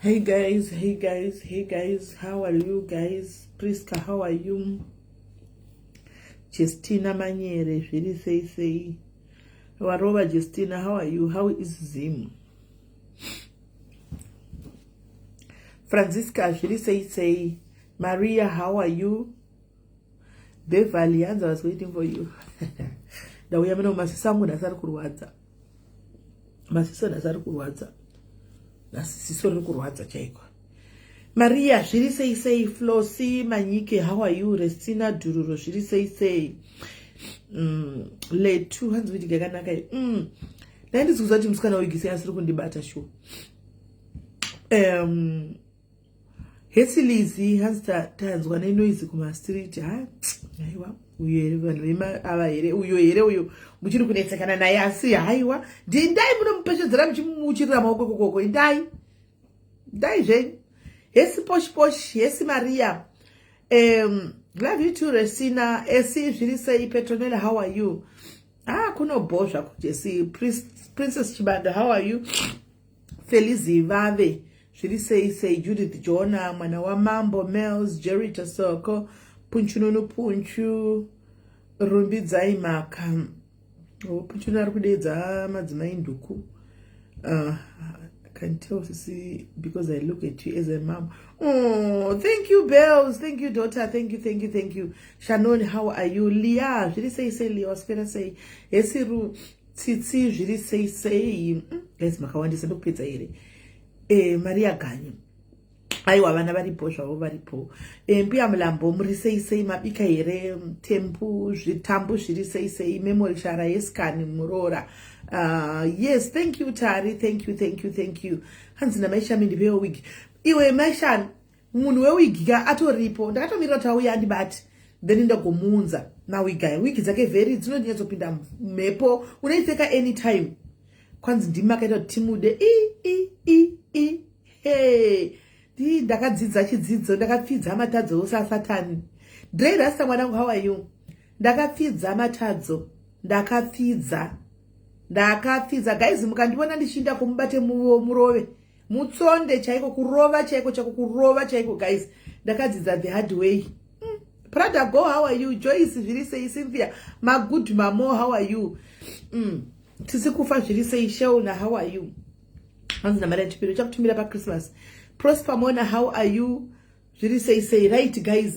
Hey guys, hey guys, hey guys, how are you guys? Priska, how are you? Justina Manyere, zviri sei sei? Warova Justina, how are you? How is Zim? Francisca, zviri sei sei? Maria, how are you? Beverly, hanzi I was waiting for you. Ndauya mino masiso angu nhasi ari kurwadza. Masiso nhasi ari kurwadza. Nhasi ziso riri kurwadza chaiko. Maria, zviri sei sei? Flossy Manyike, how are you? Restina Dhururo, zviri sei sei? Letu, hanzi kuti yakanaka iyi. Dai ndizikuziva kuti musikana wegisi asiri kundibata sure. Hesilizi hanzi tanzwa nenoise kumastreet. Ha, aiwa, uyo here vanhu vema ava here, uyo here uyo muchiri kunetsekana naye, asi haiwa, ndindai munomupeshedzera muchimuchirira maoko kokoko, indai ndai zvenyu. Hesi posh posh, hesi Maria. Love you too Resina. Esi zviri sei? Petronella, how are you? Ah, kunobho zvako Jesi. Princess Chibanda, how are you? Felizi Vave, zviri sei sei? Judith Jona, mwana wamambo, Mels, Jerry Tasoko, Punchununu Punchu, Rumbidzai Maka. Oh, Punchunu ari kudeedza madzimai nduku. I can tell, Sisi, because I look at you as a mom. Oh, thank you, Bells. Thank you, daughter. Thank you, thank you, thank you. Shannon, how are you? Leah, zviri sei sei? Leah, waswera sei? Hesiru, Tsitsi, zviri sei sei? Guys, makawandisa, ndokupedza here? Maria Ganyu. Aiwa, vana varipo zvavo, varipo. Mbuya Mulambo, muri sei sei? Mabika here? Tempu zvitambu zviri sei sei? Memory Shara, yeskani muroora. Yes, thank you Tari, thank you, thank you, thank you. Hanzi namaishami, ndipewo wig. Iwe maishami, munhu wewigi ka atoripo, ndakatomirira kuti auye andibati, then ndagomuunza mawig aya. Wigi dzake very dzinonyatsopinda mhepo, unoipfeka anytime. Kwanzi ndimi makaita kuti timude. I i i i he, ndakadzidza chidzidzo, ndakapfidza matadzo ose asatani. Drey Rasta, mwanangu, how are you? Ndakapfidza matadzo, ndakapfidza, ndakapfidza. Guys, mukandiona ndichiinda kumubate, murove, mutsonde chaiko, kurova chaiko chaiko, kurova chaiko. Guys, ndakadzidza the hard way. Prada go, how are you? Joyce, zviri sei? Cynthia Magood Mamo, how are you? Tisi kufa, zviri sei? Shelna, how are you? Hanzi namari yachipiro chakutumira paChristmas. Prosper Mona, how are you? Zviri sei sei? Right guys,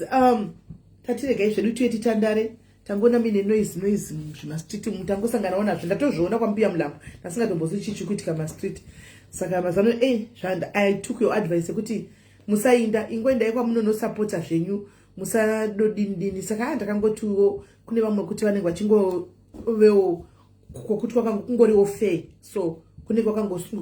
tatiregai zvedu tuye titandare. Tangoona mine noise noise zvimastreet, tangosanganawo nazvo, ndatozviona kwambuya Mulambo, ndasingatombozi chii chiri kuitika mastreet. Saka mazano e zvanda, I took your advice yekuti musainda, ingoendai kwamunonosapota zvenyu, musadodini dini. Saka a ndakangotiwo kune vamwe kuti vanenge vachingovewo kwokuti kwakangoriwo fair, so kunenge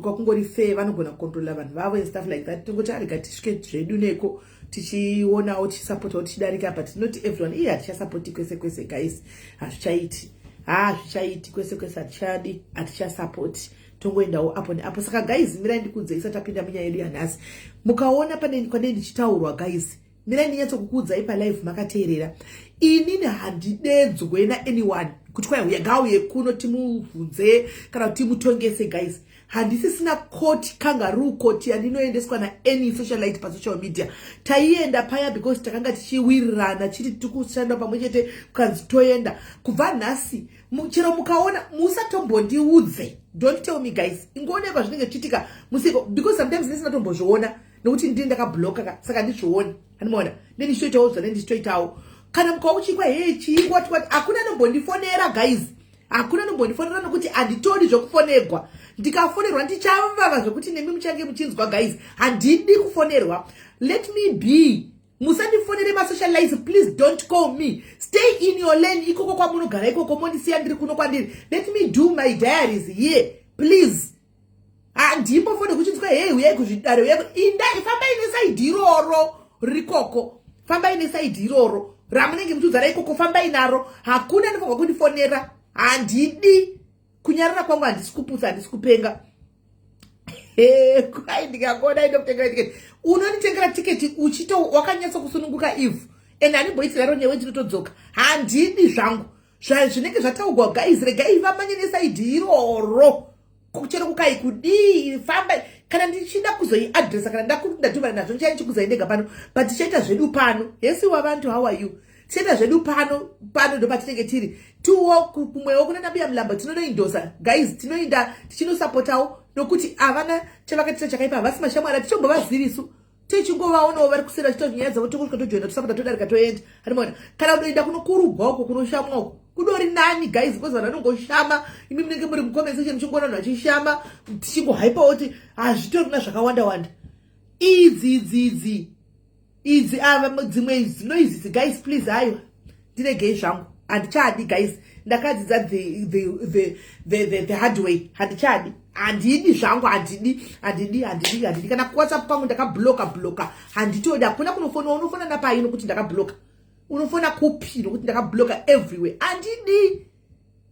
kwakungori fair, vanogona kucontrola vanhu vavo and stuff like that. Tongoti arega tisvike zvedu neko, tichionawo, tichisapotawo, tichidarika, but not everyone. Iye hatichasapoti kwese kwese guys, hazvichaiti, hazvichaiti kwese kwese, hatichadi, hatichasapoti, tongoendawo apo neapo. Saka guys, mirai ndikuudzei isati tapinda munyaya yedu yanhasi. Mukaona pane kwanei ndichitaurwa, guys, mirai ndinyatsokukuudzai palive makateerera. Inini handidedzwe naanyone kuti kwai uya ngauye kuno timubvunze kana kuti timutongese. Guys, handisisina court, kangaroo court yandinoendeswa naany socialite pasocial media. Taienda paya because takanga tichiwirirana, chiti tikushanda pamwe chete, kukanzi toenda. Kubva nhasi, chero mukaona, musatombondiudze, don't tell me guys, ingoonekwa zvinenge zvichiitika musiko, because sometimes ndisingatombozviona nokuti ndini ndakabloka ka, saka ndizvioni. Handimaona nendichitoitawo zvane ndichitoitawo. Kana mukava uchikwa hei chiingwa twati, hakuna anombondifonera guys, hakuna anombondifonera nokuti handitodi zvekufonerwa. Ndikafonerwa ndichavava zvekuti nemi muchange muchinzwa. Guys, handidi kufonerwa, let me be. Musandifonere masocialites, please don't call me. Stay in your lane ikoko kwamunogara ikoko, mondisiya ndiri kuno kwandiri. Let me do my diaries here, please. Handimbofone kuchinzwa hei uyai kuzvidare, uyai. Indai, fambai neside iroro rikoko, fambai neside iroro ramunenge muchiudzara ikoko, fambai naro. Hakuna anofanirwa kundifonera, handidi. Kunyarara kwangu, handisi kuputsa, handisi kupenga. Kwai ndikangona indokutengera tiketi, unonditengera tiketi uchito wakanyatsa kusununguka ivhu, and handimboitiraro newe, ndinotodzoka. Handidi zvangu zvinenge zvataugwa. Guys, regai vamanye neside iroro, chero kukai kudii, famba. Kana ndichida kuzoiadresa, kana ndadhumana nazvo, ndichai ndichikuzai ndega pano, but tichaita zvedu pano. Hesi wavantu, how are you? Tichaita zvedu pano. Pano ndo patinenge tiri tuwo. Kumwewo kuna nabuya Mulambo tinonoindosa, guys. Tinoinda tichinosapotawo nokuti havana chavakatita chakaipa, havasi mashamwari, tichombovazivisu. Tichingovaonawo vari kusera chiita nyaya dzavo, tongosvika, tojoina, tosapota, todarika, toenda. Hanimona kana unoenda kunokurugwa uko, kunoshamwa uko, kudori nani, guys, because vanhu vanongoshama. Imi munenge muri mucomment section muchingoona vanhu vachishama, tichingohaipawo kuti hazvitori kuna zvakawanda wanda. Idzi idzi idzi ava dzimwe dzinoizidzi, guys, please, aiwa, ndiregei zvangu, handichadi, guys. Ndakadzidza the hard way. Handichadi, handidi zvangu, handidi, handidi, handidi, handidi. Kana kuWhatsApp kwangu ndakabloka bloka, handitodi. Hakuna kunofona. Unofona napai nokuti ndakabloka? Unofona kupi nokuti ndakabloka everywhere? Handidi,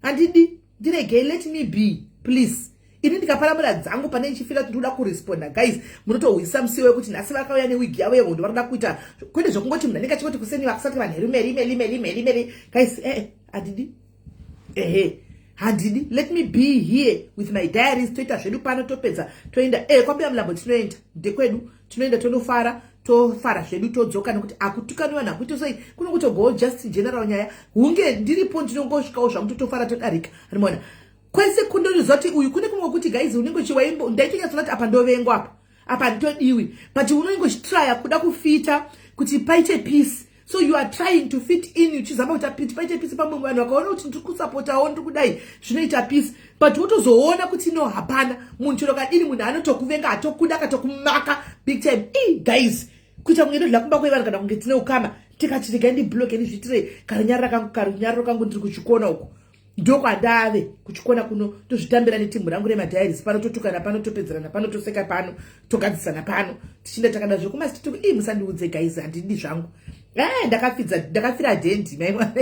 handidi, ndiregei. Let me be, please. Ini ndikaparamura dzangu pane ndichifira kuti ndikuda kuresponda, guys, munotohwisa musiwo wekuti nhasi vakauya newigi yavo yehondo, varikuda kuita kwete zvokungoti munhu anenge achingoti kuseni vakusati vanhu rimeri meri meri meri meri. Guys, ee, handidi, ehe, handidi. Let me be here with my diaries. Toita zvedu pano, topedza, toenda kwambuya Mulambo. Tinoenda ndekwedu, tinoenda tonofara, tofara zvedu, todzoka, nekuti akutukani vanhu, akuita sei, kunongotogowo just general nyaya. Hunge ndiripo, ndinongosvikawo zvangu, totofara, todarika. Rimona kwese kundoriziva kuti uyu kune kumwe kuti, guys, unenge uchiwaimbo. Ndaitonyatsoona kuti apa ndovengwa, apa apa handitodiwi, but unenge uchitraya kuda kufita kuti paite peace. So you are trying to fit in, uchizama kuti paite peace. Pamwe vanhu vakaona kuti ndiri kusapotawo, ndiri kudai, zvinoita peace, but wotozoona kuti no, hapana munhu. Chero kadini, munhu anotokuvenga, atokuda, akatokumaka big time. I guys, kuita kunge ndodya kumba kwevanhu kana kunge tine ukama, tikati regai ndibloke, ndizviitire karunyararo kangu. Ndiri kuchikona uku, ndokwandave kuchikona kuno, tozvitambira netimhu rangu remadiaries pano. Totukana pano, topedzerana pano, toseka pano, togadzisana pano, tichinda takada zvekumasitituku. Ii, musandiudze, guys, handidi zvangu. Ndakafidza, ndakafira dhendi, maimwa,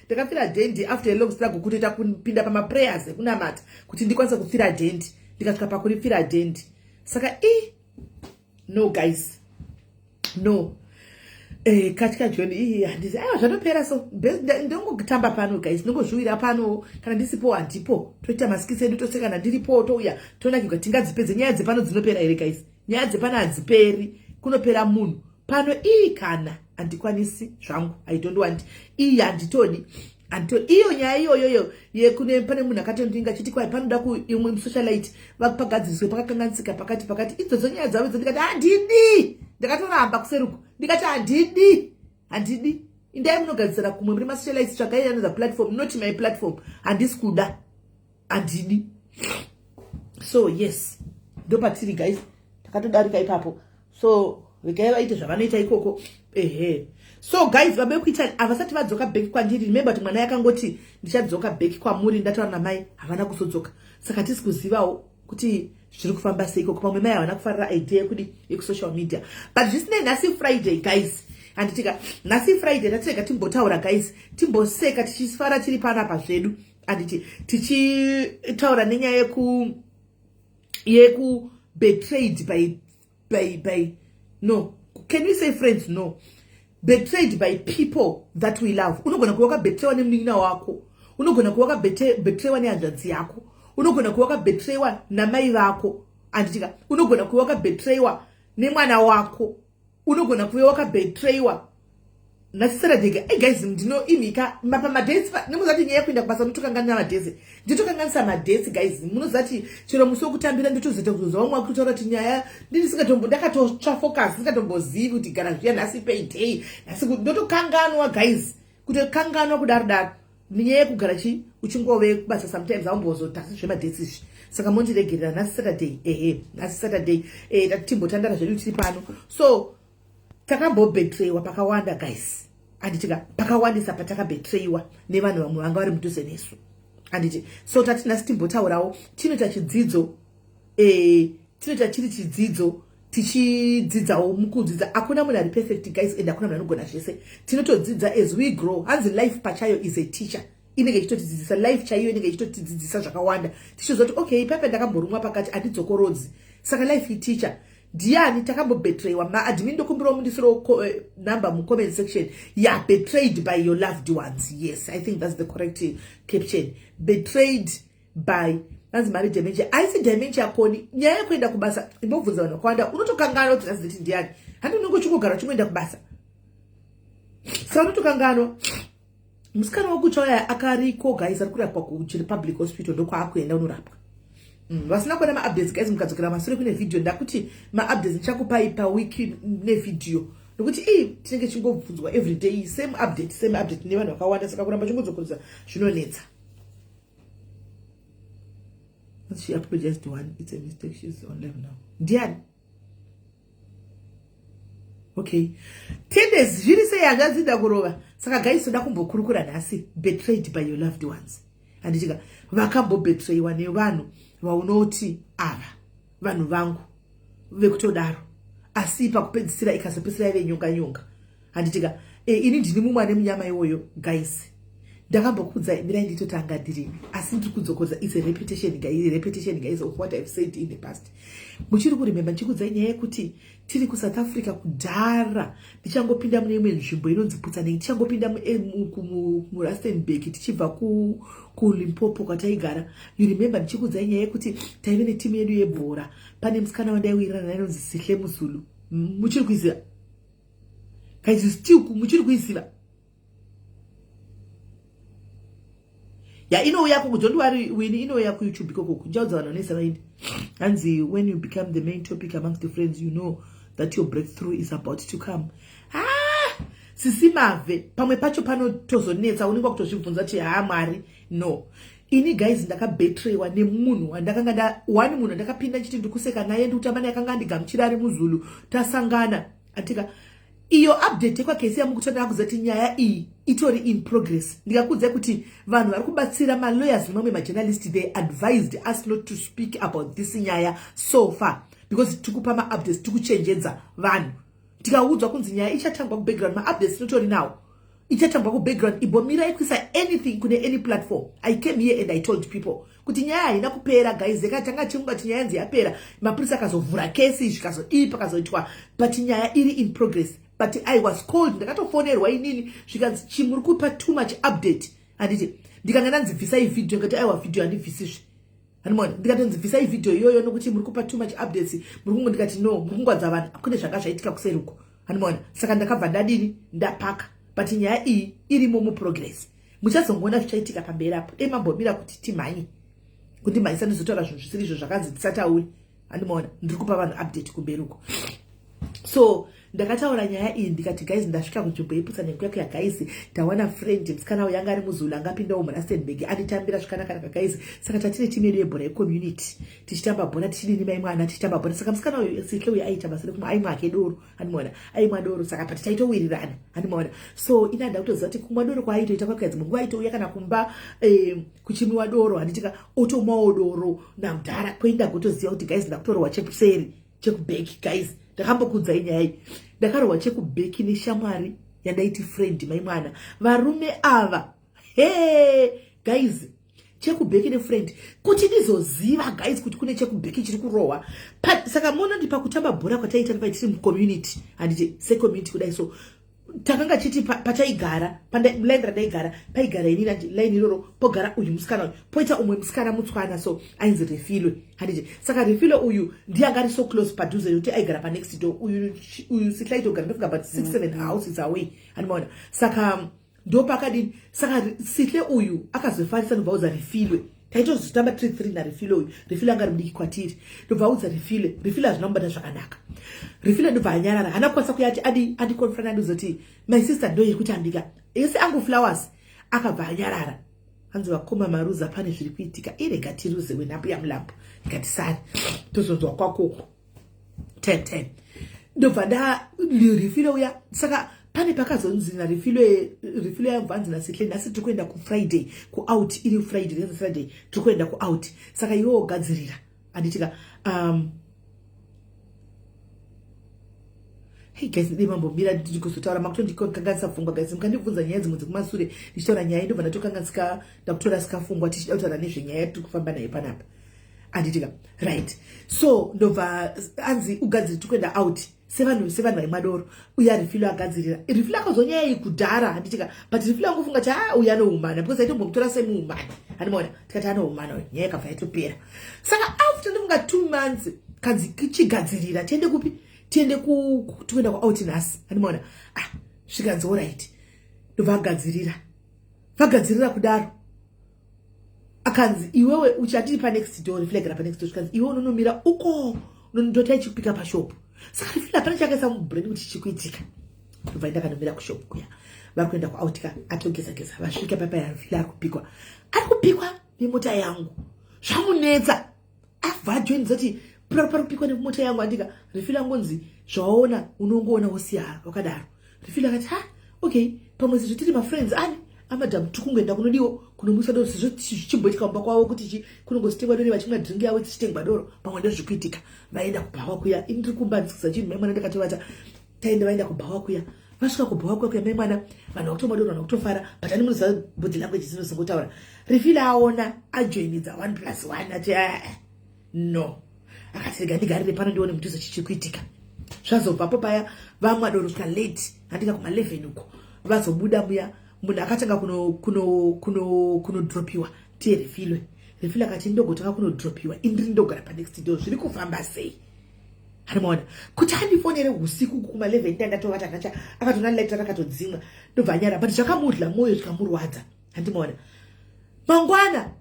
ndakafira dhendi after a long struggle, kutoita kupinda pamaprayers ekunamata kuti ndikwanise kufira dhendi. Ndikasvika pakurifira dhendi. Saka i no, guys, no. Katya John, ii, handisi, aiwa, zvatopera. So ndongotamba pano, guys, ndongozviwira pano. Kana ndisipo, handipo, toita maskits edu, tosekana. Ndiripo, touya, tonakirwa. Tingadzipedze nyaya dzepano? Dzinopera here, guys? Nyaya dzepano hadziperi, kunopera munhu pano. Ii, kana handikwanisi zvangu, I don't want. Iyi handitodi, handitodi iyo nyaya iyoyoyo yekune pane munhu akatondinga chiti kwai panoda kuimwe musocialite pagadziriswe pakakanganisika pakati pakati. Idzodzo nyaya dzavo idzo, ndikati handidi, ndakatoramba kuseruko, ndikati handidi, handidi. Indai munogadzisira kumwe muri masocialites, tsvagai another platform, not my platform. Handisi kuda, handidi. So yes, ndopatiri, guys, takatodarika ipapo. So regai vaite zvavanoita ikoko, ehe. So guys, baba vekuItaly havasati vadzoka back kwandiri. Remember kuti mwana yakangoti ndichadzoka back kwamuri ndataura namai, havana kuzodzoka. Saka tisi kuzivawo kuti zviri kufamba sei ikoko. Pamwe mai havana kufarira idea yekudi yekusocial media, but zvisinei, nhasi Friday, guys, handitika? Nhasi Friday, tatirega timbotaura, guys, timboseka tichifara tiri panapa zvedu, handiti? Tichitaura nenyaya yeku betrayed by, no, can we say friends? No, betrayed by people that we love. Unogona kuva wakabetrayiwa nemunin'ina wako, unogona kuva wakabetrayiwa nehanzvadzi yako, unogona kuva wakabetrayiwa namai vako, handitika? Unogona kuva wakabetrayiwa nemwana wako, unogona kuve wakabetrayiwa nasisera. Ei guys, ndino imika pamadates. Nemuziva kuti nyaya yekuenda kubasa unotokanganisa madates. Nditokanganisa madates, guys. Munoziva kuti chero musi wekutambira nditozoita kuzoza vamwe vakutotaura kuti nyaya ndindisingatombo, ndakatotsva focus, ndingatombozivi kuti gara zviya nhasi payday nhasi. Ndotokanganwa, guys, kutokanganwa kudaro daro nenyaya yekugara chi uchingove kubasa. Sometimes aumbozotasi zvemadates izvi, saka mondiregerera. Nhasi Saturday, ehe, nhasi Saturday, timbotandara zvedu tiri pano. So takambobetrayiwa pakawanda, guys, handitika? Pakawandisa patakabetrayiwa nevanhu vamwe vanga vari mudhuze nesu, handiti? So tati nhasi timbotaurawo, tinoita chidzidzo, tinoita chiri chidzidzo, tichidzidzawo mukudzidza. Hakuna munhu ari perfect, guys, and hakuna munhu anogona zvese. Tinotodzidza as we grow. Hanzi life pachayo is a teacher, inenge ichitotidzidzisa. Life chaiyo inenge ichitotidzidzisa zvakawanda, tichiziva kuti okay, ipape ndakamborumwa pakati, handidzokorodzi. Saka life iteacher. Ndiani takambobetrayiwa? Maadmin, ndokumbirawo mundisirewo number mucomment section ya betrayed by your loved ones. Yes, I think that's the correct caption, betrayed by Hanzi mari dementia haisi dementia koni nyaya yekuenda kubasa imbobvunza vanhu vakawanda unotokanganwa kuti nhasi ndiani handi unenge uchingogara uchingoenda kubasa saka unotokanganwa. Musikana wekutsva uya akariko guys, ari kurapwa kuchiri public hospital, ndokwaakuenda unorapwa. Vasina kuona maupdates guys, mukadzokera masure kune video. Ndakuti maupdates ndichakupai pawiki nevideo, nokuti ii tinenge chingobvunzwa everyday same update, same update nevanhu vakawanda, saka kuramba chingodzokoresa zvinonetsa. She apologized to one, it's a mistake, she's on live now. Ndiani? Okay, 10 days zviri sei hazvadzida kurova. Saka guys, toda kumbokurukura nhasi betrayed by your loved ones, handitika? Vakambobetrayiwa nevanhu vaunoti ava vanhu vangu vekutodaro, asi pakupedzisira ikazopedzisira yave nyonga nyonga, handitika? Ini ndini mumwe ane munyama iwoyo guys. Ndakambokudza, mirai nditotanga ndirini, asi ndiri kudzokodza. It's a repetition guys, repetition guys of what I've said in the past. Muchiri kurememba ndichikudzai nyaya yekuti tiri kuSouth Africa kudhara, ndichangopinda mune imwe nzvimbo inonzi Putsaneng, tichangopinda muRustenburg tichibva kuLimpopo kwataigara? You remember ndichikudzai nyaya yekuti taive netimu yedu yebhora, pane musikana wandaiwirirana naye inonzi Sihle Muzulu? Muchiri kuiziva guys? Still muchiri kuiziva? Ya, inouya koko, don't worry Wini, inouya kuYouTube ikoko. Ndichaudza vanhu vanoisa vaindi. Hanzi when you become the main topic amongst the friends, you know that your breakthrough is about to come. Ah, sisi Mave, pamwe pacho panotozonetsa, unenge wakutozvibvunza kuti ha, Mwari, no. Ini guys, ndakabetreyiwa nemunhu wandakanga nda one munhu andakapinda nchiti ndikuseka naye, ndikutamba naye, akanga andigamuchira ari muZulu, tasangana atika. Iyo update yekwakesi yamukutanga kuzati nyaya iyi itori in progress. Ndikakuudzai kuti vanhu vari kubatsira, malawyers nemamwe majournalist, they advised us not to speak about this nyaya so far because tikupa maupdates, tikuchenjedza vanhu. Tikaudzwa kunzi nyaya ichatangwa kubackground, maupdates tinotori nawo, ichatangwa kubackground, imbomirai kuisa anything kune any platform. I came here and I told people kuti nyaya haina kupera guys. Yakatanga chinguva ti nyaya yanzi yapera, mapurisa akazovhura kesi, zvikazodii, pakazoitwa, but nyaya iri in progress. But I was called, ndakatofonerwa inini, zvikanzi chimuri kupa too much update, handiti? Ndikanga ndanzi bvisai video, ngati aiwa, video handibvisizve, hanimona. Ndikatonzi bvisai video iyoyo nokuti muri kupa too much updates, muri kungo, ndikati no, muri kungwadza vanhu, kune zvanga zvaitika kuseri uko, hanimona. Saka ndakabva ndadini, ndapaka, but nyaya iyi irimo muprogress. Muchazongoona zvichaitika pamberi apo. Dei mambomira kuti timhanye kundimhanyisa, ndizotaura zvinhu zvisiri izvo zvakanzi ndisatauri, handimaona. Ndiri kupa vanhu update kumberi uko. So ndakataura nyaya iyi, ndikati guys, ndasvika kunzvimbo yePutsaneng kuya guys, ndawana friend, musikana uyu anga ari muZulu, angapindawo muRustenburg, anditambira zvakanaka guys. Saka tatine timu yedu yebhora yecommunity, tichitamba bhora, tichidini, mai mwana, tichitamba bhora. Saka musikana uyu Sihle uyu aita basa rekumwa, aimwa ake doro, handimaona, aimwa doro. Saka pati taitowirirana, handimaona. So ina ndakutoziva kuti kumwa doro kwaaitoita kwakaya, dzimwe nguva aitouya kana kumba kuchimwiwa doro, handitika, otomwawo doro namudhara kwoinda. Kutoziva kuti guys, ndakutorohwa chekuseri, chekuback guys. Ndakambokudzai nyaya iyi, ndakarohwa chekuback neshamwari yandaiti friend, mai mwana. Varume ava he guys, chekuback nefriend, kuti ndizoziva guys kuti kune chekuback chiri kurohwa. Saka mona ndi pakutamba bhora kwataita pai tiri mucommunity, handiti, secommunity kudai. So takanga chiti pataigara, line randaigara, paigara inini, line iroro pogara uyu musikana uyu, poita umwe musikana mutswana, so ainzi Refilwe, handiti? Saka Refilwe uyu ndiye anga ari so close padhuze nekuti aigara panext door. Uyu Sihle aitogara, ndofunga about 6 7 houses away, handimaona. Saka ndopakadini, saka Sihle uyu akazofarisa, ndobva audza Refilwe. Taitozotamba tiri three naRefilwe uyu. Refilwe anga ari mudiki kwatiri. Ndobva audza Refilwe. Refilwe hazvina kubata zvakanaka. Refilwe ndobva anyarara, haana kukwanisa kuya ati adi andiconfronta, andizoti my sister ndo iri kutambika ese angu flowers. Akabva anyarara. Hanzi vakoma maruza, pane zviri kuitika, irega tiruze wenhambo yamulambo. Ndikati tozonzwa kwakoko 10 10. Ndobva ndarifile uya. Saka pane pakazonzi naRefilwe, Refilwe yabva anzi naSihle, nhasi tiri kuenda kuFriday kuout, iri Friday, Friday tiri kuenda kuout, saka iwe wogadzirira, handitika? Hey guys, ndii mambomira ndiri kuzotaura, makutondikanganisa pfungwa guys. Mukandibvunza nyaya dzimwe dzekumasure ndichitaura nyaya, ndobva ndatokanganisika, ndakutorasika pfungwa tichida kutaura nezvenyaya yatiri kufamba nayo panapa, handitika? Right, so ndobva anzi ugadzire, tiri kuenda out sevanhu vaimwa doro. Uye Refilwe agadzirira. Refilwe akazonyaya iyi kudhara, handitika? But Refilwe angofunga kuti ha, uyu anoumana, because aitombomutora semuumana. Handimaona, tikati anohumana uyu, nyaya ikabva yatopera. Saka after ndifunga 2 months, kanzi chigadzirira tiende kupi, tiende tikuenda kuout nhasi. Handimaona. Ah, zvikanzi alright. Ndobva agadzirira, vagadzirira kudaro, akanzi iwewe uchatiri panext door, reflegera panext door. Zvikanzi iwe unonomira uko, ndota ichikupika pashop. Saka Refile hapana chakaisa mubrain kuti chichikuitika. Ndobva ndakanomira kushop kuya, vari kuenda kuout ka, atogeza-geza. Vasvika papa, Refile ari kupikwa, ari kupikwa nemota yangu. Zvamunetsa, abva ajoinidza kuti pari kupikwa nemota yangu. Andika Refile angonzi zvawaona unongoona wosiya wakadaro. Refile akati, "Ha, okay, pamwe sezvo tiri mafriends ani amadhamu, tiri kungoenda kunodiwo kunomwisa doro, sezvo zvichimboitika mumba kwavo kuti chi kunongozitengwa doro, vachimwa drink yavo, tichitengwa doro, pamwe ndozvikuitika." Vaenda kubhawa kuya, ini ndiri kumba ndisikiza chinhu, mai mwana, ndakatovata. Taenda, vaenda kubhawa kuya. Vasvika kubhawa kuya kuya, mai mwana, vanhu vakutomwa doro, vanhu vakutofara, but ani munoziva body language dzinozongotaura. Refile aona ajoinidza one plus one, ati, "Ah, no." Akati, "Rega ndigarire pano ndione mutuzo chichiri kuitika." Zvazobvapo paya, vamwa doro svika late, handika kuma11 uko. Vazobuda muya, munhu akatanga kunodropiwa tiye Refilwe. Refilwe akati, "Ndogotanga kunodropiwa, indiri ndogara panext door, zviri kufamba sei?" Hanimaona kuti andifonere usiku kuma11, ndandatovata ndacha. Akatona light rakatodzimwa, ndobva anyara, but zvakamudla mwoyo, zvikamurwadza. Handimaona mangwana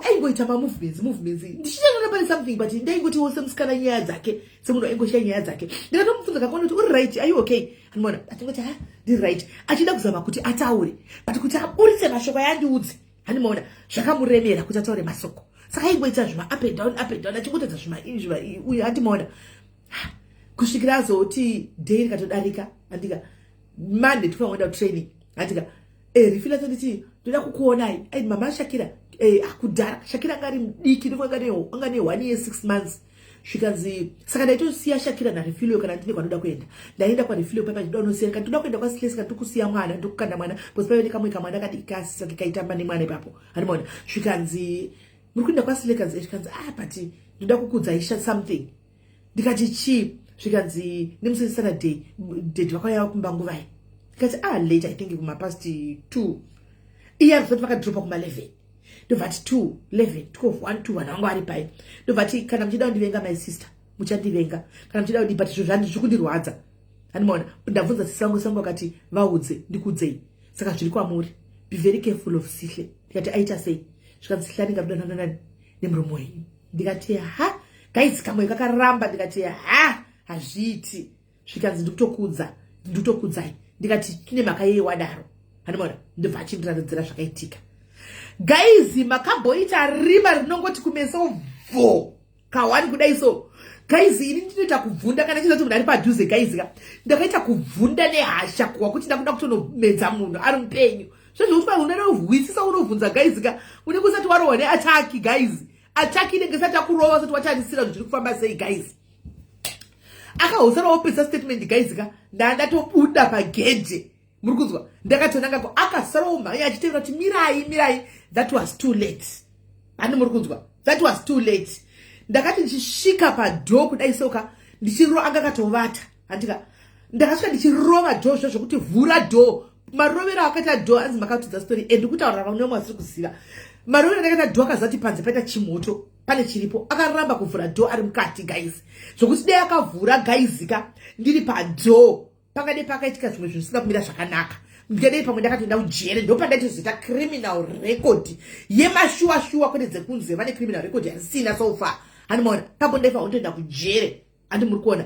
aingoita mamovements movements, ndichichatoona pane something, but ndaingotiwo semusikana nyaya dzake, semunhu aingoshiya nyaya dzake. Ndikatomubvunza kakona kuti, "Uri right? Are you okay?" Handimaona achingoti, "Ha, ndiri right." Achida kuzama kuti ataure, but kuti aburitse mashoko ayandiudze, handimaona zvakamuremera kuti ataure masoko. Saka aingoita zvima up and down, up and down, achingotadza zvima zvima uyu. Handimaona kusvikira azoti day rikatodarika, handika Monday tikufanira kuenda kutraining. Handika Refile tonditi, "Ndoda kukuonai." Ai, mama Shakira kudhara Shakira anga ari mudiki, anga ne 1 year 6 months. Zvikanzi saka ndaitosiya Shakira naRefilio kana ndine kwanoda kuenda. Ndaenda kwaRefilio paipa, ndinoda unosiya kana ndoda kuenda kwaSilesi, kana ndikusiya mwana, ndokukanda mwana, because paive nekamwe kamwana kadiki kasake kaitamba nemwana ipapo. Handimaona. Zvikanzi, "Muri kuenda kwaSile?" Zvikanzi, "Ah, but ndoda kukudzai something." Ndikati, "Chii?" Zvikanzi, "Nemusi Saturday daddy vakauya kumba nguvai?" Ndikati, "Ah, late, I think kumapast 2." Iye ari kusati vakadropa kuma11. Ndobva ti 2, 11, 12, 1, 2, vanhu vangu vari pai. Ndobva ti, "Kana muchida kundivenga, my sister, muchandivenga. Kana muchida kudi, but izvo zviri kundirwadza." Handimaona. Ndabvunza sisi vangu, sangu akati, "Vaudze ndikudzei." Saka zviri kwamuri, be very careful of Sihle. Ndikati, "Aita sei?" Zvikanzi, "Sihle anenge arudananani nemuromo wenyu." Ndikati, "Ha, guys." Kamwe kakaramba. Ndikati, "Ha, hazviiti." Zvikanzi, "Ndikutokudza, ndikutokudzai." Ndikati, "Tine mhaka yei wadaro?" Handimaona. Ndobva achindiratidzira zvakaitika. Guys, makamboita rima rinongoti kumeso vho kawani kudai so, guys, ini ndinoita kubvunda kana chizati munhu ari padhuze. Guys ka, ndakaita kubvunda nehasha kuwa kuti ndakuda kutonomedza munhu ari mupenyu. Zvezvokuti unonohwisisa, unovhunza, guys ka, unenge usati warohwa neattack. Guys, attack inenge isati akurova, usati watarisira kuti zviri kufamba sei. Guys, akahosara wopedza statement, guys ka, ndandatobuda pagedhe. Muri kunzwa? Ndakatonangako, akasarawo mhanya achitevera kuti, "Mirai, mirai." That was too late. Hani muri kunzwa? That was too late. Ndakati ndichisvika padoor kudai soka, ndichiro anga akatovata, handika ndakasvika ndichirova door zvo zvokuti, "Vhura door." Marovero akaita door, anzi makatudza story and kutaurira vamwe vamwe vasiri kuziva marovero andakaita door, akazati panze paita chimoto, pane chiripo. Akaramba kuvhura door ari mukati, guys, zvokuti dei akavhura, guys ka, ndiri padoor, pakadei pakaitika zvimwe zvinhu zvisina kumira zvakanaka. Ndikadei pamwe ndakatoenda kujere. Ndopandaitozoita criminal record yemashuwa shuwa, kwete dzekunze vane criminal record yandisina so far. Handimaona papo ndaifa kundoenda kujere. Handi muri kuona?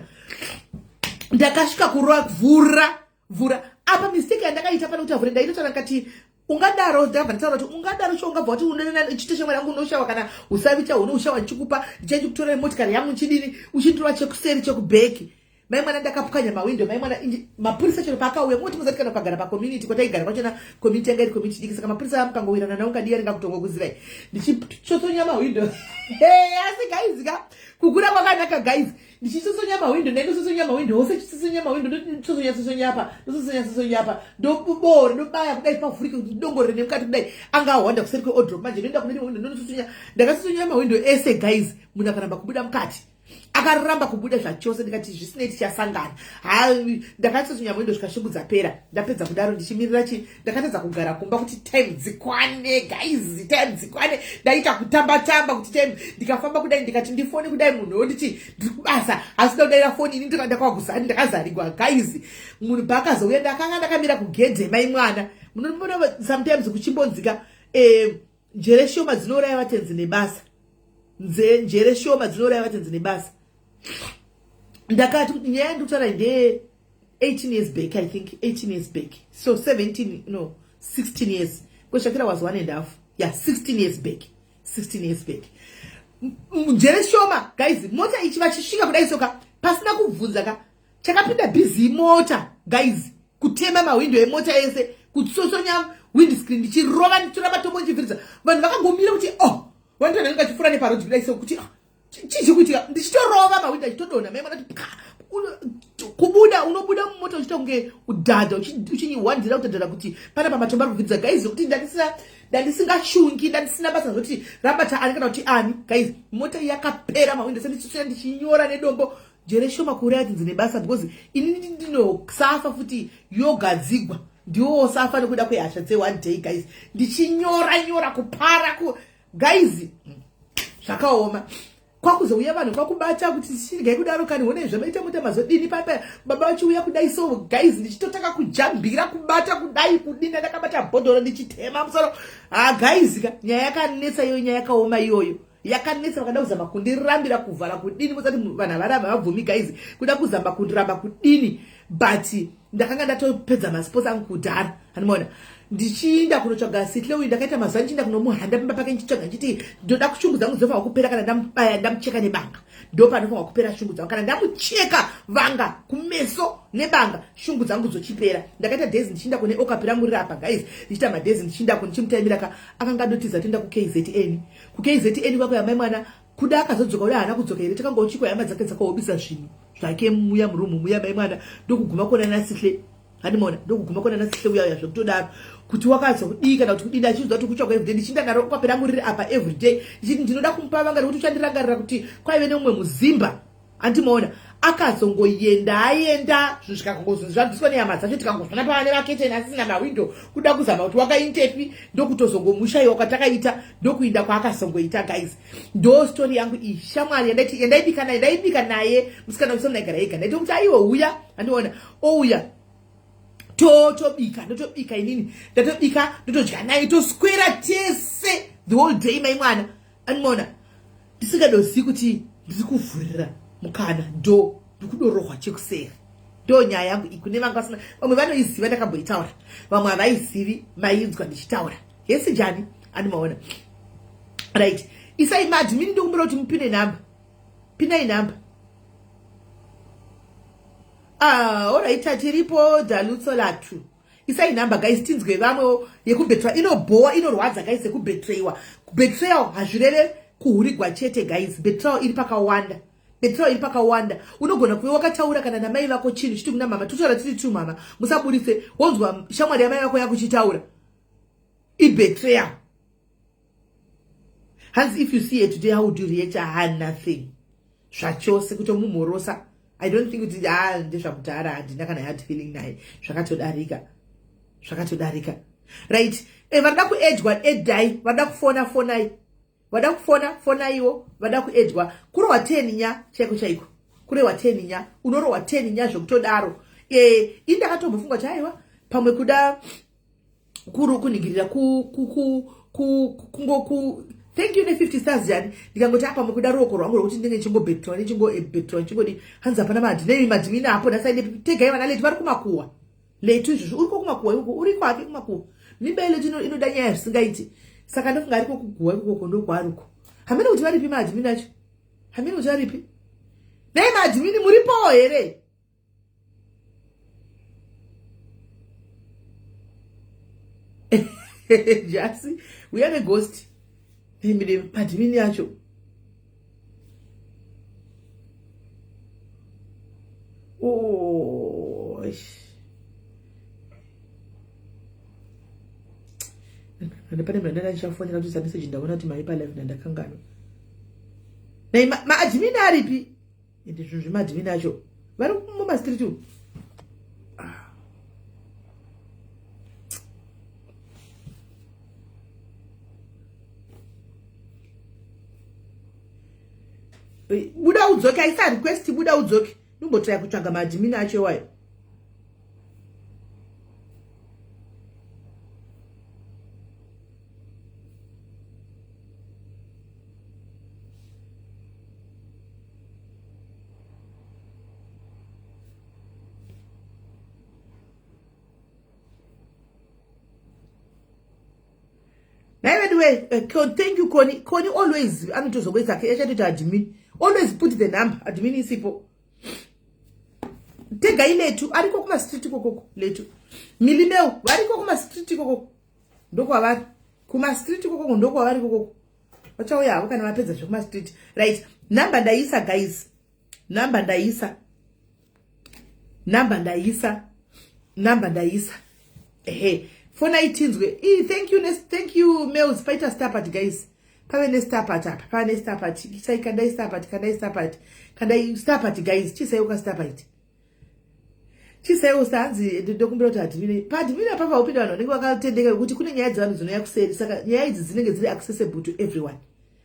Ndakasvika kurova, "Vhura, vhura." Apa mistake yandakaita, pane kuti avhure, ndaitotaura ndikati, "Ungadaro." Ndakabva ndataura kuti, "Ungadaro cho ungabva wati chite shamwari yangu, unoshawa kana usavi chahuno ushawa, ndichikupa, ndichachikutorera motikari yangu, nchidini, uchindirova chekuseri, chekubheki." Mai mwana, ndakapwanya mawindo. Mai mwana, mapurisa chero paakauya, moti muzati kana ukagara pacommunity kwataigara kwachona, community yanga iri community diki, saka mapurisa amukangowirana nawo ungadiya ringakutongokuzirai. Ndichitsotsonya mawindo, asi guys ka, kukura kwakanaka, guys. Ndichitsotsonya mawindo, ndaindosotsonya mawindo ose, chitsotsonya mawindo, ndotsotsonya tsotsonya apa, ndotsotsonya tsotsonya apa, ndobora, ndobaya kudai pavhurike kuti ndongorere nemukati kudai. Anga ahwanda kuseri kweodrop. Manje ndoenda kune rimwe windo, ndonotsotsonya. Ndakatsotsonya mawindo ese, guys. Munhu akaramba kubuda mukati. Akaramba kubuda zvachose. Ndikati zvisinei, tichasangana. Ha, ndakati nyambo indosvika shungu dzapera. Ndapedza kudaro, ndichimirira chi, ndakatadza kugara kumba kuti time dzikwane, guys, time dzikwane. Ndaita kutamba tamba kuti time. Ndikafamba kudai, ndikati ndifoni kudai, munhu wonditi ndiri kubasa, asida kudaira foni. Ini ndakawaguzani, ndakazarigwa, guys. Munhu paakazouya, ndakanga ndakamira kugedhe. Mai mwana, munoona sometimes kuchimbonzika njere shoma dzinouraya vatenzi nebasa. Njere shoma dzinouraya vatenzi nebasa. Ndakati kuti nyaya yandikutaura ndeye 18 years back, I think 18 years back, so 17, no, 16 years, because Shakira was one and a half. Yeah, 16 years back, 16 years back. Njere shoma, guys. Mota ichi vachisvika kudai soka, pasina kubvunza ka, chakapinda busy mota, guys, kutema mahwindo emota ese, kutsotsonya windscreen, ndichirova, ndichitora matombo, ndichibviridza. Vanhu vakangomira kuti, oh, vanhu vanenge vachipfuura neparodhi kudai so kuti, oh, chii kuitika? Ndichitorova mahwindo achitodonha. Mai mwana kuti kubuda, unobuda mumota uchiita kunge udhadha, uchinyihwandira kutadhara kuti pana pamatombo ari kubviridza, guys. Kuti ndandisingashungi, ndandisina basa zoti rabata ani kana kuti ani, guys. Mota yakapera mahwindo sendichisvira, ndichinyora nedombo. Njere shoma kuuraya tinzi nebasa, because inini ndinosafa futi yogadzigwa, ndiwo wosafa nekuda kwehasha dze-one day, guys. Ndichinyora nyora kupara ku, guys, zvakaoma. Kwakuzouya vanhu kwakubata kuti chigai kudaro kani, honai zvamaita mota, mazodini papa. Baba vachiuya kudai so, guys, ndichitotanga kujambira, kubata kudai, kudina, ndakabata bhodhoro, ndichitema musoro. Ha, guys ka, nyaya yakanetsa iyoyo, nyaya yakaoma iyoyo, yakanetsa. Vakada kuzama kundirambira kuvhara kudini, musati vanhu havaramba, vabvumi, guys, kuda kuzama kundiramba kudini, but ndakanga ndatopedza masports angu kudhara. Handimaona ndichiinda kunotsvaga Sihle uyu. Ndakaita mazuva ndichiinda kunomuhanda pamba pake, ndichitsvaga, ndichiti ndoda shungu dzangu dzofanwa kupera kana ndamubaya, ndamucheka nebanga. Ndo panofanwa kupera shungu dzangu, kana ndamucheka vanga kumeso nebanga, shungu dzangu dzochipera. Ndakaita days ndichiinda kune okapi rangu riri apa, guys. Ndichiita madays ndichiindako, ndichimutaimira ka, akanga adotiza toenda kuKZN. KuKZN kwako yamai mwana, kuda akazodzoka, kuda haana kudzoka here. Takangochikwa hama dzake dzakaobisa zvinhu zvake muya murumu muya. Mai mwana, ndokuguma kuona naSihle. Handimaona ndokuguma kuona naSihle uya uya zvekutodaro kuti wakazwa kudii kana kuti kudini, achinzwa kuti kutsvagwa everyday. Ndichinda naro okapi rangu riri apa everyday, ndichiti ndinoda kumupa vanga nekuti uchandirangarira kuti kwaive nemumwe muzimba. Handimaona akazongoenda, aenda, zvinhu zvikangozonzi zvabviswa nehama dzacho. Tikangozvona pava nevaketeni asisina mahwindo, kuda kuzama kuti wakaintepi, ndokutozongomushaiwa kwatakaita, ndokuinda kwaakazongoita. Guys, ndo story yangu iyi. Shamwari yandaibika naye, ndaibika naye musikana usonaigara yega, ndaita kuti aiwe uya, andiona ouya, totobika, ndotobika inini, ndatobika, ndotodya naye, toswera tese the whole day. Mai mwana, andimaona ndisingadozivi kuti ndiri kuvhurira mukana ndo ndikudorohwa chekuseri. Ndo nyaya yangu iyi. Kune vanga vasina, vamwe vanoiziva, ndakamboitaura, vamwe havaizivi, mainzwa ndichitaura hesi jani. Andimaona, right, isai maadmin, ndokumbira kuti mupine nhamba, pinai nhamba. Ah, alright, tiripo dalutso latu. Isai nhamba, guys, tinzwe vamwewo. Yekubetray inobhowa, inorwadza, guys. Yekubetrayiwa, betrayal hazvireve kuhurigwa chete, guys. Betrayal iri pakawanda, betrayal iri pakawanda. Unogona kuve wakataura kana namai vako chinhu, chiti kuna mama, totaura tiri tu, mama musaburitse, wonzwa shamwari yamai vako yakuchitaura, ibetrayal. Hanzi, if you see her today, how would you react? Ha, nothing zvachose, kutomumhorosa. I don't think kuti, ah, ndezvakudhara, handina kana hard feeling naye, zvakatodarika, zvakatodarika. Right, vanoda kuedwa, edai. Vanoda kufona, fonai. Vada kufona, fonaiwo. Vada kuedwa, kurohwa 10 nya chaiko chaiko, kurohwa 10 nya, unorohwa 10 nya zvekutodaro. Indakatombofunga kuti aiwa, pamwe kuda kuri kuningirira kungoku, thank you ne50 stars yani. Ndikangoti apa mukuda ruoko rwangu rwekuti ndinge ndichingobhetrwa, ndichingobhetrwa, ndichingodi. Hanzi hapana madhini, madhimini apo nasaine tegai. Vana Leti vari kumakuwa, Letu izvozvo uriko kumakuwa ikoko, uriko hake kumakuwa. Mimba yeLetu inoda nyaya zvisingaiti, saka ndofunga ariko kuguwa ikokoko, ndokwaariko. Hamene kuti varipi maadhimini acho, hamene kuti varipi. Dai maadhimini muripowo here? Jasi uya neghost padhimini yacho. Oh, pane munhu andanga ndichafonera kuti sameseji, ndaona kuti maipa live, ndandakanganwa. Nai maadhimini aripi? Ende zvinhu zvemadhimini acho vari mumastreet umu. Ah. Buda udzoke, aisa request, buda udzoke. Ndimbotraya kutsvaga maadmin acho iwayo. Nhai veduwe, thank you Connie. Connie always anotozokuisa ke achatoita admin. Always put the number admin isipo. Tegai letu ariko kuma street kokoko letu. Milimeu variko kuma street kokoko. Ndokwavari. Kuma street kokoko ndokwavari kokoko. Vachauya havo kana vapedza zvekuma street. Right. Number ndaisa guys. Number ndaisa. Number ndaisa. Number ndaisa. Ehe. Fona itinzwe. Ii, thank you, thank you Males. Paita star party guys. Pave ne star party apa. Pave ne star party. Isai kandai star party, kandai star party. Kandai star party guys. Chisai uka star party. Chisai usa hanzi ndokumbira kuti admini. Pa admini apa paupinda vanhu vanenge vakatendeka kuti kune nyaya dzevanhu dzinouya kuseri. Saka nyaya idzi dzinenge dziri accessible to everyone.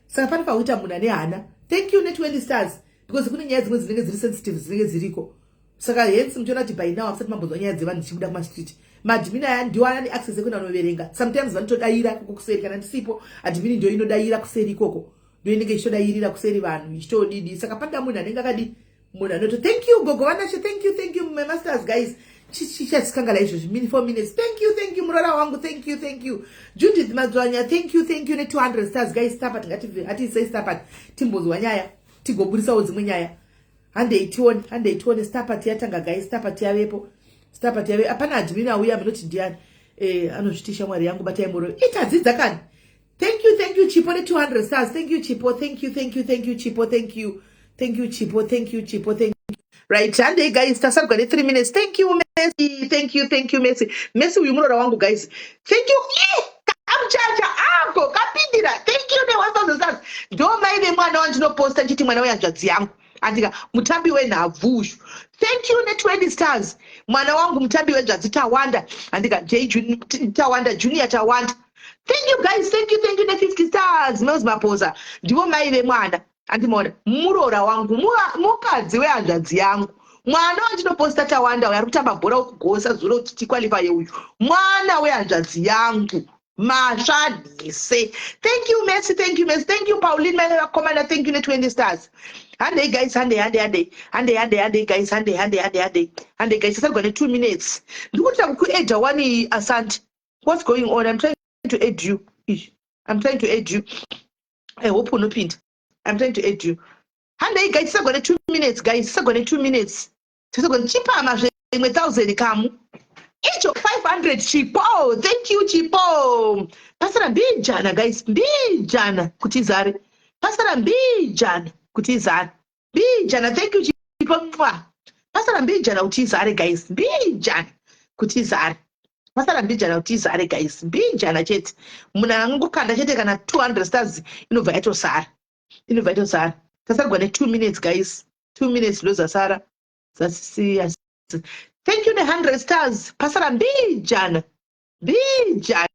Saka panofanira kuita munhu ane hana. Thank you ne 20 stars because kune nyaya dzimwe dzinenge dziri sensitive dzinenge dziriko. Saka hence muchiona kuti by now hamusati mambonzwa nyaya dzevanhu dzichibuda kumastreet. Maadmin aya ndiwo ane access yekuenda kunoverenga. Sometimes vanotodaira ikoko kuseri kana ndisipo, admin ndiyo inodaira kuseri ikoko. Ndiyo inenge ichitodairira kuseri vanhu ichitodidi. Saka panoda munhu anenge akadi munhu anoto thank you gogo vanashe thank you thank you my masters guys. Chichatikangala izvozvi mini 4 minutes. Thank you thank you muroora wangu thank you thank you. Judith Madzwanya thank you thank you ne 200 stars guys. Stop at ngati hatiisei stop at timbonzwa nyaya tigoburisawo dzimwe nyaya. Handei tione, handei tione star party yatanga guys, star party yavepo. Star party yave hapana admin auya munoti ndiani? Anozviti shamwari yangu batai murove. Itadzidza kani. Thank you, thank you Chipo ne 200 stars. Thank you Chipo, thank you, thank you, thank you Chipo, thank you. Thank you Chipo, thank you Chipo, thank you. Right, handei guys, tasarwa ne 3 minutes. Thank you Messi, thank you, thank you Messi. Messi uyu muroora wangu guys. Thank you. Kamuchacha ako kapindira. Thank you ne 1000 stars. Ndo mai vemwana wandinoposta ndichiti mwana wehanzvadzi yangu. Andika mutambi wenhabvu uyu. Thank you ne 20 stars. Mwana wangu mutambi wenzvadzi Tawanda. Andika J Tawanda Junior Tawanda. Thank you guys, thank you, thank you ne 50 stars. Mills Maposa. Ndivo mai vemwana. Andimona muroora wangu mukadzi wehanzvadzi yangu. Mwana wandinoposta Tawanda uyu ari kutamba bhora wekugosa zuro kuti tiqualify uyu. Mwana wehanzvadzi yangu. Masvadise. Thank you Messi, thank you Messi. Thank you Pauline mai vakomana, thank you ne 20 stars. Handei guys, handei handei handei. Handei handei handei guys, handei handei handei handei. Handei guys, tasarwa ne 2 minutes. Ndikuti kuadda one Asante. What's going on? I'm trying to add you. I'm trying to add you. I hope unopinda. I'm trying to add you. Handei guys, tisagwa ne 2 minutes guys, tisagwa ne 2 minutes. Tisagwa chipama zvimwe 1000 kamu. Icho 500 Chipo. Thank you Chipo. Pasara mbijana guys, mbijana kuti izare. Pasara mbijana kuti izare. Mbijana, thank you Chipo. Mwa. Pasara mbijana kuti izare guys, mbijana kuti izare. Pasara mbijana kuti izare guys, mbijana chete. Munhu angokanda chete kana 200 stars inobva yatosara. Inobva yatosara. Tasarwa ne 2 minutes guys. 2 minutes ndo dzasara. Dzasisiya. Thank you ne 100 stars. Pasara mbijana. Mbijana.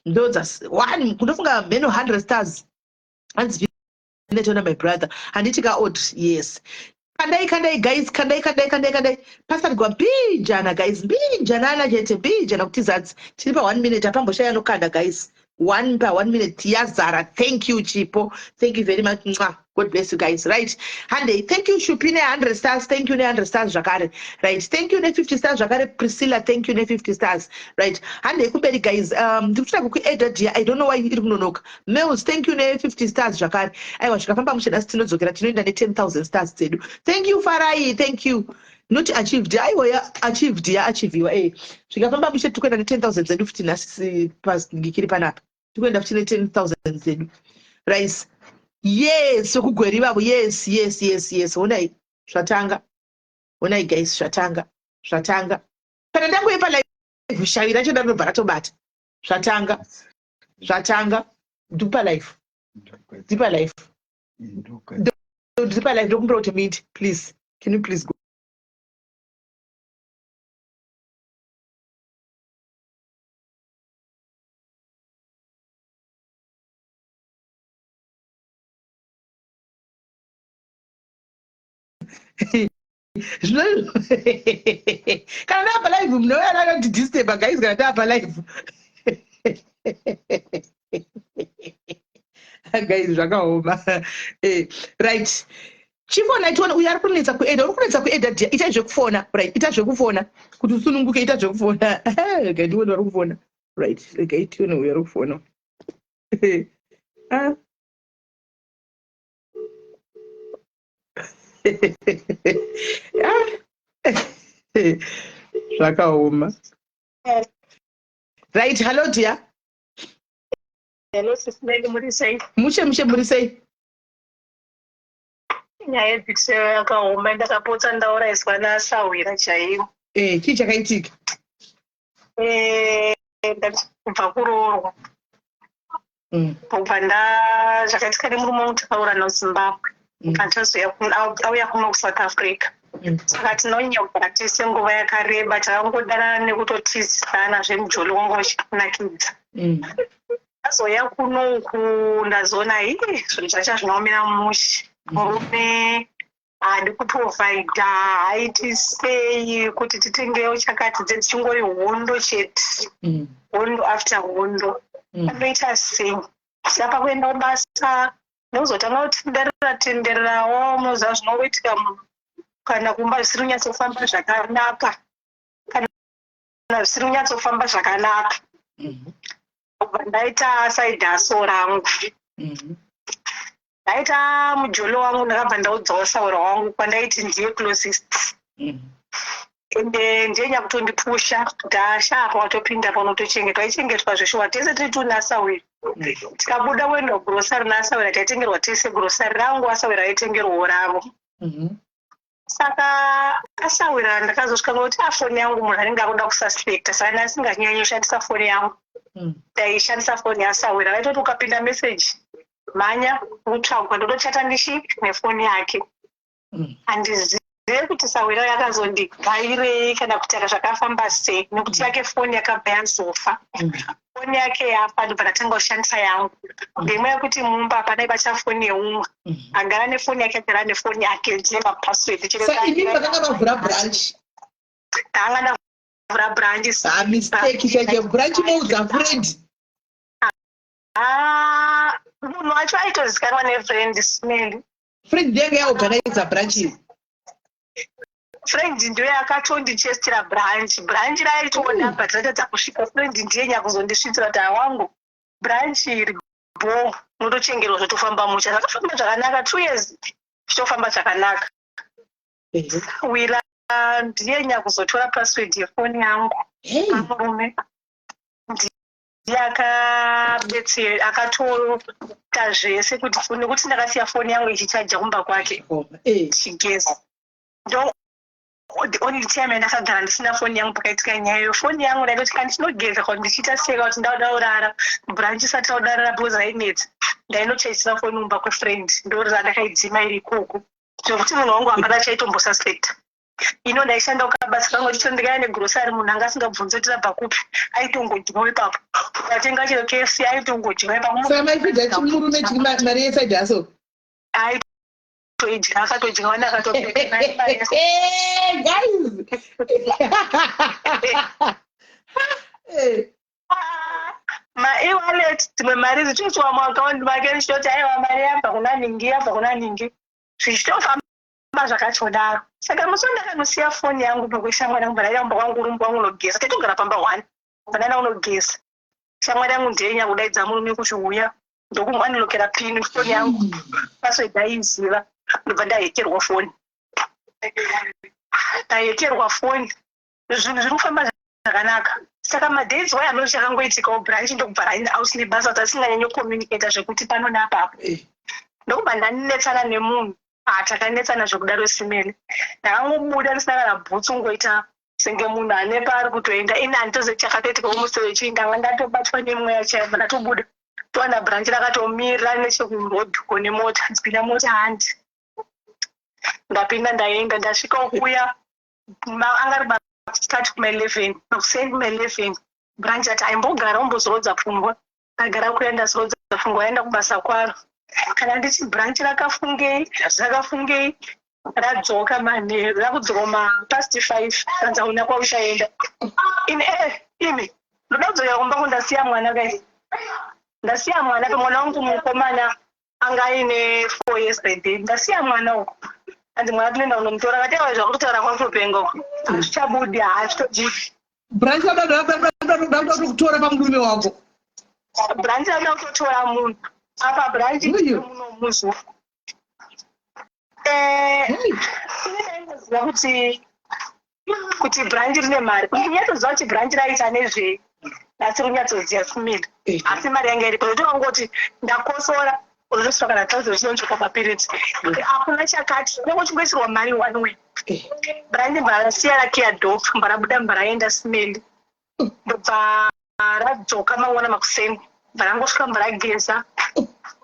Ndo dzas one kunofunga mheno 100 stars. Hanzi netona my brother. Handiti ka odd yes. Kandai kandai guys, kandai kandai kandai kandai. Pasarwa mbijana guys, mbijana chete, mbijana kuti zadzi. Tiri pa 1 minute apamboshaya anokanda guys. 1 pa 1 minute yazara. Thank you Chipo. Thank you very much. Mwah. God bless you guys. Right. Handei. Thank you Shupi ne 100 stars. Thank you ne 100 stars zvakare. Right. Thank you ne 50 stars zvakare Priscilla. Thank you ne 50 stars. Right. Handei kumberi guys. Ndikutsvaka kuadda dear. I don't know why iri kunonoka. Mills, thank you ne 50 stars zvakare. Aiwa zvikafamba mushe nhasi tinodzokera tinoenda ne 10000 stars dzedu. Thank you Farai. Thank you. Not achieved. Aiwa ya achieved ya achieviwa eh. Zvikafamba mushe tikuenda ne 10000 dzedu futi nhasi pasingikiri panapa. Tikuenda futi ne 10000 dzedu. Right. Yes, vekugweri ivavo. Yes, yes, yes, yes. Honai zvatanga. Honai guys zvatanga. Zvatanga. Kana ndanguye pa live shavi racho ndanobva ratobata. Zvatanga. Zvatanga. Ndipa live. Ndipa live. Ndiri palive, ndokumbira kuti muite, please. Can you please go? Zvino kana ndava palive, munouya anotidisturba, guys. Kana tava palive, guys, zvakaoma. Right, chifona itione uyo ari kunetsa kueda. Uri kunetsa kueda, dia. Ita zvekufona, right? Ita zvekufona kuti usununguke. Ita zvekufona. Regai ndione vari kufona. Right, regai tione uyo ari kufona. Ah. Ah. Zvakaoma. Right, hello dear. Hello, Sis Melly, muri sei? Mushe mushe, muri sei? Nyaya yedzikiso yakaoma, ndakapotsa ndauraiswa nasahwira chaiwo. Chii chakaitika? Kubva kuroorwa. Kubva nda zvakaitika nemurume wangu, takaroorana kuZimbabwe. Atazouya auya kuno kuSouth Africa. Saka tinonyogara tese nguva yakareba, takangodanana nekutotizisana zvemujolo wanga uchikunakidza. Azouya kuno uku, ndazoona ii zvinhu zvacho hazvina mushe. Murume haadi kuprovhaidha, haiti sei kuti titengewo chakati, dzedzichingori hondo chete. Hondo after hondo. Anoita sei? Saka kuenda kubasa nokuzotanga kutenderera tendererawo, munoziva zvinongoitika munhu kana kumba zvisiri kunyatsofamba zvakanaka. Kana zvisiri kunyatsofamba zvakanaka. Kubva ndaita side hustle rangu. Ndaita mujolo wangu, ndakabva ndaudzawo sahwira wangu kwandaiti ndiye closest. Ende ndiye nyakutondipusha kuti asha apa watopinda panotochengetwa, aichengetwa zveshuwa, tese tiri two nasahwira. Tikabuda kuenda kugrosari nasahwira, taitengerwa tese grosari rangu, asahwira aitengerwawo ravo. Saka asahwira ndakazosvika ngokuti afoni yangu munhu anenge akuda kususpecta, saka ndasinganyanyoshandisa foni yangu. Ndaishandisa foni yasahwira, vaitoti ukapinda message mhanya utsvagwa, ndotochata ndichi nefoni yake. Handizive kuti sahwira yakazondigairei kana kuti zvakafamba sei, nekuti yake foni yakabva yazofa. Foni yake yafa, ndobva ndatanga kushandisa yangu. Ndemwe yekuti mumba hapana ibacha foni yeumwe. Agara nefoni yake, agara nefoni yake, ndine mapassword. Saka imi makanga mavhura branch? Ndanga ndavhura branch. Ah, mistake chaicho. Branch moudza friend? Ah, munhu wacho aitozikanwa nefriend, Smeli. Friend ndiye anga yaorganiza branch iyi? Friend ndiyo yakatondichestera branch. Branch raitoona but ratadza kusvika. Friend ndiye nyakuzondisvitsira kuti awangu branch iri bo, unotochengerwa, zvotofamba musha. Zvakafamba zvakanaka, 2 years zvichitofamba zvakanaka. Wira ndiye nyakuzotora password yefoni yangu. Pamurume ndiye akabetsera, akatoita zvese kuti nekuti ndakasiya foni yangu ichichaja kumba kwake chigeza. Ndo the only time yandakagara ndisina foni yangu pakaitika nyaya iyo. Foni yangu ndaitoti kana ndichinogeza kana ndichiita seka kuti ndauda kurara, branch isati raudarara because rainetsa, ndainochaisira foni kumba kwefriend, ndorara ndakaidzima iri ikoko, zvekuti munhu wangu hapana chaitombosuspecta. Ino ndaishanda kukabasa kangu chito, ndikaya negrosari, munhu anga asingabvunzi kuti rabva kupi, aitongodyawo ipapo. Ukatenga chero KFC, aitongodyawo ipapo. Saka maifidha chimurume chiri mari yeside hustle? Aitoidya, akatodya wana, akatopeka. Guys. Maewallet, dzimwe mari dzichoiswa muakaunti make, ndichitoti aiwa, mari yabva kuna ningi, yabva kuna ningi, zvichitofamba zvakatodaro. Saka musi wandakanosiya foni yangu pakweshamwari yangu, bva kumba kwangu, urumbu wangu unogeza, taitogara pamba one, bva ndaenda kunogeza, shamwari yangu ndiye nyakudaidza murume kuti uya, ndokumuunlockera pin foni yangu, password aiziva, ndobva ndahekerwa foni. Ndahekerwa foni, zvinhu zviri kufamba zvakanaka. Saka madays way anoti chakangoitikawo, branch ndokubva raenda out nebasa kuti asinganyanyi kucommunicata zvekuti pano neapapo. Ndokubva ndanetsana nemunhu. Ah, takanetsana zvekudaro simene, ndakangobuda ndisina kana bhutsu, ngoita senge munhu ane paari kutoenda. Ini handitozivi chakatoitikawo musi wechii, ndanga ndatobatwa nemweya chaibva ndatobuda, towana branch rakatomira nechekurodhiko nemota, dzipinda mota handi. Ndapinda, ndaenda, ndasvika kuya, anga ari start kuma 11 makuseni, kuma 11. Branch ati, "Aimbogara umbozorodza pfungwa." Ndagara kuya, ndazorodza pfungwa, aenda kubasa kwaro. Kana ndichi branch rakafungei, rakafungei, radzoka manheru, rakudzoka mapast 5. Kanzi, "Hauna kwauchaenda." Ini, "Imi, ndoda kudzokera kumba, kundasiya mwana kai, ndasiya mwana pe mwana wangu mukomana anga aine 4 years by then. Ndasiya mwana uko." Anzi, "Mwana tinoenda kunomutora." Kati, "Aiwa, zvakutaura kwakutopenga uko, hazvichabudi, hazvitobudi." Branch rada kutora pamurume wako. Branch rada kutotora munhu apa, branch Uyu. munomuzuva. Ini ndaingoziva kuti branch rine mari. Kunyatsoziva kuti branch raita nezvei, asi kunyatsoziva kumira, asi mari yanga iripo. Zvotovangoti ndakosora, unotosvika kana 1,000, chinonzvekwa mapiritsi, hakuna chakati, unenge uchingoisirwa mari one way. Branch mbarasiya rakiya door, mbarabuda, mbaraenda simeli, ndobva radzoka mangwana makuseni. Mbarangosvika, mbarageza,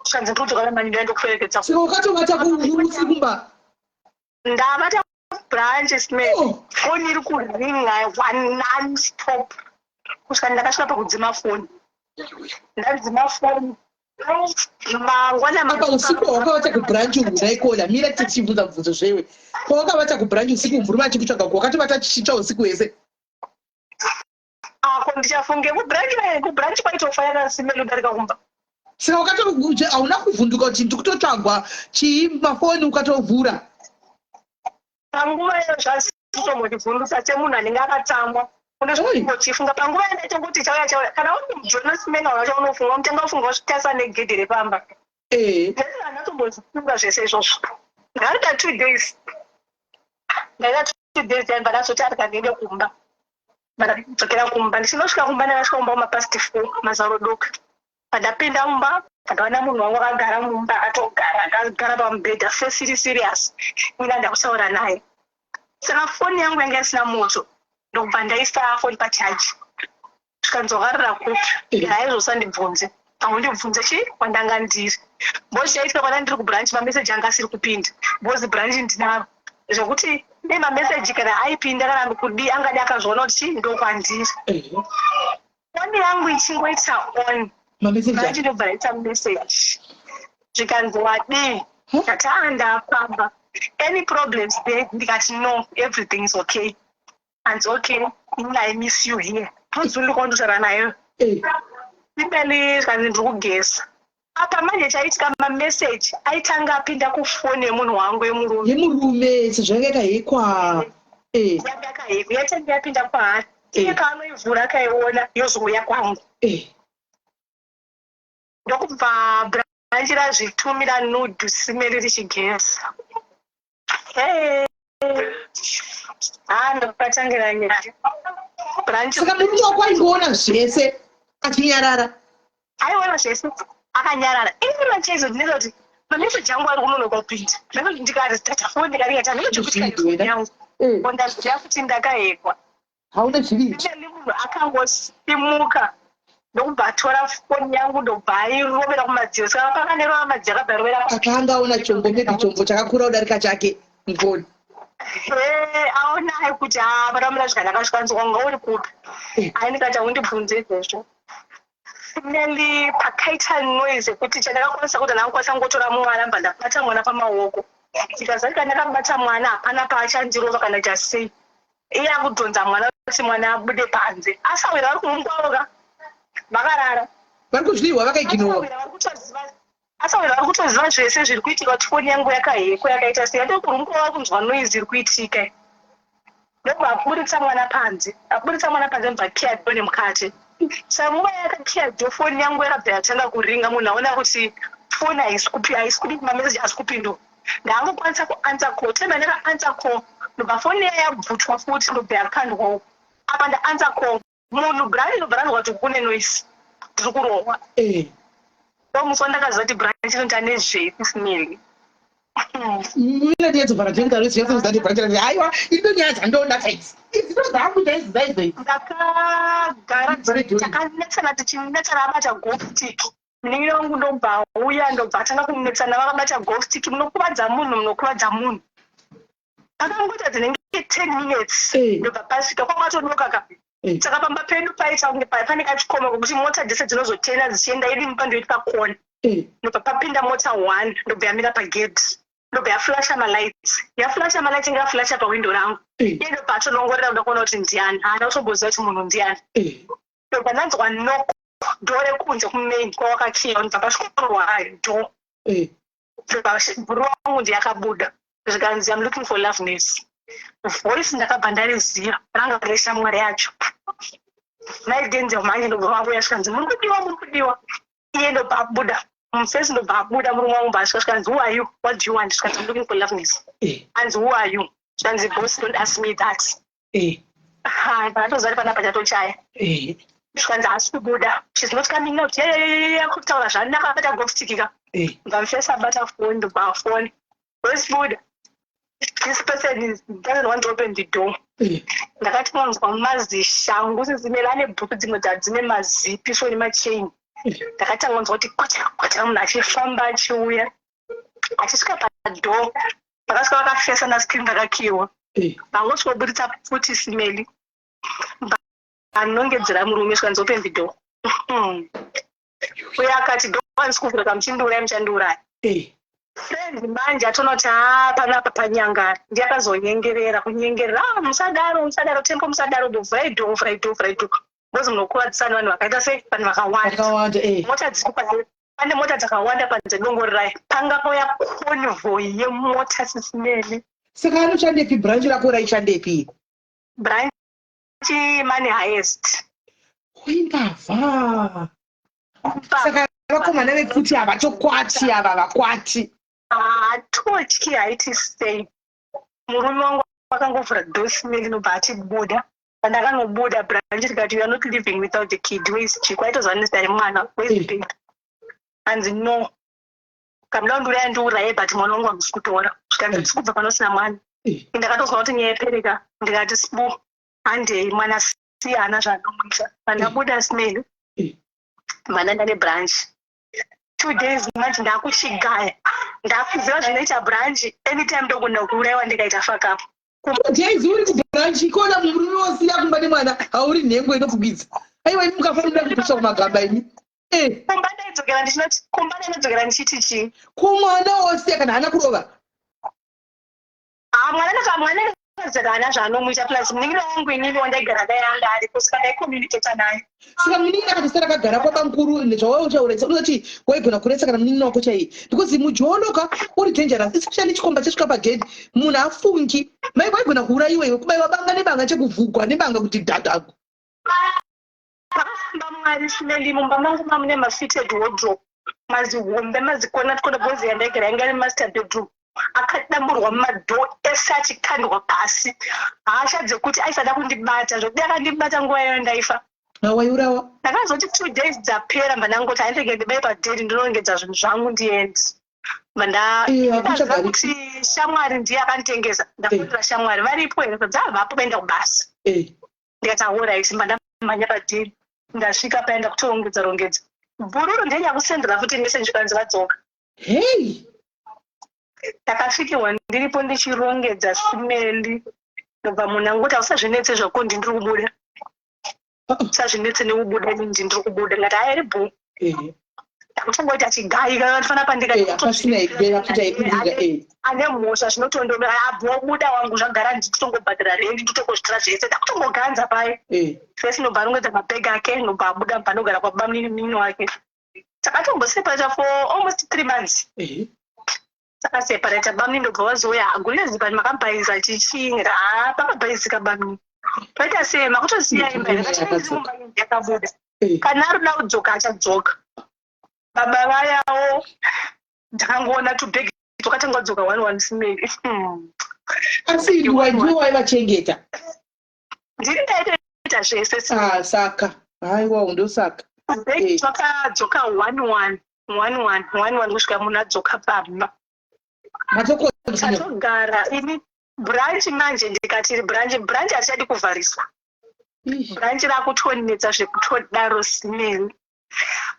svanzi, "Ndikudzoka namani, ndoenda kuperekedza." Saka ukatovata usiri kumba? Ndavata branch smell. Oh. Foni iri kuringa one non stop kusvika ndakasvika pakudzima foni. Ndadzima foni mangwana. Apa usiku hwakavata kubranch uhu, naikola mira, tichibvunza mubvunzo zvewe. Pawakavata kubranch usiku, murume achikutsvaga, wakatovata chichitsva usiku hwese? Ako ndichafunge kubranch, kubranch kwaitofa yakasimela kudarika kumba. Saka wakato hauna kuvhunduka kuti ndikutotsvagwa chii, mafoni ukatovhura? Panguva iyo zvasitombondivhundusa, semunhu anenge akatsamwa une zvaungochifunga panguva iyo. Ndaitongoti chauya, chauya. Kana uri mujonosimena wacho, unofunga mutenga, ufunga wasvitasa negedhe repamba. Handatombozvifunga zvese izvozvo. Ndakaita 2 days, ndaita 2 days, ndaibva ndazoti arika ndiende kumba. Ndakadzokera kumba. Ndichinosvika kumba, ndakasvika kumba kumapast 4 mazarodoka. Pandapinda mumba, ndaona munhu wangu akagara mumba, atogara, akagara pamubhedha, face iri serious. Ina ndakutaura naye. Saka foni yangu yanga isina moto, ndokubva ndaisa foni pachaji. Zvikanzi, "Wakarara kupi?" Haizvo, usandibvunze, haundibvunze chi kwandanga ndiri. Because chaitika, kwana ndiri kubranch, mameseji anga asiri kupinda, because branch ndinaro zvekuti dei mameseji kana aipinda kana kudi, angadi akazviona kuti chi ndokwandiri. Foni yangu ichingoita on, mameseji branch ndobva raita message. Zvikanzi, "Wadii?" Ndati, "Ah, ndafamba. Any problems there?" Ndikati, "No, everything is okay." Anzi, "Okay, inini I miss you here." Tozunduka kundotaura nayo imbeli. Zvikanzi, "Ndiri kugeza." Apa manje chaitika, mameseji aitanga apinda kufoni yemunhu wangu yemurume. Yemurume, sezvo yanga yakahekwa. Yanga yakahekwa, yatanga yapinda kwaari. Iye kaanoivhura, akaiona, yozouya kwangu. Ndokubva branch razvitumira nude, simeri richigeza. Ha, ndopatangira nyaya branch. Saka murume wako aingoona zvese achinyarara? Aiona zvese akanyarara. Ini machezo ndinoita kuti mameseji angu ari kunonoka kupinda. Ndikati tata foni, ndikaringata Zviri, yangu, ndaziva kuti ndakahekwa. Hauna zvivindi. Ine munhu akangosimuka, ndokubva atora foni yangu, ndobva airovera kumadziro. Saka pakanerova madziro, akabva arovera. Akanga aona chombo, maybe chombo chakakura kudarika chake mufoni. Aona kuti paramura zvakanaka. Zvikanzi, "Wanga uri kupi?" Ai, ndikati, "Haundibvunze izvozvo." Finally pakaita noise yekuti chandakakwanisa kuti ndakakwanisa kungotora mwana, mba ndabata mwana pamaoko. Ndikaziva kuti ndakabata mwana, hapana paachandirova kana chasei. Iye akudhonza mwana kuti mwana abude panze. Asawira vari kurumu ka, vakarara. Vari kuzvirwa, vakaiginowa. Asawira vari kutoziva zvese zviri kuitika, kuti foni yangu yakahekwa, yakaita sei. Ndokurumu kwava kunzwa noise iri kuitika, ndobva aburitsa mwana panze. Aburitsa mwana panze, ndobva kiya door nemukati. Saka nguva yakakiya door, foni yangu yakabva yatanga kuringa. Munhu aona kuti foni haisi kudi, mameseji haasi kupindura. Ndaangokwanisa kuanswer call. Time yandaka-answer call, ndobva foni iya yabvutwa futi, ndobva yakandwawo. Apa ndaanswer call, munhu branch ndobva ranzwa kuti kune noise, ndiri kurohwa. Ndomusi wandakaziva kuti branch inoita nezvei kusimiri. Mina ndiyedzovhara ndiyedzovhara branch. Aiwa, ino nyaya dzandoda chaidzi, idzi ndo dzangu chaidzi dzaidzo idzi. Ndakagara, takanetsana, tichinetsana, abata golf stick. Munin'ina wangu ndobva auya, ndobva atanga kunetsana vakabata golf stick. "Munokuvadza munhu, munokuvadza munhu." Pakangoita dzinenge 10 minutes, ndobva pasvika kwakatodoka ka. Saka pamba pedu paita kunge pane kachikoma kokuti mota dzese dzinozotena dzichienda, yedu imba ndoiti pakona. Ndobva papinda mota one, ndobva yamira pagedhi, ndobva yaflasha malights. Yaflasha malights, inge yaflasha pawindo rangu. Iye ndobva atodongorera kuda kuona kuti ndiani. Haana kutomboziva kuti munhu ndiani. Ndobva ndanzwa knock door rekunze kumain kwawakakiya. Ndobva pasvikorwa door. Ndobva bhuru wangu ndiyakabuda, zvikanzi, "I'm looking for Loveness." Voice ndakabva ndariziva, ranga reshamwari yacho, maidenzel. Manje ndobva vavuya, zvikanzi, "Muri kudiwa, muri kudiwa." Iye ndobva abuda mufesi, ndobva abuda murume wangu. Bva asvika, zvikanzi, "Who are you? What do you want?" Zvikanzi, "I'm looking for Loveness." Anzi, "Who are you?" Zvikanzi, "Boss, don't ask me that." Ha, ndakatoziva kuti panapa chatochaya. Zvikanzi, "Haasi kubuda, she's not coming out." Yeyeyeye, kutaura zvanaka, akata goftikika. Ndobva mufesi abata foni, ndobva afoni wesibuda, "This person doesn't want to open the door." Ndakati manzwa mazishangu sisimela ane bhuku dzimwe dzadzine mazipi so nemachain. Ndakatanga kunzwa kuti kwacha kwacha, munhu achifamba achiuya, achisvika padoor. Vakasvika vakafesa nascreen rakakiwa. Vangosvikoburitsa pfuti simeli, anongedzera murume, svikanzi, "Open the door." Uye akati, "Door handisi kuvhura, kamuchindiuraya, muchandiuraya." Friend manje atoona kuti haa, panapa panyangara. Ndiye akazonyengerera, kunyengerera, "Ah, musadaro, musadaro Tempo, musadaro, vhurai door, vhurai door, vhurai door," because munokuvadzisana, vanhu vakaita sei, vanhu vakawanda. Vakawanda. Mota dziri panze, pane mota dzakawanda panze, dongorirai panga pauya convoy yemota sisimene. Saka anoshandepi? Branch rako raishandepi? Branch Money Heist. Oimbavha. Saka vakomana vekuti havatokwati ava, vakwati. Hatotyi, haiti sei. Murume wangu akangovhura door simeli, inobva atibuda. Pandakanobuda, branch rikati, "You are not living without the kid. Where is Chiko?" Aitozva nezita remwana. "Where is the baby?" Anzi, "No, kamuda kundiuraya, ndiuraye, but mwana wangu hamusi kutora." Zvikanzi, "Ndisi kubva panosina mwana." Ndakatozwa kuti nyaya yepereka. Ndikati, "Sibu, handei, mwana siyana zvanomuita." Pandabuda simeli, mwana ndane branch 2 days manje, ndakuchigaya, ndakuziva zvinoita branch. Anytime ndogona kuurayiwa ndikaita fuck up. 2 days uri kubranch ikona, murume wosiya kumba nemwana, hauri nhengo inokugwidza. Aiwa, imi mukafanira kupusha kumagamba imi. Kumba ndaidzokera ndichinoti, kumba ndainodzokera ndichiti chii? Kumwana wosiya kana haana kurova. Ah, mwana ndaka mwana ndakazara haana zvaanomuita. Plus munin'ina wangu inini wandaigara naye anga aripo, saka ndaicommunicata naye. Saka munin'ina akatosara akagara kwabamukuru, zvawauchauresa unoti waigona kuresa kana munin'ina wako chaiye, because mujoloka uri dangerous, especially chikomba chesvika pagedhi, munhu afungi mai waigona kuurayiwa iwe, kubaiwa banga nebanga, chekuvhugwa nebanga kuti dhadhagu. Pakafamba Mwari simeli. Mumba mangu mamune mafitted wardrobe mazihombe, mazikona tikona, because yandaigara yanga iri master bedroom. Akadamburwa madoor ese, achikandwa pasi. Hasha dzekuti aisada kundibata, zvokuti akandibata nguva iyoyo ndaifa. Waiurawa. Ndakazoti 2 days dzapera, mba ndangoti handege ndibai padheri, ndinongedza zvinhu zvangu ndiende. Hakuchagariki. Kuti shamwari ndiye akanditengesa. Ndafonera shamwari, "Varipo here?" Dzavapo, vaenda kubasa. Ndikati, "Alright." Mba ndamhanya padheri, ndasvika paenda kutorongedza rongedza. Bhururu ndiye nyakusendera futi message, kanzi vadzoka. Hei. Ndakasvikirwa ndiripo ndichirongedza simeli. Ndobva munhu angoti, "Hausazvinetse zvako, ndindiri kubuda." "Usazvinetse nekubuda, ini ndindiri kubuda." Ndikati, "Hairi bhu." Ndakutongoita chigai kana ndifana pandika. Hapasina kuita ipindika. Ane mhosva zvinotondome abhobuda wangu, zvagara nditongobhadhara rendi, nditongozvitira zvese, ndakutongoganza pai. Fesi ndobva arongedza mabhegi ake, ndobva abuda, mba ndogara kwababa munini wake. Takatomboseparata for almost 3 months. Takaseparata, bamuni ndobva wazouya, "Gulezi, pani makabhaisa chichi?" Ha, pakabhaisika bamuni, paita sei, makutosiya imba here? Yakadzoka. Yakabuda. Kana ari kuda kudzoka, achadzoka. Baba vayawo, ndakangoona tubhegi twakatanga kudzoka one one simeli. Asi ndiwe waivachengeta? Ndini ndaitoita zvese. Ah, saka haiwa, ndosaka. Tubhegi twakadzoka one one, one one, one one, kusvika munhu adzoka pamba. Matokontinue. Tatogara ini branch manje, ndikati branch, branch hatichadi kuvhariswa. Branch rakutonetsa zvekutodaro simeli.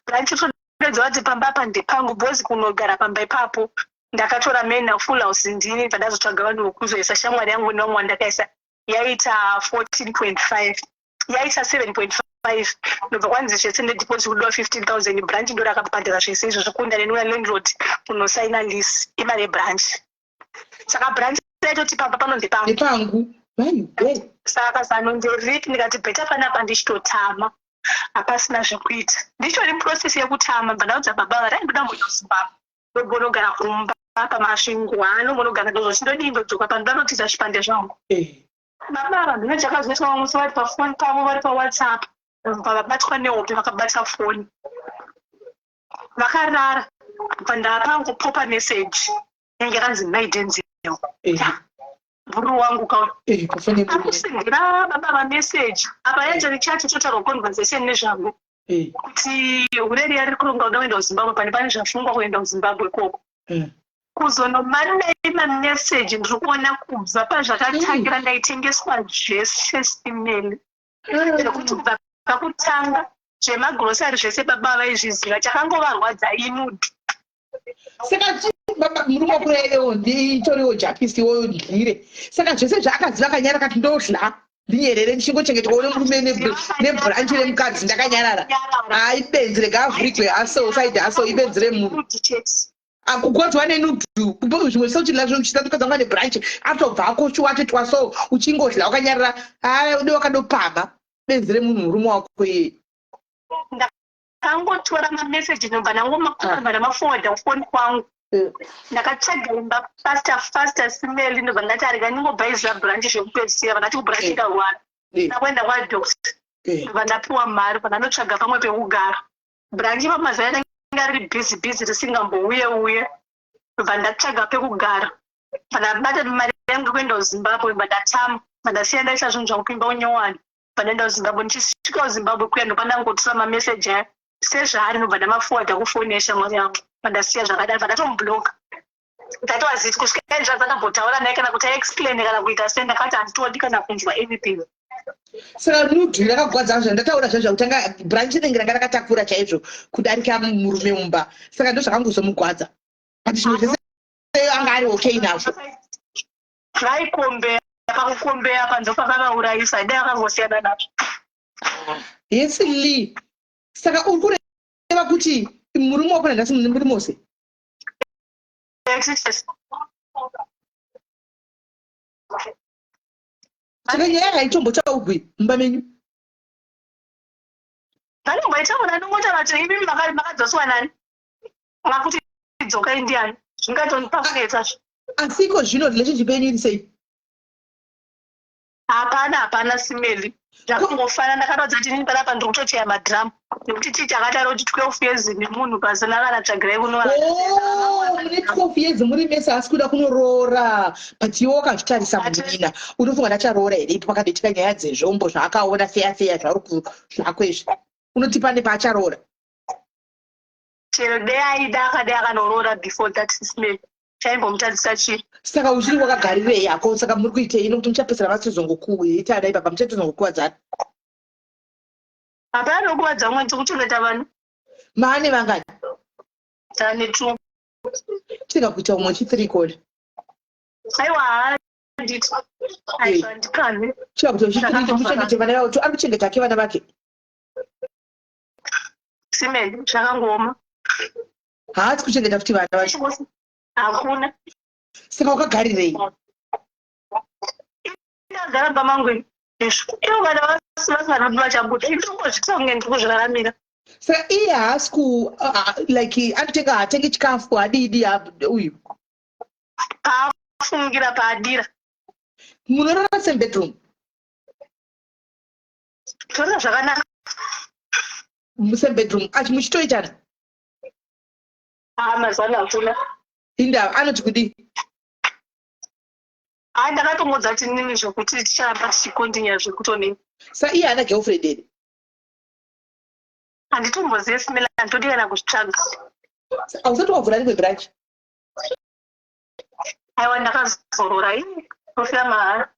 Branch tonedza kuti pamba apa ndepangu, because kunogara pamba ipapo. Ndakatora main full house ndini, bva ndazotsvaga vanhu vokuzoisa. Shamwari yangu nevamwe wandakaisa, yaita 14.5, yaita 7.5. Ndobva kwanzi zvese nedeposit kudiwa 15,000. Branch ndo rakabhadhara zvese izvozvo. Kunda nenouya landlord unosaina lease, imari yebranch. Saka branch yaitoti pamba pano ndepangu. Nepangu, vaiwe. Saka zano nderipi? Ndikati better panapa ndichitotama, hapasina zvekuita. Ndichitori process yekutama, bva ndaudza baba vari aindoda mboenda kuZimbabwe, ndombonogara kumba paMasvingo, anombonogara. Ndozoti ndodzoka pano, ndanotiza zvipande zvangu. Baba ava ndino chakazoitwa musi vari pafoni pavo, vari paWhatsApp, vakabatwa nehope, vakabata foni vakarara. Bva ndapangopopa message yange yakanzi "Mai Denzel". Bhuru wangu ka. Pafoni yemurume. Akusendera baba vameseji apa, yanjani chat, totaura conversation nezvangu kuti ureri ari kuronga kuda kuenda kuZimbabwe, pane zvafungwa kuenda kuZimbabwe ikoko. Kuzonomanai mameseji ndiri kuona kubva pazvakatangira, ndaitengeswa zvese simeli, zvekuti kubva pakutanga zvemagrosari zvese baba vaizviziva. Chakangovarwadza inude. Saka baba murume wakurerewo nditoriwo jakisi wodlire. Saka zvese zvaakaziva akanyara, kati ndodla ndinyerere, ndichingochengetwawo nemurume nebranch remukadzi, ndakanyarara. Hai, benzi, rega avhurigwe aso side aso, ibenzi remunhu. Nude chete. Akugodzwa nenude, zvimwe seuchidla zvinhu nebranch, atobva akoshuwa atoitwa so, uchingodla wakanyarara. Hai, ude wakadopamha, benzi remunhu, murume wako iyeye. Kangotora mameseji, ndobva ndangomakuramba, ndamaforwarda kufoni kwangu. Ndakatsvaga imba faster faster simeli, ndobva ndati arega ndingobhaizira branch zvekupedzisira. Vakati kubranch ndarwara, ndakuenda kwadoctor. Ndobva ndapiwa mari, bva ndanotsvaga pamwe pekugara. Branch pamazuva yanenge riri busy busy, risingambouye uye. Ndobva ndatsvaga pekugara, bva ndabata mari yangu yekuenda kuZimbabwe, bva ndatama, bva ndasiya ndaisa zvinhu zvangu kuimba kunyowani, bva ndaenda kuZimbabwe. Ndichisvika kuZimbabwe kuya, ndobva ndangotora mameseji aya sezvaari, ndobva ndamaforwarda kufoni yeshamwari yangu, bva ndasiya zvakadaro, bva ndatomubloka. Ndatoaziti kusvika izvi asakambotaura naye kana kuti aexplain kana kuita sei. Ndakati handitodi kana kunzwa anything. Saka nude rakagwadza, zvandataura zvaizvo kutanga, branch rinenge ranga rakatakura chaizvo kudarika murume mumba. Saka ndo zvakangozomugwadza, but zvimwe zvese anga ari okay nazvo. Vaikombeya, pakukombeya pa ndopakavaurayisa. Dai akangosiyana nazvo. Yes lee, saka uri kureva kuti murume wako nanhasi muri mose? Yes. Saka nyaya haitombotaugwi mumba menyu? Vanomboitaura, anongotaura kuti imi makadzoswa nani, makuti dzokai ndiani, zvingatonipa kunetsa. Asi iko zvino relationship yenyu iri sei? Hapana, hapana simeli, zvakangofana. Ndakatodza kuti inini panapa ndiri kutocheya madhiramu, nekuti chii chakataura kuti 12 years nemunhu pasina kana tsvagirai kuno. Oh, mune 12 years muri mese, asi kuda kunoroora. But iwe wakazvitarisa munina, unofunga ndacharoora here ipo pakatoitika nyaya dzezvombo zvaakaona feya feya zvauri zvako izvi? Unoti pane paacharoora? Chero dei aida, akadai akanoroora before that simeli, chaimbomutadzisa chii? Saka uchiri wakagarirei hako? Saka muri kuitei? Nokuti muchapedzisira vasizongokuita dai baba muchatozongokuwadzana. Hapana nokuvadza umwe, ndiri kuchengeta vanhu. Maane vangani? Tane two. Chega kuita umwe chithree kole. Aiwa, handiti, aiwa, ndikani. Chega kuita chithree, muchengete vana vavo. Ari kuchengeta ake vana vake? Simeli, zvakangooma. Haasi kuchengeta futi vana vacho? Hakuna. Saka wakagarirei? Ndagara mba mangu izvo, ivo vana vasinganodi vachabuda, indongozvitira kunge ndiri kuzviraramira. Saka iye haasi ku like anotenga, haatengi chikafu, hadidi uyu? Paafungira, paadira. Munorara same bedroom? Torora zvakanaka. Same bedroom, achi muchitoitana? Haa, mazuva ano hakuna. Indava, anoti kudii? Haa, ndakatomudza kuti nini zvokuti ticharamba tichikontinya zvekutonini. Sa iye haana girlfriend here? Handitombozive simela, handitodi kana kuzvitsvaga. Hausati wavhura rimwe branch? Aiwa, ndakazorora ini, tofira mahara.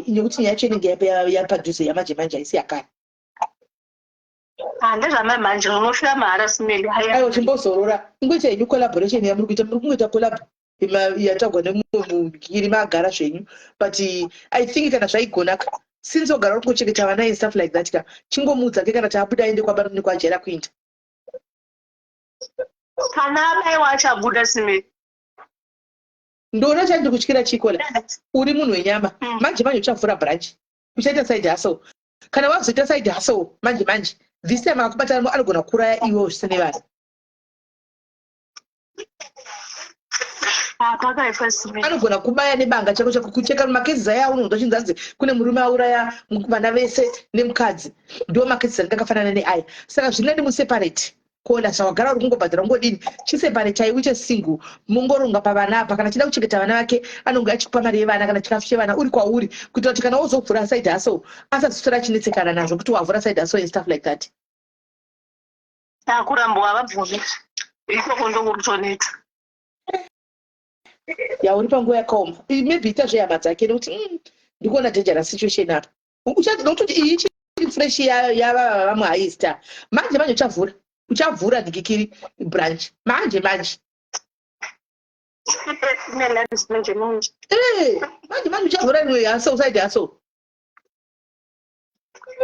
Nekuti nyaya yacho inenge yapadhuze, yamanje manje, haisi yakare. Ah, ndezvamai manje unofira mahara simeli. Aiwa, chimbozorora, ingoita henyu collaboration yamuri kuita. Muri kungoita collab yatagwa nemumwe mugiri magara zvenyu, but I think kana zvaigona ka, since wagara uri kungochengeta vana and stuff like that ka, chingomuudza ke kana taabuda aende kwabanoni kwajaira kuenda. Kana abaiwa achabuda, simeli. Ndoona chandiri kutyira chikola, uri munhu wenyama. Manje manje uchavhura branch, uchaita side hustle. Kana wazoita side hustle manje manje, this time akubata anogona kuuraya iwewo zvisine vanhu. Ah, pakaipa, simeli. Anogona kubaya nebanga chako chako, kucheka. Macases aya unonzwa chinzanzi kune murume auraya vana vese nemukadzi, ndo macases anenge akafanana neaya. Saka zvina ndimuseparate kuona zvawagara uri kungobhadhara ungodini. Chiseparate uite single, mungoronga pavana apa. Kana achida kuchengeta vana vake, anonge achikupa mari yevana kana chikafu chevana uri kwauri, kuitira kuti kana wozovhura side hustle asazoswera achinetsekana nazvo kuti wavhura side hustle and stuff like that. Akurambwa havabvumi, ikoko ndokurutonetsa. Ya, uri panguva yakaoma. Maybe ita zvehama dzake, nekuti ndikuona dangerous situation apa. Nokutoti iyi ichiri fresh yavava vamwe haista. Manje manje uchavhura dhikikiri branch manje manje. Manje manje. Eh, manje manje uchavhura imwe hustle, side hustle.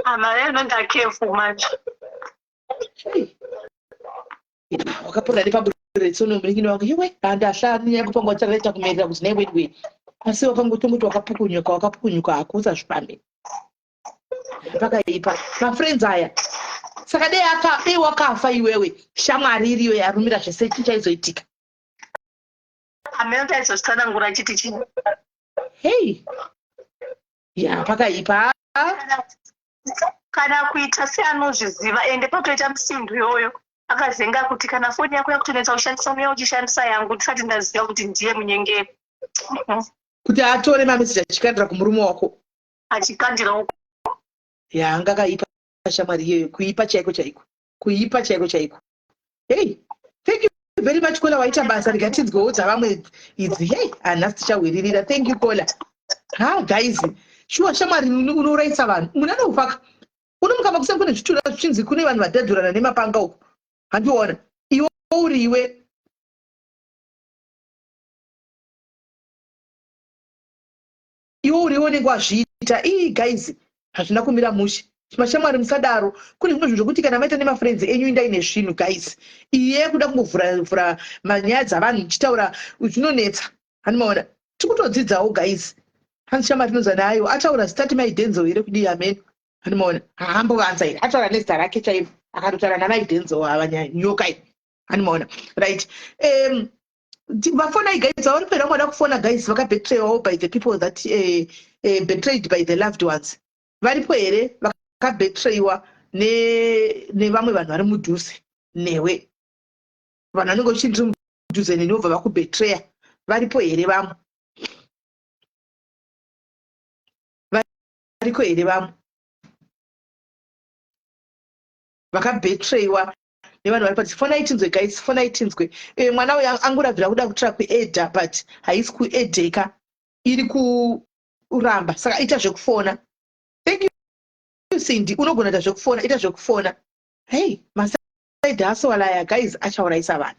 Amari anonda careful manje. Hey. Wakapona nepaburetsono muringini wangu iwe, handahla nyaya kupanga uchareta kumerera kuti naiwe, asi wakangotongoti wakapukunyuka, wakapukunyuka hakusa zvipambe. Pakaipa mafriends aya. Saka dei wakafa iwewe, shamwari iriyo yarumira zvese, chii chaizoitika? Amene taizozvitsanangura chiti chii? Hei, ya, pakaipa. Kana kuita seanozviziva, ende patoita musindo iyoyo akazenga kuti kana foni yako yakutonetsa kushandisa, unoya uchishandisa yangu, ndisati ndaziva kuti ndiye munyengeri. Kuti atore mameseji achikandira kumurume wako. Achikandira uko. Ya, anga akaipa shamwari iyoyo, kuipa chaiko chaiko, kuipa chaiko chaiko. Hey, thank you very much, Kola, waita basa. Rikatinzwewo dzavamwe idzi. Hey, hanhasi tichawiririra. Thank you, Kola. Ha, guys, shuwa shamwari unourayisa vanhu. Munhu anofaka unomuka makuseni kune zvitura zvichinzi kune vanhu vadhadhurana nemapanga uko, handiona iwe uriwe. Iwe uriwe unenge wazviita. Ii guys, hazvina kumira mushe. Mashamwari musadaro. Kune zvimwe zvinhu zvokuti kana maita nemafriends enyu, indai nezvinhu, guys. Iye kuda kungovhura vhura manyaya dzavanhu muchitaura zvinonetsa, handimaona. Tikutodzidzawo, guys. Hanzi shamwari tinonzwa nayo ataura zita ti Mai Denzel here kudii, ameno, handimaona. Haambovanza here, ataura nezita rake chairo, akatotaura naMai Denzel ava nyoka iyi, handimaona. Right, vafonai guys, vari pera vamwe vada kufona guys, vakabetraywawo by the people that betrayed by the loved ones. Varipo here vakabetrayiwa nevamwe vanhu vari mudhuze newe? Vanhu vanenge uchindiri mudhuze neni, vobva vakubetraya. Varipo here vamwe? Variko here vamwe vakabetrayiwa nevanhu vari pati? Fonai tinzwe, guys, fonai tinzwe. Mwana uyu angorabvira kuda kutira kuedha, but haisi kuedheka, iri kuramba. Saka ita zvekufona. Thank you, Cindy. Unogona ita zvekufona, ita zvekufona. Hey, maside hustle aya, guys, achaurayisa vanhu.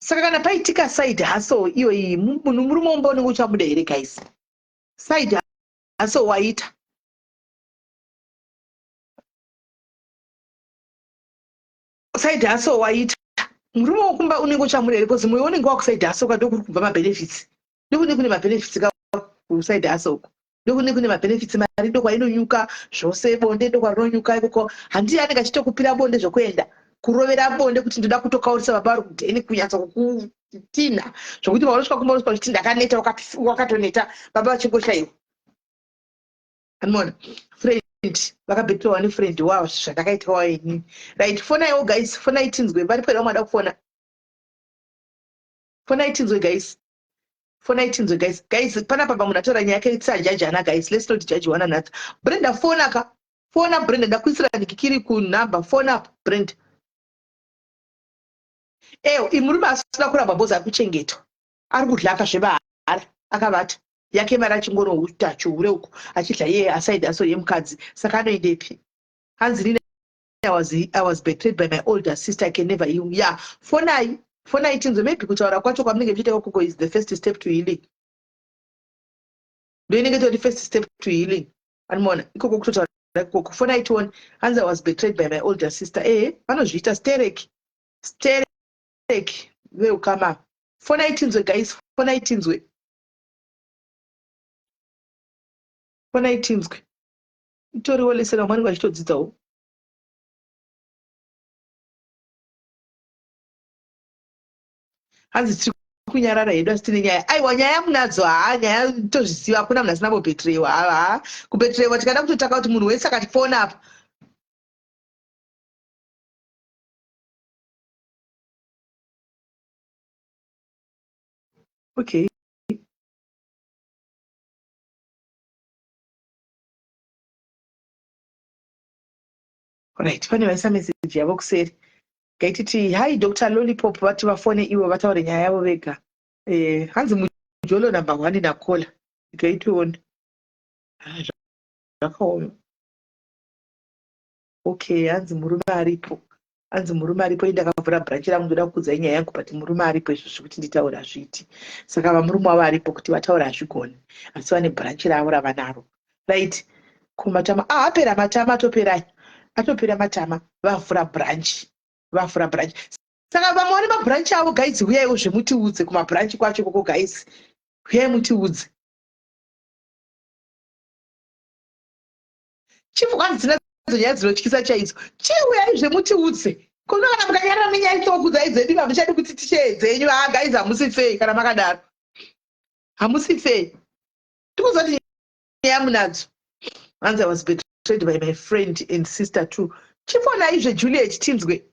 Saka kana paitika side hustle iyo iyi, munhu murume womba unenge uchamuda here, guys? Side hustle waita, side hustle waita, murume wokumba unenge uchamuda here? Because mwoyo unenge wakuside hustle ka, ndokuri kubva mabenefits, ndokune kune mabenefits ka kuside hustle uko, ndokune kune mabenefits. Mari ndokwainonyuka zvose, bonde ndokwarinonyuka ikoko. Handiye anenge achitokupira bonde zvokuenda kurovera bonde kuti ndoda kutokaurisa baba vari kudheni, kunyatsa kukutinha zvokuti paunosvika kumba unosvika uchiti ndakaneta, wakatoneta, baba vachingoshayiwa. Anoona friend vakabetrayiwa nefriend wavo, zvandakaitawo ini. Right, fonaiwo guys, fonai tinzwe. Varipo here vamwe vada kufona? Fonai tinzwe, guys, fonai tinzwe, guys. Guys, panapa pamunhu ataura nyaya yake, tisajajana, guys. Let's not judge one another. Brenda, fona ka, fona Brenda, ndakuisira ndikikiri kunhamba. Fona Brenda. Ewo imurume asina kuramba bhozi, ari kuchengetwa, ari kudlaka zvebahara, akavata yake mari, achingonoita chihure uku, achidla iye aside hustle yemukadzi. Saka anoendepi? Hanzi nini I was betrayed by my older sister. I can never heal. Yeah, fonai, fonai tinzwe. Maybe kutaura kwacho kwamunenge muchiita ikoko is the first step to healing. Ndo inenge tori first step to healing. Anomaona ikoko kutotaura ikoko. Fonai tione. Hanzi I was betrayed by my older sister. Ehe, vanozviita sterek sterek veukama. Fonai tinzwe guys, fonai tinzwe, fonai tinzwe. Itoriwo lesson, vamwe vanenge vachitodzidzawo. Hanzi tiri kunyarara hedu asi tine nyaya. Aiwa, nyaya munadzo. Haa, nyaya tozviziva, hakuna munhu asina kubetrayiwa. Haa, kubetrayiwa tikada kutotaka kuti munhu wese akatifona apa. Okay, right, pane vaisa meseji yavo kuseri. Ngaititi hi Dr Lollipop, vati vafone ivo vataure nyaya yavo vega. Hanzi mujolo number one nakola. Ngaitione. Ah, zvakaoma. Okay, hanzi murume aripo, hanzi murume aripo. Indakavhura branch rangu, ndoda kukudzai nyaya yangu, but murume aripo izvozvi kuti nditaure hazviiti. Saka vamurume wavo aripo kuti vataure hazvigoni, asi vane branch ravo ravanaro. Right, kumatama. Ah, apera matama, atoperai, atopera matama. Vavhura branch, vavhura branch. Saka vamwe vane mabranch avo guys, huyaiwo zvemutiudze kumabranch kwacho ikoko guys, huyai mutiudze. Chief, kwanzi tinadzo nyaya dzinotyisa chaidzo. Chiuyai zvemutiudze kono. Kana mukanyarara nenyaya tokudzai dzedu, hamuchadi kuti tichee dzenyu. Ha guys, hamusi fei kana makadaro, hamusi fei. Tikuzoti nyaya munadzo. Hanzi I was betrayed by my friend and sister too. Chifonai zveJuliet tinzwe.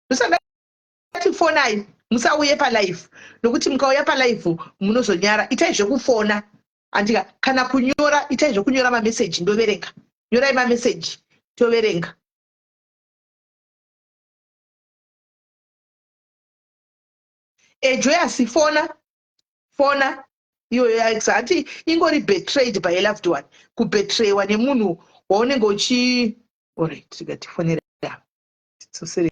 Musangati fonai, musauye palive, nokuti mukauya palive munozonyara. Itai zvekufona andika, kana kunyora, itai zvekunyora mameseji ndoverenga. Nyorai mameseji toverenga. Ejoyasi, fona, fona iyoyo yaisa. Hati ingori betrayed by a loved one, kubetrayiwa nemunhu waunenge uchi. Alright, tikatifonera tidzosere.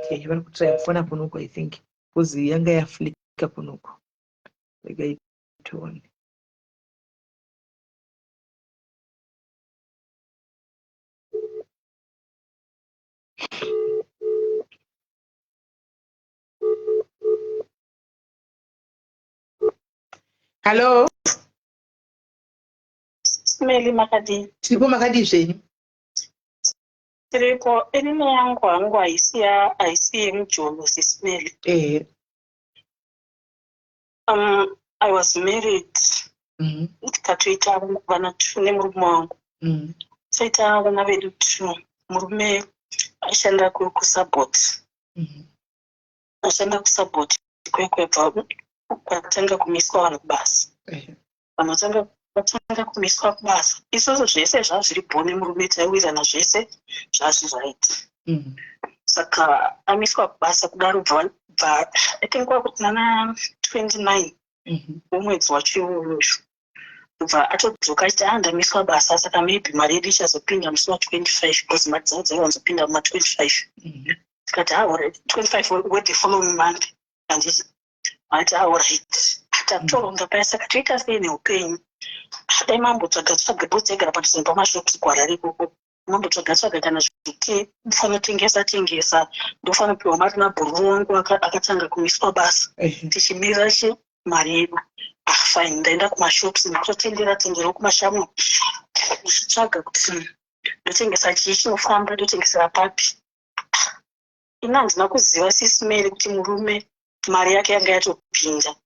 Okay, vari kutraya kufona kunoku, I think because yanga yaflika kunoku. Regai tione. Hallo. Smeli, makadii? Tiripo, makadii zvenyu? Tiriko. Inini yangu hangu haisi haisi yemujolo, sismeli. I was married. Tikatoita vana two nemurume wangu. Toita vana vedu two. Murume aishanda kusabot. Ashanda kusabot kwekwebva kwatanga kumiswa vanhu kubasa. Vanhu vatanga kumiswa kubasa. Isusu zvese zvazviri bho nemurume, taiwirirana, zvese zvazviri right. Saka amiswa kubasa kudaro, bva I think kwakuti nana 29 womwedzi wacho iwoyo, bva atodzoka achiti, "A, ndamiswa basa, saka maybe mari yedu ichazopinda musi wa25, because mari dzavo dzaiwanzopinda muma25." Tikati, "Ha, alright, 25 we the following month." Handiti ati, "Alright." Tatoronga paya, saka toita sei neupenyu? Dai mambotsvaga tsvaga, because taigara padhuze pamashops kuHarare ikoko. Mambotsvaga tsvaga kana zvekuti mufanotengesa tengesa, ndofanopiwa mari nabhururu wangu akatanga kumiswa basa, tichimirira chi mari yedu. Ah, fine, ndaenda kumashops, ndikutotendera tenderawo kumashamu, ndichitsvaga kuti ndotengesa chii chinofamba, ndotengesera papi. Ini handina kuziva, sismeri, kuti murume mari yake yanga yatopinda.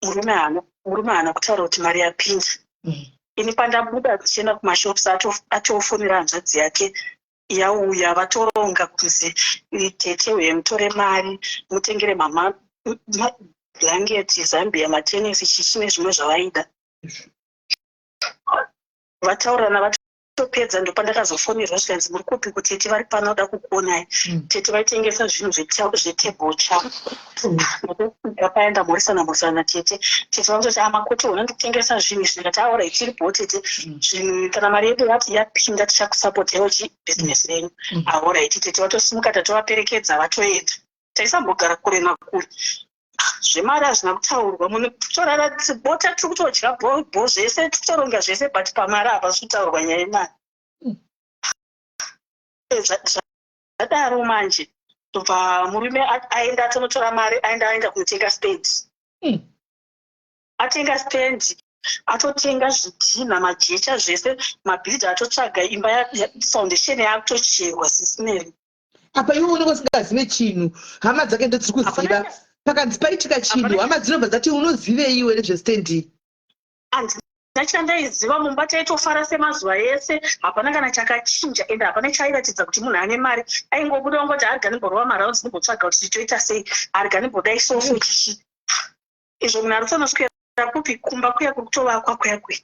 Murume haana kutaura kuti mari yapinda. Ini pandabuda tichienda kumashops, atofonera hanzvadzi yake yauya, vatoronga kunzi, "Tete, uye mutore mari mutengere mama blanket, zambia, matenesi, chichi nezvimwe zvavaida." Vataurirana. Topedza ndopandakazofonerwa zvikanzi muri kupi kuti tete vari pano voda kukuonai. Tete vaitengesa zvinhu zvetebocha. Ndapaya ndamhoresana mhoresana natete. Tete vakutoti, "Ah, makoti, hona ndikutengesa zvinhu izvi." Ndikati, "Alright, tiripo tete. Zvinhu kana mari yedu yati yapinda, tichakusapotewo chibhizinesi renyu." Alright tete, vatosimuka, tatovaperekedza, vatoenda. Taisambogara kure nakure. Zvemari hazvina kutaurwa. Munhu torara bota, tiri kutodya bho zvese, tiri kutoronga zvese, but pamari hapasi kutaurwa nyaya yemari. Zvadaro manje, ndobva murume aenda atonotora mari, aenda kunotenga stand. Atenga stand, atotenga zvidhinha, majecha, zvese, mabhiridha atotsvaga imba, foundation yakutocherwa, Sis Melly. Apa iwe unenge usingazive chinhu, hama dzake ndo dziri kuziva. Pakanzi paitika chinhu, hama dzinobva dzati, "Unozivei iwe nezvestendi?" Handina chandaiziva. Mumba taitofara semazuva ese, hapana kana chakachinja, ende hapana chairatidza kuti munhu ane mari. Aingobuda ongoti, "Arga ndimborova marounds, ndimbotsvaga kuti toita sei, arga ndimbodai soso chichi izvo." Munhu ari kutonoswera kupi? Kumba kuya kuri kutovakwa kuya kuya.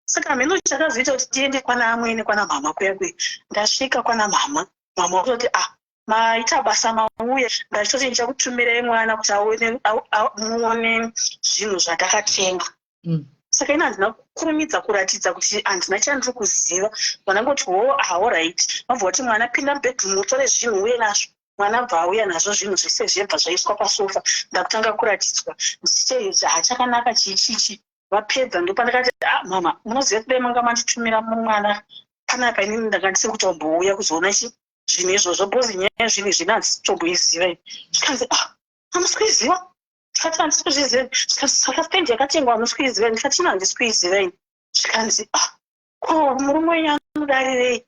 Saka hameno chakazoita kuti tiende kwana amwene, kwana mhama kuya kuya. Ndasvika kwana mhama, mhama wakutoti, "Ah, maita basa mauya. Ndachitoti ndichakutumirai mwana kuti aone muone zvinhu zvandakatenga." Saka ini handina kukurumidza kuratidza kuti handina chandiri kuziva. Vanangoti, "Ho, alright." Vabva vati, "Mwana, pinda mubedroom utore zvinhu uye nazvo." Mwana bva auya nazvo zvinhu zvese, zvebva zvaiswa pasofa. Ndakutanga kuratidzwa ndichiteedza, hachakanaka, chii chichi. Vapedza, ndopandakati, "Ah, mama, munoziva kudai manga manditumira mwana panapa, inini ndanga ndisiri kutombouya kuzoona chi zvinhu izvozvo, because nyaya yezvinhu izvi handisi kutomboiziva ini." Zvikanzi, "Ah, hamusi kuiziva?" Ndikati, "Handisi kuzviziva." Zvikanzi, "Saka stand yakatengwa hamusi kuiziva?" Ndikati, "Ino handisi kuiziva ini." Zvikanzi, "Ah, ko murume wenyu anodarirei?"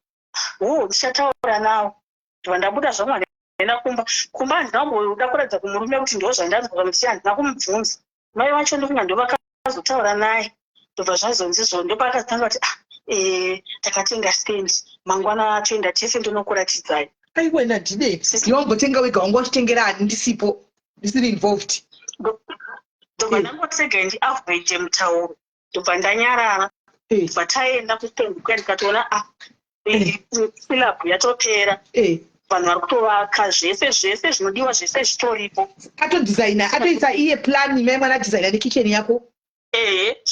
"Ho, ndichataura nawo." Ndobva ndabuda zvangu, handaenda kumba. Kumba handina kumboda kuratidza kumurume kuti ndo zvandanzwa kana kuti handina kumubvunza. Mai vacho ndofunga ndo vakazotaura naye, ndobva zvazonzi zvo. Ndopakatanga kuti, "Ah, takatenga stand, mangwana toenda tese ndonokuratidzai." Aiwena ndide iwambotenga wega, wanga uchitengera ani ndisipo, ndisiri involved? Ndobva ndangoti, "Ndiavoide mutauro." Ndobva ndanyarara. Ndobva taenda kustand kuya, ndikatoona, ah, slab yatopera. Vanhu vari kutovaka, zvese zvese zvinodiwa zvese zvitoripo. Atodhizaina, atoisa iye plan, mai mwana adhizaina nekitchen yako? Ehe,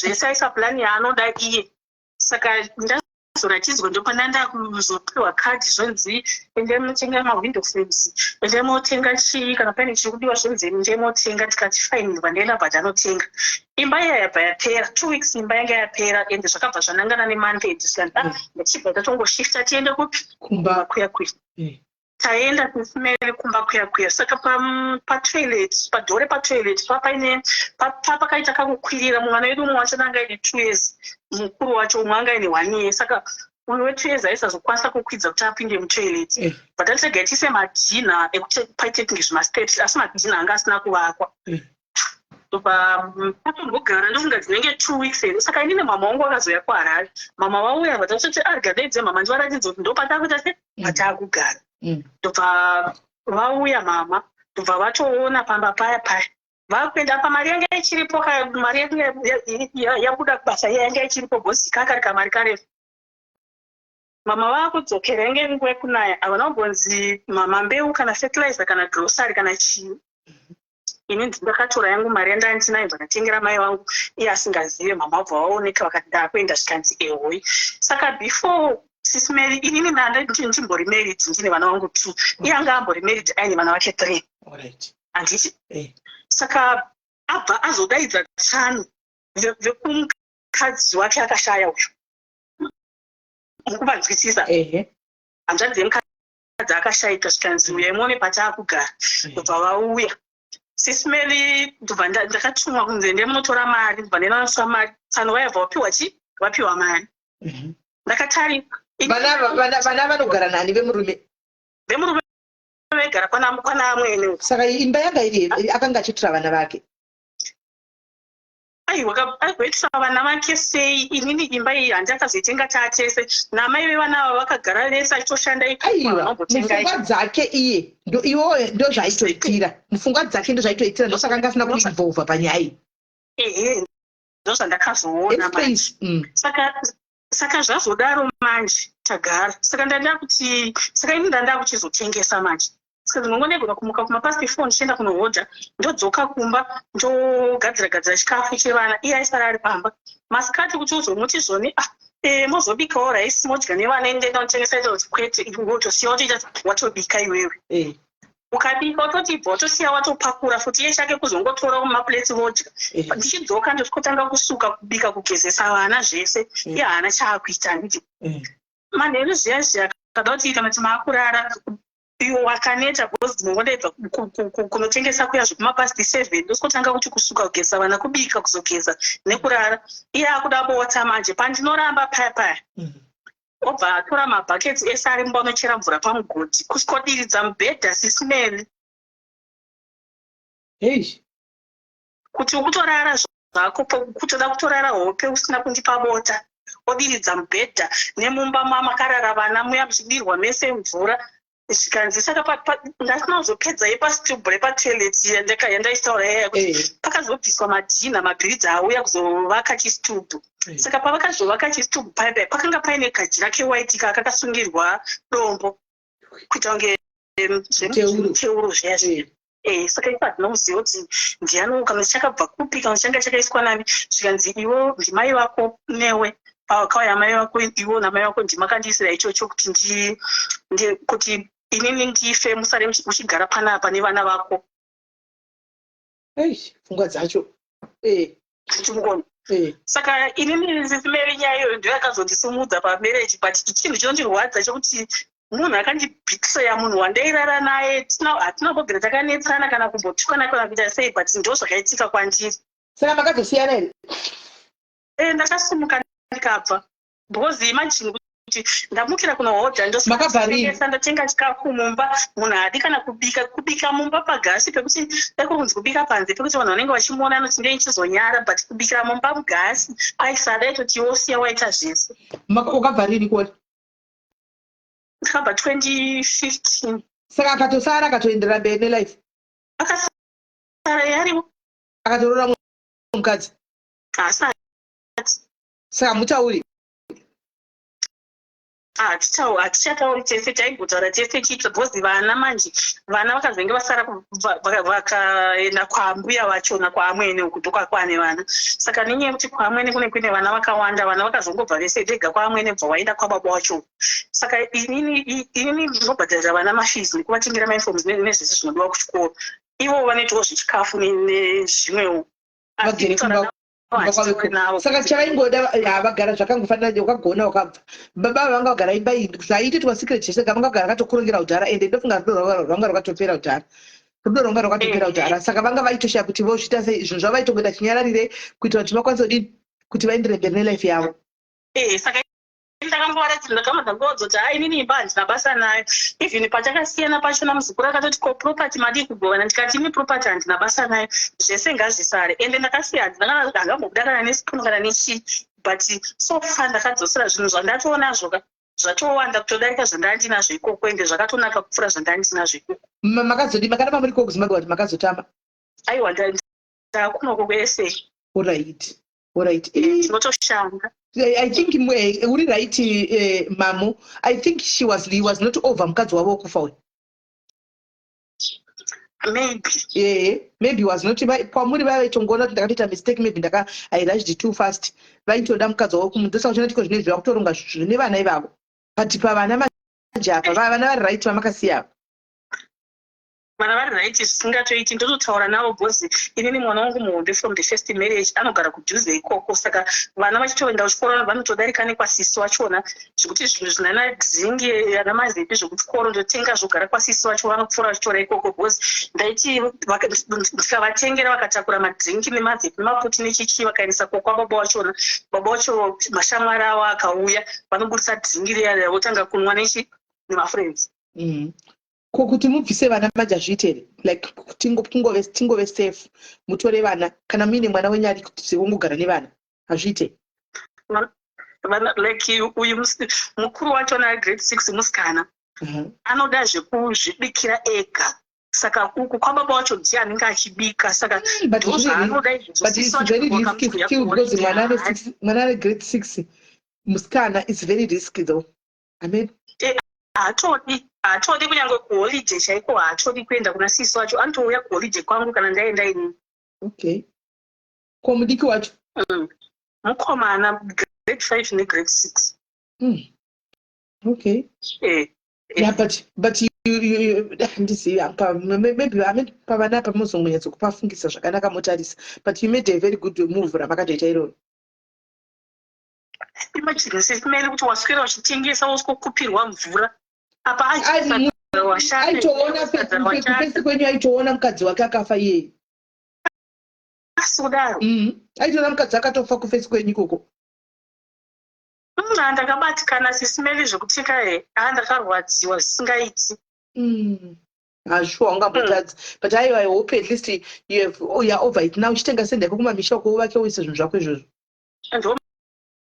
zvese aisa plan yaanoda iye. Saka ndazoratidzwa, ndopanda ndakuzopiwa kadhi, zvonzi, "Ende munotenga mawindow frames, ende motenga chii, kana paine chiri kudiwa, zvonzi ende motenga." Tikati, "Fine." Ndobva ndaenda, bva ndanotenga. Imba iya yabva yapera 2 weeks, imba yanga yapera, ende zvakabva zvanangana nemonth end. Zvikanzi, "Ah, ndachibva tatongoshift tiende kupi?" Kumba. Kuya kuya. Taenda kusimere kumba kuya kuya. Saka patoilet, padoor repatoilet papaine pakaita kakukwirira. Mwana wedu umwe wacho anga aine 2 years, mukuru wacho, umwe anga aine 1 year. Saka uyu we2 years aisazokwanisa kukwidza kuti apinde mutoilet. But atirega tiise madhina ekuti paite kunge zvimasteps, asi madhina anga asina kuvakwa. Ndobva patombogara, ndofunga dzinenge 2 weeks here. Saka inini mama wangu akazoya kuHarare. Mama vauya, vatachoti, "Arga daidze mama ndivaratidze kuti ndopatakuita se patakugara." Ndobva vauya mama, ndobva vatoona pamba paya paya vakuenda apa. Mari yanga ichiripo, mari yedu yabuda kubasa iya yanga ichiripo, bhosi kakari kamari karefu. Mama vakudzokera, yange nguva yekunaya, havana kumbonzi mama mbeu kana fertilizer kana grocery kana chii. Ini ndakatora yangu mari yandanga ndinayo, ndakatengera mai vangu iye asingazive. Mama vabva vaoneka, vakati, "Ndakuenda." Zvikanzi, "Ehoi." Saka before, Sis Mary, inini ndanda ndimbori married, ndine vana vangu two. Iye anga ambori married, aine vana vake three. Handiti? Saka abva azodaidza tsano vekumukadzi wake akashaya uyu, mukuvanzwisisa? Ehe. Hanzvadzi yemukadzi akashayika. Zvikanzi, "Uyai muone pataakugara." Ndobva vauya, Sis Mary. Ndobva ndakatumwa kunzi, "Ende munotora mari." Ndobva ndainotora mari. Tsano vayabva vapiwa chi vapiwa mari. Ndakatarika. Vana vanogara nani vemurume? Vemurume vaigara kwana amwene uko. Saka imba yanga iri akanga achiitira vana vake? Aiwa, aigoitisa vana vake sei? Inini imba iyi handakazoitenga taatese namai vevana ava, vakagara vese achitoshanda. Aiwa, mupfungwa dzake iye iwoyo ndo zvaitoitira, mupfungwa dzake ndo zvaitoitira, ndosaka anga asina kuinvolva panyaya iyi. Ehe, ndo zvandakazoona manje. Saka Saka zvazodaro manje tagara. Saka ndanda kuti, saka ini ndanda kuchizotengesa manje. Saka ndinongo ndegona kumuka kuma past 4 ndichienda kunohodha, ndodzoka kumba ndogadzira gadzira chikafu chevana, iye aisara ari pamba. Masikati kuti uzomuti zvoni, ah, mozobikawo rice modya nevana, ini ndoenda kunotengesa, ita kuti kwete, iwe wotosiya watoita watobika iwewe. Ukabika watotibva watosiya watopakura futi, iye chake kuzongotora mumaplates vodya. Ndichidzoka ndosvikotanga kusuka, kubika, kugezesa vana zvese. Iye haana chaakuita, handiti? Manheru zviya zviya kada kuti kana kuti maakurara, iwo wakaneta because ndinongodaibva kunotengesa kuya zvekumapast 7, ndosvikotanga kuti kusuka, kugeza vana, kubika, kuzogeza nekurara. Iye akuda bota manje, pandinoramba paya paya, obva atora mabhaketsi ese ari mumba, unochera mvura pamugodhi kusvikodiridza mubhedha, Sis Melly. Hey. Kuti ukutorara zvako, kutoda kutorara hope usina kundipa bota, odiridza mubhedha nemumba makarara vana muya, muchidirwa mese mvura. Zvikanzi saka ndasina kuzopedza yepasitubhu repatoilet yandaitaura yaya kuti pakazobviswa madhina, mabhiridha auya kuzovaka chisitubhu. Saka pavakazovaka chisitubhu paya, pakanga paine kajira kewhite kakakasungirwa dombo kuita kunge zvemuteuro zviya zviya. Saka ipo hatinomuziva kuti ndiani, kana chakabva kupi, kana changa chakaiswa nani. Zvikanzi iwo ndimai vako newe, pakauya mai vako, iwo namai vako ndimakandiisira ichocho kuti kuti inini ndife, musare muchigara panapa nevana vako. Ei, pfungwa dzacho. Tichimukona. Saka inini, Sis Melly, nyaya iyoyo ndo yakazondisimudza pamarriage, but chinhu chinondirwadza chekuti munhu akandibetreya, munhu wandairara naye, hatina kumbobvira takanetsana kana kumbotukana kana kuita sei, but ndo zvakaitika kwandiri. Saka makazosiyana here? Ndakasimuka ndikabva, because imagine kuti ndamukira kunohodha, Makabva rini? ndosenda ndatenga chikafu mumba, munhu haadi kana kubika, kubika mumba pagasi, pekuti dai kuri kunzi kubika panze pekuti vanhu vanenge vachimuona anoti ndei chizonyara, but kubikira mumba mugasi aisada, aitoti wosiya waita zvese. Ukabva rini kuona? Ndakabva 2015. Saka akatosara, akatoenderera mberi nelife? Akasara yariwo. Akatoroora mumwe mukadzi? Haasati. Saka mutauri? Hatichatauri tese, taimbotaura tese chiito, because vana manje, vana vakazenge vasara, vakaenda kwambuya vachona, kwaamwene uku, ndokwakwane vana. Saka nenyaya yekuti kwaamwene kune kuine vana vakawanda, vana vakazongobva vese vega kwaamwene, bva waenda kwababa wacho. Saka inini ndinobhadharira vana mafees nekuvatengera mauniforms nezvese zvinodiwa kuchikoro. Ivo vanoitawo zvechikafu nezvimwewo. Vagere kumba kwavo. Saka chavaingoda havagara zvakangofanira, wakagona wakabva. Baba vanga vagara imba iyi zvaititwa secret chese, vanga vagara vakatokurongera kudhara, ende ndofunga rudo rwanga rwakatopera kudhara, rudo rwanga rwakatopera kudhara. Saka vanga vaitoshaya kuti vozviita sei zvinhu zvavo, vaitongoita chinyararire kuitira kuti vakwanise kudini, kuti vaendere mberi nelife yavo. Saka ndakangovaratidza, ndakamba ndangoudza kuti hai, inini imba handina basa nayo. Even patakasiyana pachona, muzukuru akatoti, "Ko property madii kugovana?" Ndikati, "Ini property handina basa nayo, zvese ngazvisare." Ende ndakasiya, handina kana hangambobuda kana nespoon kana nechii, but so far ndakadzosera zvinhu zvandatoonazvo ka, zvatowanda kutodarika zvandandinazvo ikoko, ende zvakatonaka kupfuura zvandandinazvo ikoko. Makazodii? Makaramba muri ko kuZimbabwe kuti makazotama? Aiwa, ndakunoko kwese. Alright. Tinotoshanda. I think uri right, mamo. I think she was he was not over mukadzi wavo wokufa uyu. Maybe. Yeah, maybe he was not kwamuri vaya vaitongoona kuti ndakatoita mistake, maybe ndaka I rushed too fast. Vaitoda mukadzi wavo kumudzosa kuchona tiko zvinezvi vakutoronga zvine vana ivavo. But pavana manje apa, vana vari right vamakasiya ava? Vana vari right zvisingatoiti, ndototaura navo because inini mwana wangu muhombe from the first marriage anogara kudhuze ikoko. Saka vana vachitoenda kuchikoro vanotodarika nekwasisi wachona, zvekuti zvinhu zvinana drink ana mazepi zvekuchikoro ndotenga zvogara kwasisi wacho, vanopfuura vachitora ikoko, because ndaiti ndikavatengera vakatakura madrink nemazepi nemaputi nechichi vakaendesa kwababa wachona, baba wacho mashamwari avo akauya vanobudisa drink riya votanga kunwa nechi nemafriends. Ko kuti mubvise vana manje hazviite here? Like tingove safe, mutore vana, kana muine mwana wenyu ari kungogara nevana, hazviite? Vana, like uyu mukuru wachona ari grade 6, musikana, anoda zvekuzvibikira ega. Saka uku kwababa wacho ndiye anenge achibika, saka ndozvaanoda. Izvozvo. But it's very risky still because mwana ane grade 6. Musikana is very risky though. Amen. Eh, haatodi haatodi kunyange kuholiday chaiko haatodi kuenda kuna sisi wacho anotouya kuholiday kwangu kana ndaenda ini. Okay. Ko mudiki wacho? Mukomana grade 5 negrade 6. Okay. Eh. Yeah, but you handizivi maybe, I mean, pavana apa muzongonyatso zvakanaka motarisa, but you made a very good move ramakatoita iroro. Imagine, sesimele kuti waswera uchitengesa woswokupirwa mvura apa. Aitoona kuface kwenyu, aitoona mukadzi wake akafa iyeye. Asi kudaro. Aitoona mukadzi akatofa kuface kwenyu ikoko. Ndakabatikana, sisimeli, zvekutika e ha ndakarwadziwa zvisingaiti. Sure, ungambotadzi, but aiwa, I hope at least you have, oh, you are over it now. Uchitenga senda yako kumamisha uko, uvake, uise zvinhu zvako izvozvo. Ndo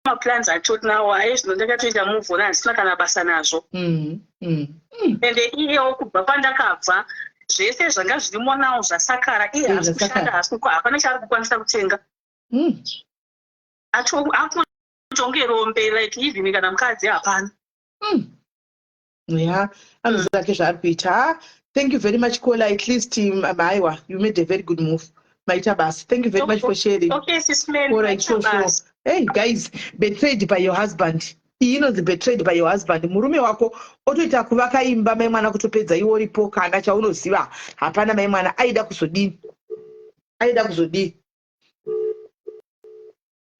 maplans atotinawo aye zvino. Ndakatoita move on, handisina kana basa nazvo. Ende iyewo kubva pandakabva zvese zvanga zvirimo nawo zvasakara. Iye haasi kushanda, haasi, hapana chaari kukwanisa kutenga. Akutonge rombe, like even kana mukadzi hapana. Ya, anoziva ke zvaari kuita. Thank you very much, caller. At least aiwa, you made a very good move. Maita basa. Thank you very much for sharing. Okay, sis Mary. All right, sure. Hey guys, betrayed by your husband. Iyi inonzi betrayed by your husband. Murume wako otoita kuvaka imba, mai mwana, kutopedza, iwe uripo, kana chaunoziva hapana. Mai mwana, aida kuzodini? Aida kuzodini?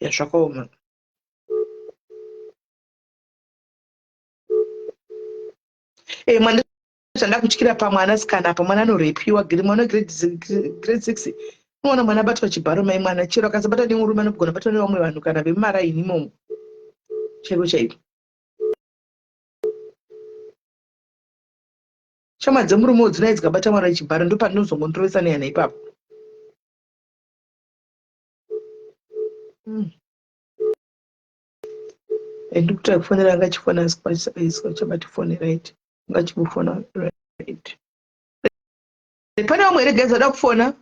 Ya, zvakaoma. E mwana, zvanda kutyira pamwanasikana apa, mwana anorepiwa. Mwana grade 6 unoona mwana abatwa chibharo, mai mwana. Chero akasabatwa nemurume, anogona batwa nevamwe vanhu kana vemumaraini imomo chaiko chaiko. Chama dzemurume udzinai dzikabata mwana wechibharo, ndo pandinozongondirovesa nehana ipapo. Ndikuti kufonera angachifona, asi chabati foni, right? Angachimufona, right? Pane vamwe here guys vada kufona?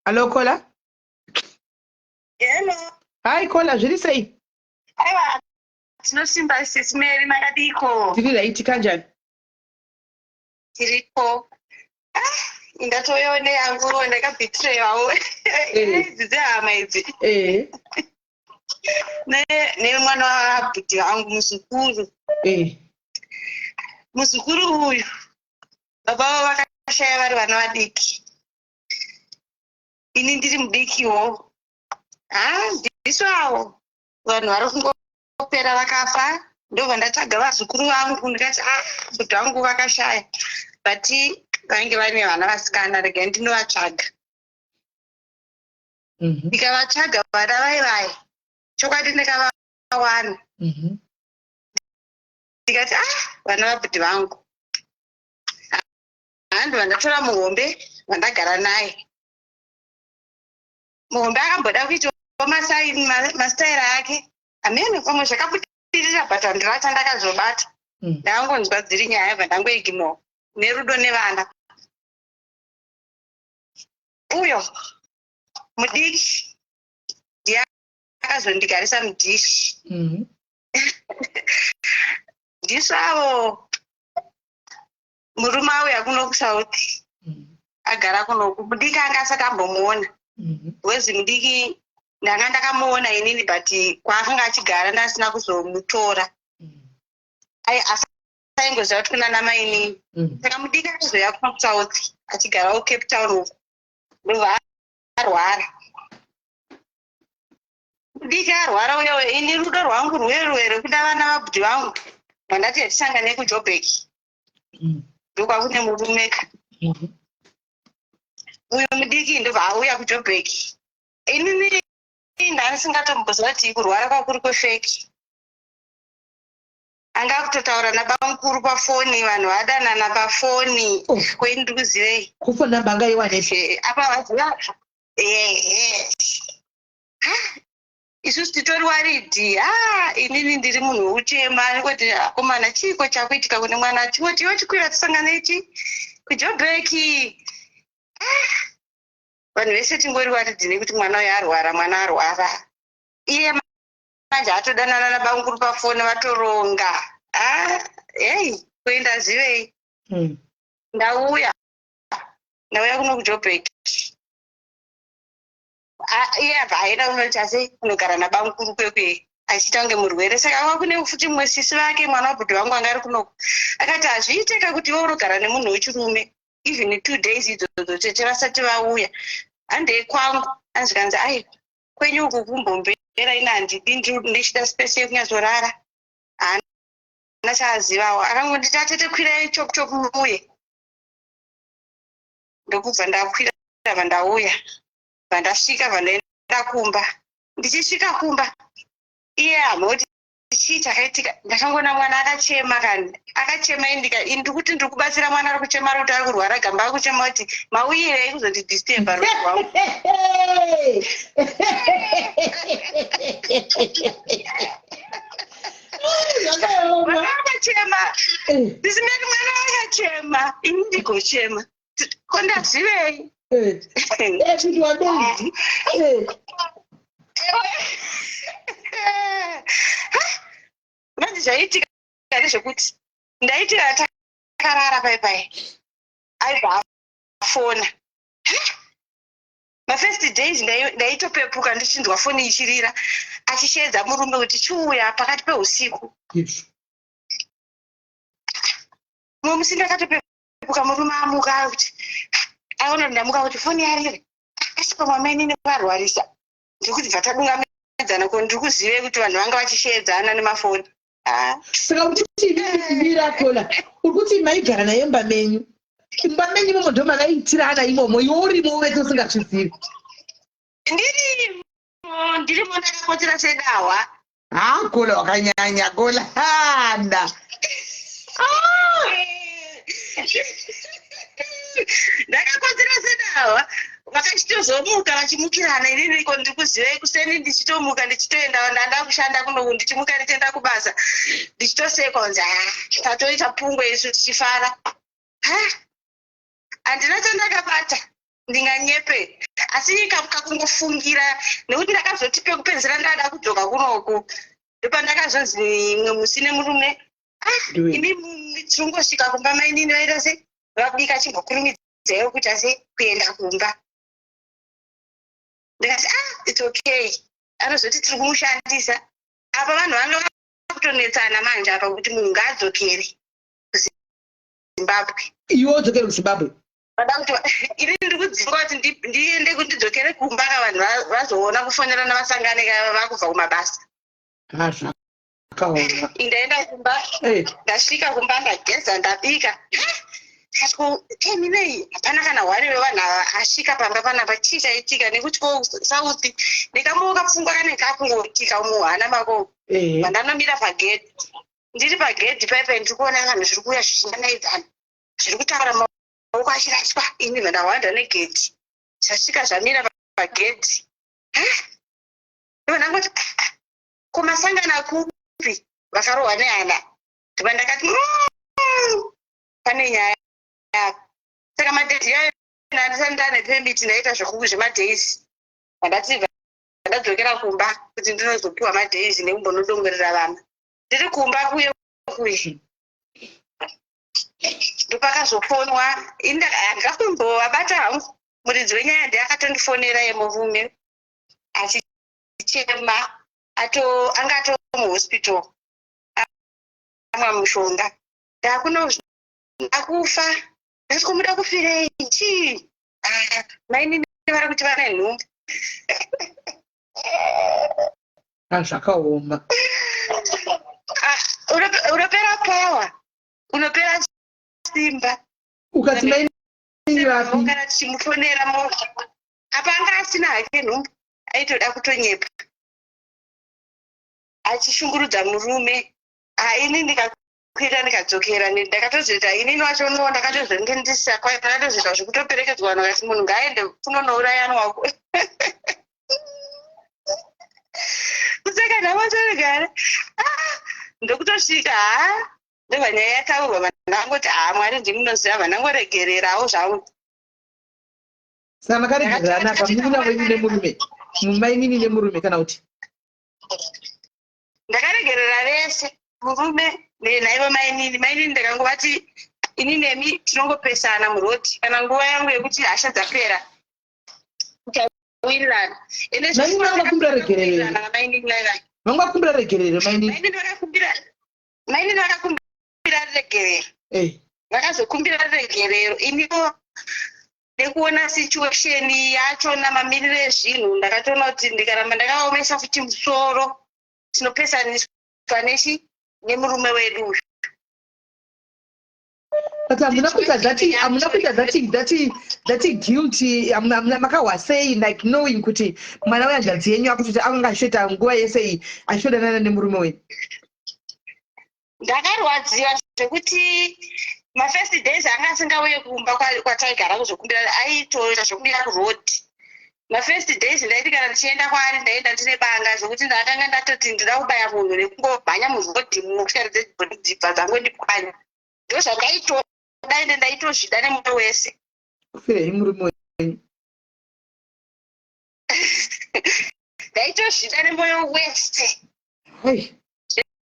Hello, caller. Hello. Hi caller, zviri sei? Aiwa, tinosimba, sis Mary, makadiko? Tiri right, kanjani? Tiripo. Ah, ndatoyo neyangu ndakabhitirewawo idzi dzehama idzi. Nemwana wabhudhi vangu, muzukuru. Muzukuru uyu, baba vavo vakashaya vari vana vadiki, ini ndiri mudikiwo. Ha, ndisu avo vanhu vari kungopera vakafa. Ndobva ndatsvaga vazukuru vangu, ndikati, "Ah, bhudhi vangu vakashaya, but vange vaine vana vasikana, regai ndinovatsvaga." Ndikavatsvaga vana vai vaya, chokwadi ndikavawana. Ndikati, "Ah, vana vabhudhi vangu." Handobva ndatora muhombe vandagara naye. Muhombe akamboda kuitawo masitaira ake, hamene pamwe zvakabudirira, but handina chandakazobata. Ndakangonzwa dziri nyaya, bva ndangoignore nerudo nevana. Uyo mudiki ndiye akazondigarisa mudhishi. Ndisu avo murume auya kuno kuSouth, agara kunoku. Mudiki anga asati ambomuona. Wezi mudiki ndanga ndakamuona inini, but kwaakanga achigara ndasina kuzomutora. Asi aingoziva kuti kuna namainini. Saka mudiki akazouya kuno kuSouth, achigarawo Cape Town uku, ndobva arwara. Mudiki arwara uyewo, ini rudo rwangu rwuye rwe rwekuda vana vabhudhi vangu, vandati hatisangane kuJobek. Ndokwakune murume ka. Uyu mudiki ndobva auya kuJobek. Inini ndandisingatomboziva kuti kurwara kwakuri kwefake. Anga akutotaura nabamukuru pafoni, vanhu vadanana pafoni. Oh. Koini ndiri kuzivei? Kufoni namba anga iwanepi? Apa vaziva, ehe. Isusu titori waridi. Ha, inini ndiri munhu wekuchema, nekuti akomana, chiiko chakuitika kune mwana? Chingoti iwe chikwira tisangane ichi kuJobek. Vanhu vese tingori worried nekuti mwana uyu arwara, mwana arwara. Iye manje atodanana nabamukuru pafoni, vatoronga. Ah, hei, kuenda zivei. Ndauya, ndauya kuno kuJobek. Iye abva aenda kunoita sei, kunogara nabamukuru kwekwe, achiita kunge murwere. Saka ava kune futi mumwe sisi vake, mwana wabhudhi vangu, anga ari kunoko. Akati hazviiteka kuti iwe unogara nemunhu wechirume even 2 days idzodzo, tete vasati vauya, handei kwangu. Anzikanzi, aiwa, kwenyu uku kumbombera, ina handidi, ndichida space yekunyatsorara. Haana chaazivawo, akangonditi, atete, kwirai chop chop muuye. Ndokubva ndakwira, bva ndauya, bva ndasvika, bva ndaenda kumba. Ndichisvika kumba, iye hamoti chii chakaitika. Ndakangoona mwana akachema kani, akachema. Indika ndiri kuti ndiri kubatsira mwana, ari kuchema, ari kuti ari kurwara gamba, ari kuchema kuti mauyirei kuzondidisturba rwendo rwangu. Zvakaoma. Mwana akachema. Ndisimeni, mwana akachema, ini ndigochema, ko ndazivei? Kuti wabenzi. Manje zvaiitika ndezvekuti ndaitika takarara pai pai, aibva afona. Mafirst days ndaitopepuka ndichinzwa foni ichirira, achisheedza murume kuti chiuya pakati peusiku. Mumwe musi ndakatopepuka, murume amuka, kuti aona kuti ndamuka, kuti foni yarira, asi pamwe mainini varwarisa. Ndikuti bva tadungamidzana, ko ndiri kuzivei kuti vanhu vanga vachisheedzana nemafoni? Ah. Saka kuti mira, Kola, uri kuti maigara naye mumba menyu, mumba menyu imomo ndo makaitirana imomo, iwe urimo wese usingazvizivi? Ndirimo, ndirimo, ndakapotera sedahwa. Ha, Kola, wakanyanya, Kola, handa. Ndakakodzera sedahwa. Vakachitozomuka vachimukirana. Inini ko ndiri kuzivei? Kuseni ndichitomuka, ndichitoenda, ndanda kushanda kunoku, ndichimuka ndichienda kubasa, ndichitosekwa kunzi, ha, tatoita pungwe isu tichifara. Ha, handina chandakabata, ndinganyepe, asi kakungofungira, nekuti ndakazoti pekupedzisira ndada kudzoka kunoku, ndopandakazonzi mumwe musi nemurume, ah, imi tirongosvika kumba, mainini vaita sei, vabika, chimbokurumidzaiwo kuita sei, kuenda kumba. Ndikati, ah, it's okay. Anozoti tiri kumushandisa apa, vanhu vanga vakutonetsana manje apa kuti munhu ngaadzokere kuZimbabwe. Iwe udzokere kuZimbabwe? Vada kuti ini ndiri kudzingwa kuti ndiende, kuti ndidzokere kumba ka, vanhu vazoona kufonerana, vasangane ka vakubva kumabasa. Ha, zvakaoma. Ndaenda kumba. Ndasvika kumba, ndageza, ndabika. Teminei, hapana kana hwari wevanhu ava asvika pamba panapa. Chii chaitika? Nekuti ko south ndikamuka, pfungwa kanenge kakungotika muhana mako. Vandanomira pagedhi, ndiri pagedhi paipai, ndiri kuona vanhu zviri kuuya zvichinanaidzana, zviri kutaura, maoko achiraswa. Ini ndawanda negedhi, zvasvika zvamira pagedhi. Ndangoti, kumasangana kupi? Vakarohwa nehana. Ndibva ndakati, pane nyaya apa." Saka madays yayo ndandisati ndane permit, ndaita zvemadays. Ndandati ndadzokera kumba kuti ndinozopiwa madays nekumbonodongorera vana. Ndiri kumba kuye kuye, ndopakazofonwa. Handikakumbovabata hangu. Muridzi wenyaya ndiye akatondifonera yemurume achichema, ato anga ato muhospital, amwa mushonga, ndakuno ndakufa. Ndati, kumuda kufirei? Chii? Ah, mainini vari kuti vane nhumbu. Ha, zvakaoma. Ah, unopera power, unopera simba. Ukati mainini vapi? Kana tichimufonera mo, apa anga asina hake nhumbu, aitoda kutonyepa achishungurudza murume. Ini ndikakwira, ndikadzokera, ndakatozoita inini wacho no, ndakatozonge ndisakwa, ndakatozoita zvekutoperekedzwa. Vanhu vakati munhu ngaaende kunonourayanwako. Nhamo torugare. Ah, ndokutosvika, ha, ndobva nyaya yataurwa. Vanangoti, "Ha, Mwari ndimunoziva." Vanangoregererawo zvavo. Saka makaregererana apa, munin'ina wenyu nemurume, mumainini nemurume, kana kuti? Ndakaregerera vese, murume naivo mainini. Mainini ndakangovati, "Ini nemi tinongopesana murodhi. Kana nguva yangu yekuti hasha dzapera, tichawirirana." Ende Mainini vanga regerero here? Mainini vaiva Vanga vakumbira regerero mainini? Mainini vakakumbira regerero. Vakazokumbira regerero. Iniwo nekuona situation yacho namamiriro ezvinhu, ndakatoona kuti ndikaramba ndakaomesa futi musoro, tinopesaniswa nechi nemurume wedu uyu. But hamuna kuita that guilty? Makahwa sei, like knowing kuti mwana wehanzvadzi yenyu akutoti anga achitoita nguva yese iyi achitodanana nemurume wenyu? Ndakarwadziwa zvekuti mafirst days anga asingauye kumba kwataigara kuzokumbira, aitoita zvokumira kuroad. Mafirst days ndaiti kana ndichienda kwaari, ndaenda ndine banga, zvokuti ndakanga ndatoti ndinoda kubaya munhu nekungomhanya murodhi, motikari dzibva dzangondipwanya. Ndo zvandaitoda, ende ndaitozvida nemwoyo wese. Kufirei murume wenyu? Ndaitozvida nemwoyo wese. Hei.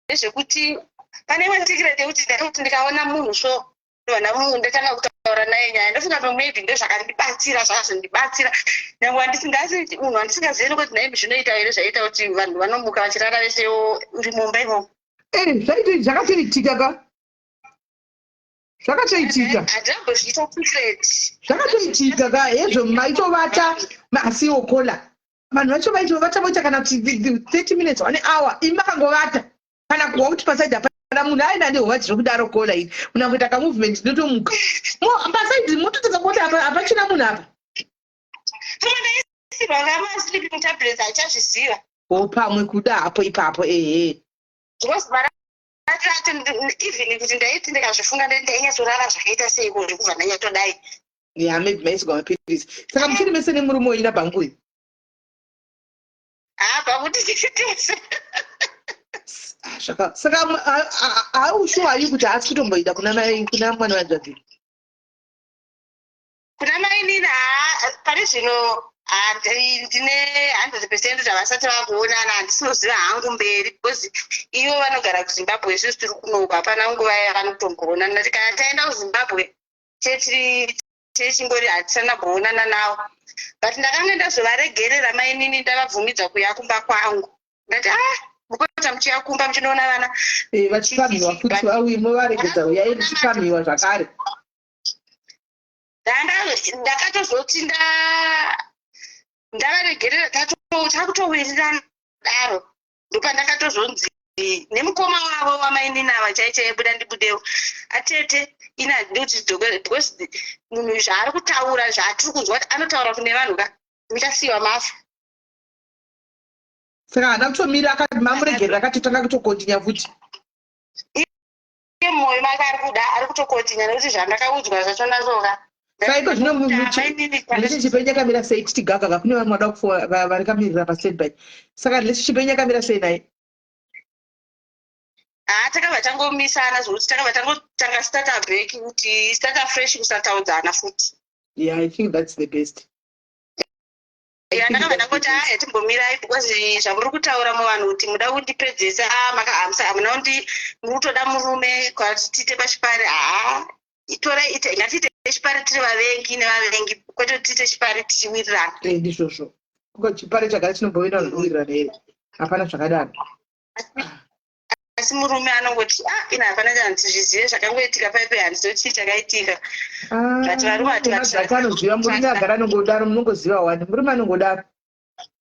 Ndezvekuti pane imwe secret yekuti ndaikuti ndikaona munhu so, vana ndatanga kutaura naye nyaya, ndofunga kuti maybe ndozvakandibatsira, zvakazondibatsira, nyangwe handisingasi munhu wandisingazivi, nekuti nhaimi zvinoita here zvaita kuti vanhu vanomuka vachirara vese uri mumba imomo? Zvakatoitika ka, zvakatoitika. Handinambozviita secret. Zvakatoitika ka hezvo. Maitovata asiwo kola, vanhu vacho vaitovata voita kana kuti 30 minutes, one hour, imi makangovata, kana kuwa kuti paside hapana munhu aina nehova zvekudaro. Kola ini munhu angoita kamovement, ndinotomuka paside, mototadza kuti apa hapachina munhu apa. Pamwe ndaisirwa kamasleeping tablets, hachazviziva. O, pamwe kuda hapo ipapo, ehe. Because marati acho, even kuti ndaiti ndikazvifunga, ndainyatsorara zvakaita seiko zvekubva ndanyatodai. Ya, maybe maisirwa mapirisi. Saka muchiri mese nemurume wenyu nabhanguyu? Haba kuti tiri tese. Ah, saka haushuwa ayi kuti haasi kutomboida kuna mai, kuna mwana wehanzvadzi? Kuna mainini, haa, pari zvino ndine 100% kuti havasati vakuonana. Handisinoziva hangu mberi, because ivo vanogara kuZimbabwe, isusu tiri kunoku. Hapana nguva yavanotomboonana. Kana taenda kuZimbabwe tetiri techingori, hatisana kuonana navo. But ndakanga ndazovaregerera mainini, ndavabvumidza kuuya kumba kwangu. Ndati, "Ah, mukota muchiya kumba muchinoona vana." Eh, vachipamhiwa futi, vauyi movaregedza, uyai muchipamhiwa zvakare. Ndakatozoti ndavaregerera, takutowirirana daro, ndopandakatozonzi nemukoma wavo wamainini ava chai chaibuda, "Ndibudewo atete, ini handidi kuti tidzokere, because munhu zvaari kutaura, zvaatiri kunzwa kuti anotaura kune vanhu ka, muchasiyiwa mafa." Saka haana kutomira, akati mamuregerera, akatotanga kutokontinya futi. Iye mumwoyo make ari kuda, ari kutokontinya, nekuti zvandakaudzwa zvacho nazoka. Saka iko zvino relationship yenyu yakamira sei? Titi gagaga, kune vamwe vada kufuwa varikamirira pastandby. Saka relationship yenyu yakamira sei naye? Haa, takabva tangomisana, zvokuti takabva tangotanga start back, kuti start fresh, kusataudzana futi. Yeah, I think that's the best. Ya, ndakabva ndangoti, "Aya, timbomirai, because zvamuri kutaura muvanhu kuti muda kundipedzesa, hamuna kundi, muri kutoda murume kwati tiite pachipari. Haa, itorai, ite, ngatiite chipari tiri vavengi nevavengi, kwete kuti tiite chipari tichiwirirana." Eh, ndizvozvo. Kuka chipari chagara chinomboenda zvokuwirirana here? Hapana zvakadaro. Asi murume anongoti, "Ah, ina hapana chanzizvizive zvakangoitika paipe, handizoti chakaitika." But varume Madzake anoziva, murume agara anongodaro, munongoziva wani, murume anongodaro,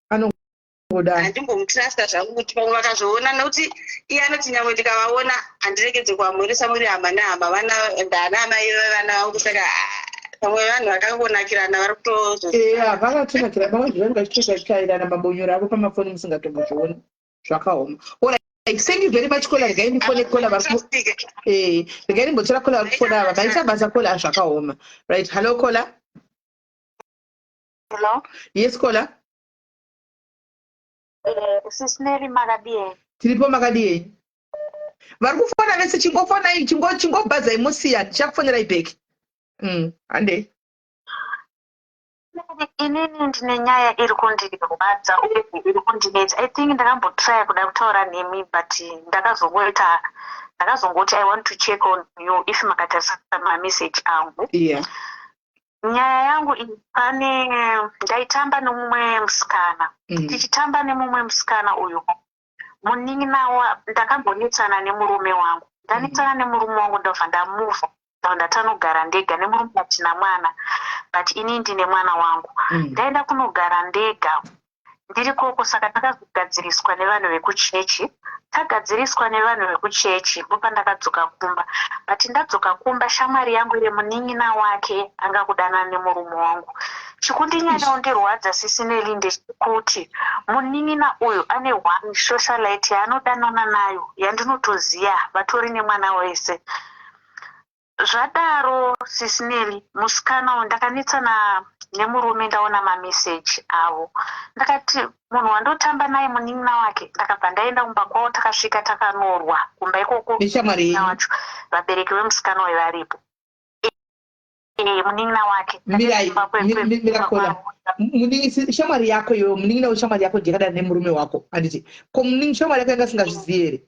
anongodaro. Handimbomutrusta zvangu kuti pamwe vakazoona, nekuti iye anoti, "Nyangwe ndikavaona, handiregedze kuvamhoresa, muri hama nehama, vana ndana amai vevana vangu." Saka ah, pamwe vanhu vakangonakirana vari kutozo Eya, vakatonakira pamwe, zvivanhu vachitochairana mabonyoro avo pamafoni musingatombozvioni. Zvakaoma. Alright, thank you very much, Kola. Regai ndifone Kola vari regai ndimbotora Kola vari kufona ava. Maita basa, Kola. Zvakaoma. Right, hello Kola. Hello. Yes, Kola. Sis Nelly, makadii? Tiripo, makadii? Vari kufona vese, chingofonai, chingobhazai musiya, ndichakufonerai back. Handei. Inini ndine nyaya iri kundirwadza uye iri kundinetsa. I think ndakambotrya kuda kutaura nemi, but ndakazongoita, ndakazongoti I want to check on you if makatarisa mameseji angu. Nyaya yangu iyi, pane ndaitamba nemumwe musikana. Tichitamba nemumwe musikana uyu, munin'ina wa ndakambonetsana nemurume wangu. Ndanetsana nemurume wangu, ndobva ndamuvha, ndabva ndatanogara ndega nemurume. Hatina mwana, but ini ndine mwana wangu. Ndaenda kunogara ndega, ndiri koko. Saka takazogadziriswa nevanhu vekuchechi. Tagadziriswa nevanhu vekuchechi, ndopandakadzoka kumba. But ndadzoka kumba, shamwari yangu yemunin'ina wake anga kudanana nemurume wangu. Chikundinyanyondirwadza, Sis Nelly, ndechekuti munin'ina uyu ane one socialite yaanodanana nayo yandinotoziva, vatori nemwana wese. Zvadaro, Sis Nelly, musikana uyu, ndakanetsana nemurume, ndaona mameseji avo, ndakati munhu wandotamba naye munin'ina wake. Ndakabva ndaenda kumba kwavo, takasvika, takanorwa kumba ikoko. Neshamwari yenyu? Wacho, vabereki vemusikana uyu varipo. Munin'ina wake. Mirai. Kumba Mira kumba kola. kwavo. Shamwari yako iwewe, munin'ina weshamwari yako ndiyakadana nemurume wako, handiti? Ko shamwari yako yanga isingazvizivi here?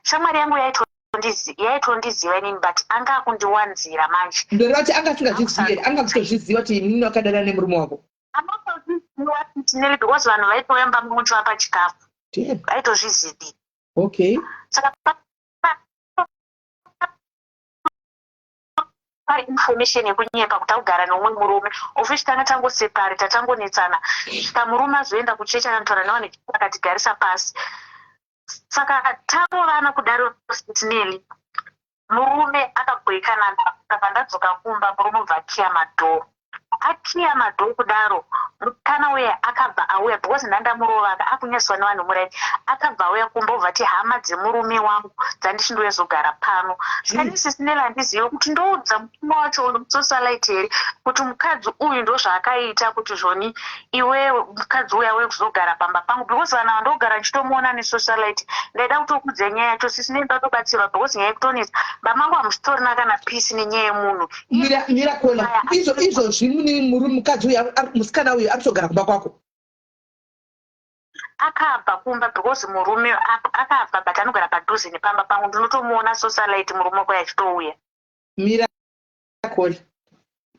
Shamwari yangu yaitondiziva inini, but anga akundiwanzira manje. Ndoreva kuti anga asingazvizivi here? Anga kutozviziva kuti munin'ina wakadana nemurume wako? Anotozviziva, Sis Nelly, because vanhu vaitouya mumba muchivapa chikafu. Damn. Vaitozvizivi. Saka pari information yekunyepa kuti akugara neumwe murume, of which tanga tangoseparata, tangonetsana. Svika murume azoenda kuchechi, akanotaura nevanhu, akatigarisa pasi. Saka tarovana kudaro, Sis Nelly, murume akabwekana. Ndabva ndadzoka kumba, murume ubva akiya madoor. Akiya madoor kudaro, mukana uya akabva auya, because ndandamurova, akunyaswa nevanhu muraini. Akabva auya kumba, ubva ti hama dzemurume wangu dzandichindouya zogara pano. Saka Sis Nelly, handizivi kuti ndoudza murume wacho uyu musocialite here kuti mukadzi uyu ndo zvaakaita, kuti zvoni iwe mukadzi uya wekuzogara pamba pangu, because vanhu ava ndogara ndichitomuona nesocialite. Ndaida kutokudza nyaya yacho, Sis Nelly, ndatobatsirwa, because nyaya yekutonetsa bamangu, hamusitorina kana peace nenyaya yemunhu. Mira, mira kona. Izvozvi mune mukadzi uyu, musikana uyu ari kutogara kumba kwako? Akabva kumba because murume akabva, but anogara padhuze nepamba pangu. Ndinotomuona socialite, murume wako achitouya. Mira kola.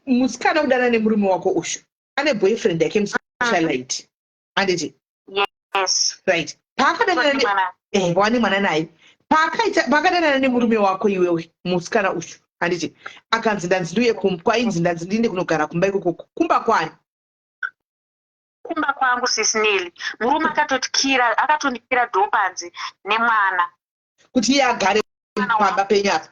Musikana kudana nemurume wako ushu ane boyfriend yake musocialite, handiti? Yes. Right, paakadanana Mwana. Wane mwana naye. Paakadanana nemurume wako iwewe, musikana ushu, handiti akanzi ndanzi ndiuye kwainzi ndanzi ndiende kunogara kumba ikoko? Kumba kwani? Kumba kwangu, Sis Nelly. Murume akatotikira, akatondikira door panze nemwana. Kuti iye agare Mwana pamba penyu apa?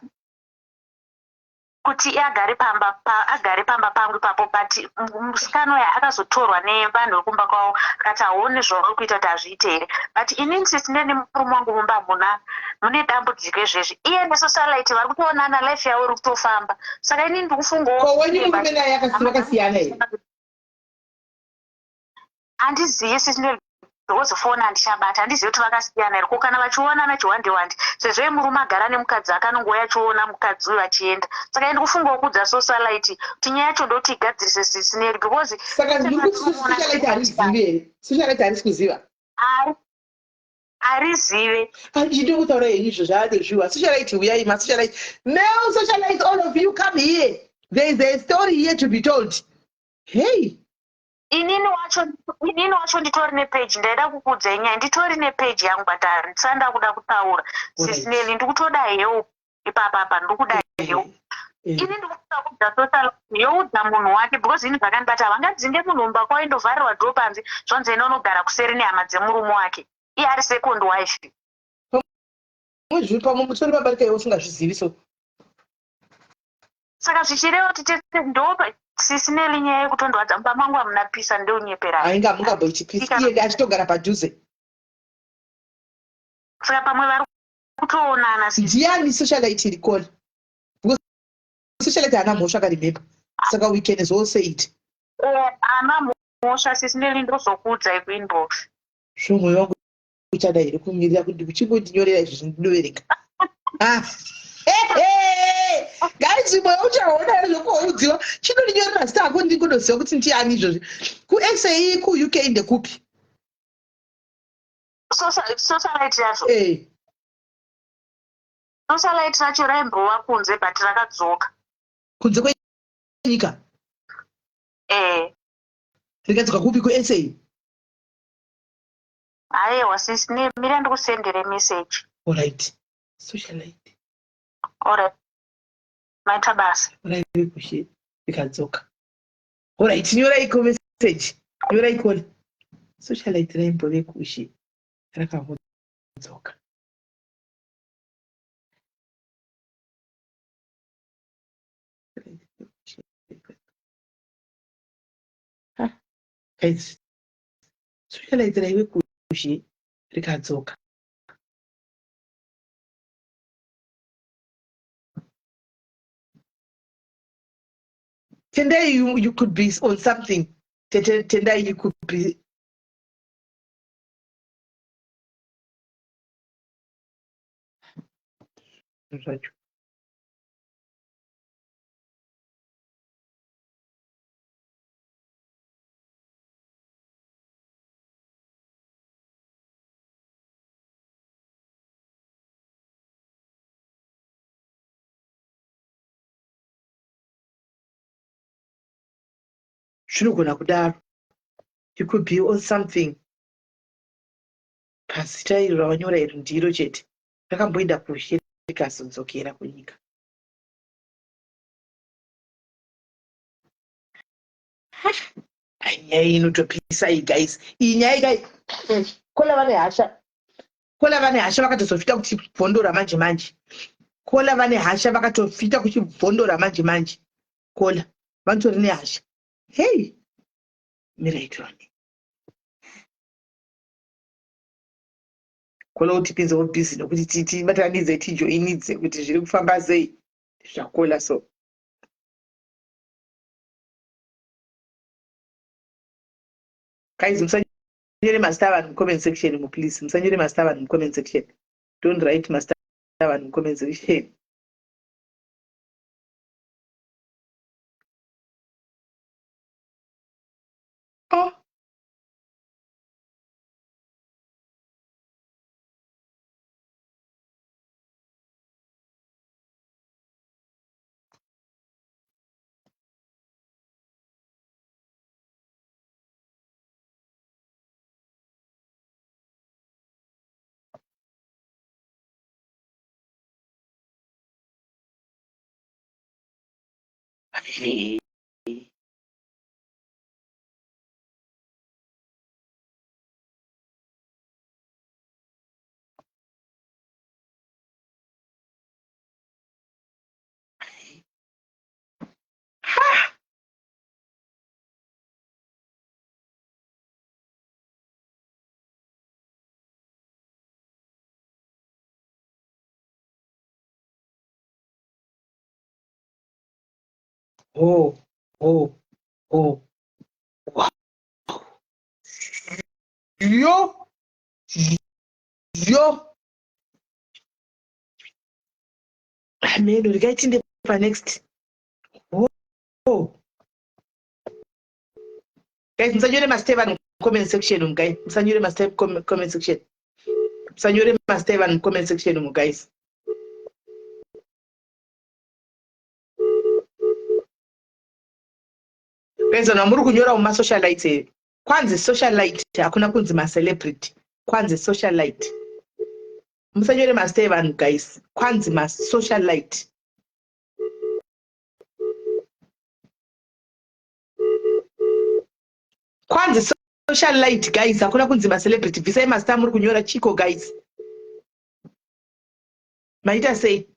Kuti iye agare pamba pangu ipapo. But musikana uya akazotorwa nevanhu vekumba kwavo, akati haoni zvauri kuita kuti hazviite here. But inini, Sis Nelly, nemurume wangu mumba hamuna, mune dambudziko izvezvi. Iye nesocialite vari kutoonana, life yavo iri kutofamba. Saka inini ndikufungawo. Ko wenyu murume naye vakasiyana here? Handizivi, Sis Nelly, because foni handichabata. Handizivi kuti vakasiyana here, ko kana vachionana chiwande wande, sezvo iye murume agara nemukadzi ake, anongouya achiona mukadzi uyu achienda. Saka indi kufungawo kudza socialite kuti nyaya yacho ndoti igadzirise, Sis Nelly, because Saka muri kuti socialite harizivi here? Socialite harisi kuziva? Harizive. Handidi kutaura henyu izvo zvaatozviwa. Socialite, uyai masocialite, male socialite, all of you come here. There is a story here to be told. Hey. Inini wacho nditori nepage. Ndaida kukuudzai nyaya, nditori nepage yangu, but handisanda kuda kutaura. Sis Nelly, ndikutoda help ipapa apa, ndikuda help. Ini ndikuda kudza social youdza munhu wake, because ini zvakandibata, havangadzinge munhu mumba kwavo, indovharirwa door panze, zvanzi ena unogara kuseri nehama dzemurume wake, iye ari second wife. Pamwe mutori mabarika iwe usingazvizivi so. Saka zvichireva kuti tese ndo, Sis Nelly, nyaya yekutondwadza, mumba mangu hamuna peace, ndeunyeperai. Ainge hamungamboiti peace, iye achitogara padhuze. Saka pamwe vari kutoonana. Ndiani socialite iri kona? Because socialite haana mhosva, akarimhepo, saka we can as well say it. Ana. Mhosva sisi Nelly ndozokuudzai kuinbox. Sho mwoyo wangu uchada here kumirira kuti uchingondinyorera izvi zvindinoverenga. Ah. Guys, mwoyo uchaona here zvekuudziwa. Chinondinyorera zita hako ndingonoziva kuti ndiani izvozvi. KuSA kuUK ndekupi? Socialite yacho. Eh. Socialite racho raimbova kunze but rakadzoka. Kunze kwenyika? Eh. Rikadzoka kupi kuSA? Ayewa sis ne mira ndikusendere message. Alright. Socialite. Alright. Maita basa. Raive kushe rikadzoka. Alright, nyorai ko message. Nyorai kona. Socialite raimbove kushe rakambodzoka. Guys, socialite raive kushe rikadzoka. Tendai, you could be on something. Tendai, you could be. Zvacho. Zvinogona kudaro. You could be on something. Pazita iro rawanyora iri ndiro chete. Rakamboenda kushe rikazodzokera kunyika. Nyaya iyi inotopisa iyi guys. Iyi nyaya guys. Kola vane hasha. Kola vane hasha vakatozofita kuchibvondora manje manje. Kola vane hasha vakatofita kuchibvondora manje manje. Kola vanotori nehasha. Hey. Mirai tione. Kola utipinzewo busy nokuti tibatanidze tijoinidze kuti zviri kufamba sei. Zvakola so. Guys, musanyore mazita avanhu mucomment section mu please. Musanyore mazita avanhu mucomment section. Don't write mazita avanhu mucomment section. Oh. Oh, oh, oh. Wow. Yo. Yo. Ameno, regai tiende panext. Oh. Guys, musanyore mazita evanhu mucomment section umu guys. Musanyore mazita comment section. Musanyore mazita evanhu mucomment section umu guys. Guys, vanhu vamuri kunyora mumasocialites here? Kwanzi socialite, hakuna kunzi macelebrity. Kwanzi socialite. Musanyore mazita evanhu guys. Kwanzi masocialite. Kwanzi socialite guys, hakuna kunzi macelebrity. Bvisai mazita amuri kunyora chiko guys. Maita sei?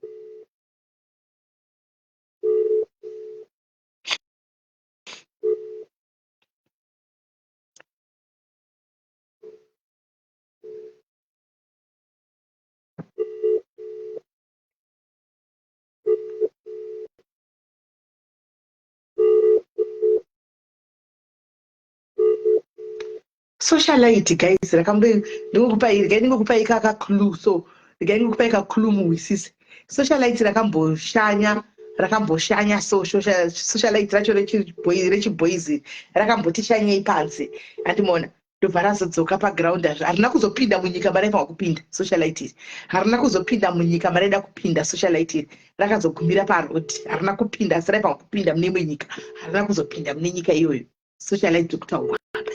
Socialite guys, rakambe ndingokupai, regai ndingokupai kaka clue so, regai ndingokupai ka clue muhwisise. Socialite rakamboshanya, rakamboshanya so, socialite racho rechiboys rakamboti shanyei panze, andimona ndobva razodzoka paground. Hazvo harina kuzopinda munyika maraifanwa kupinda. Socialite iri harina kuzopinda munyika maraida kupinda. Socialite iri rakazogumira paroad, harina kupinda, asi raifanwa kupinda mune imwe nyika, harina kuzopinda mune nyika iyoyo. Socialite kutaurwa apa,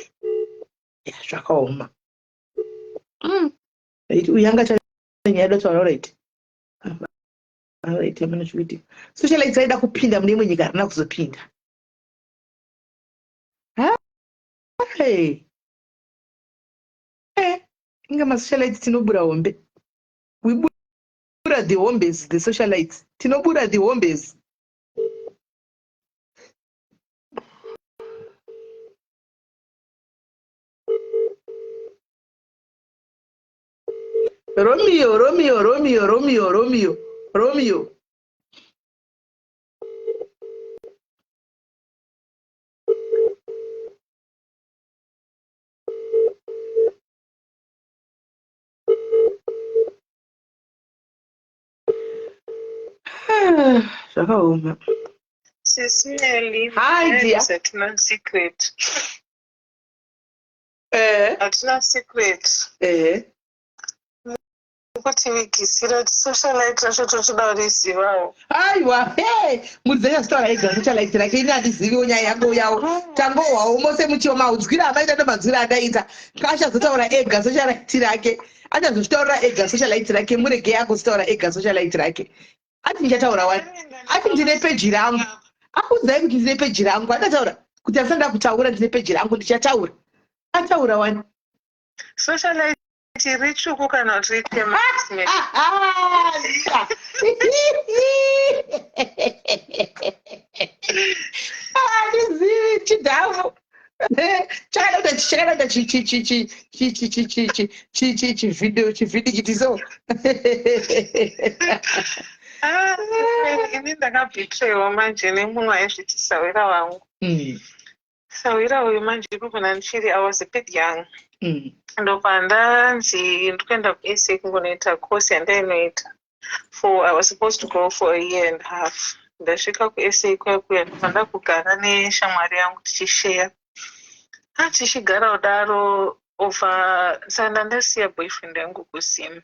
zvakaoma. Right, uyu anga nyaya dotaura. Right, right, amana chikuitika. Socialite raida kupinda mune imwe nyika, harina kuzopinda. Hey. Eh, inga masocialites tinobura hombe. We bura the hombes, the socialites. Tinobura the hombes. Romeo, Romeo, Romeo, Romeo, Romeo, Romeo. Zvakaoma. Sisi Nelly, Hi, dear. Hatina secret. Eh. Hatina secret. Eh. Kuti vigisira socialite racho totoda kurizivawo. Aiwa, hey, muridzi achazitaura ega socialite rake. Ini handiziviwo nyaya yangu yawo. Tangohwawo mose muchiwo maudzwira amaita ndomanzwira andaita. Achazotaura ega socialite rake. Achazozvitaurira ega socialite rake. Murege agozotaura ega socialite rake. Ati ndichataura wani. Ati ndine peji rangu. Akuudzai kuti ndine peji rangu. Akataura kuti asanda kutaura, ndine peji rangu ndichataura. Ataura wani. Socialite ritsvuku kana kuti ritema? Handizivi, chidhafu chakada kuita, chakada kuita chivideo chivhidikiti so. Ah, ini ndakabhitrewa manje nemunhu aizviti sawira wangu. Sawira uyu manje ipapo ndandichiri, I was a bit young. Ndobva ndanzi ndikuenda kuSA kungonoita course yandainoita for, I was supposed to go for a year and a half. Ndasvika kuSA kuya kuya, ndobva ndakugara neshamwari yangu tichisheya. Ah, tichigara kudaro over, saka ndandasiya boyfriend yangu kuZim.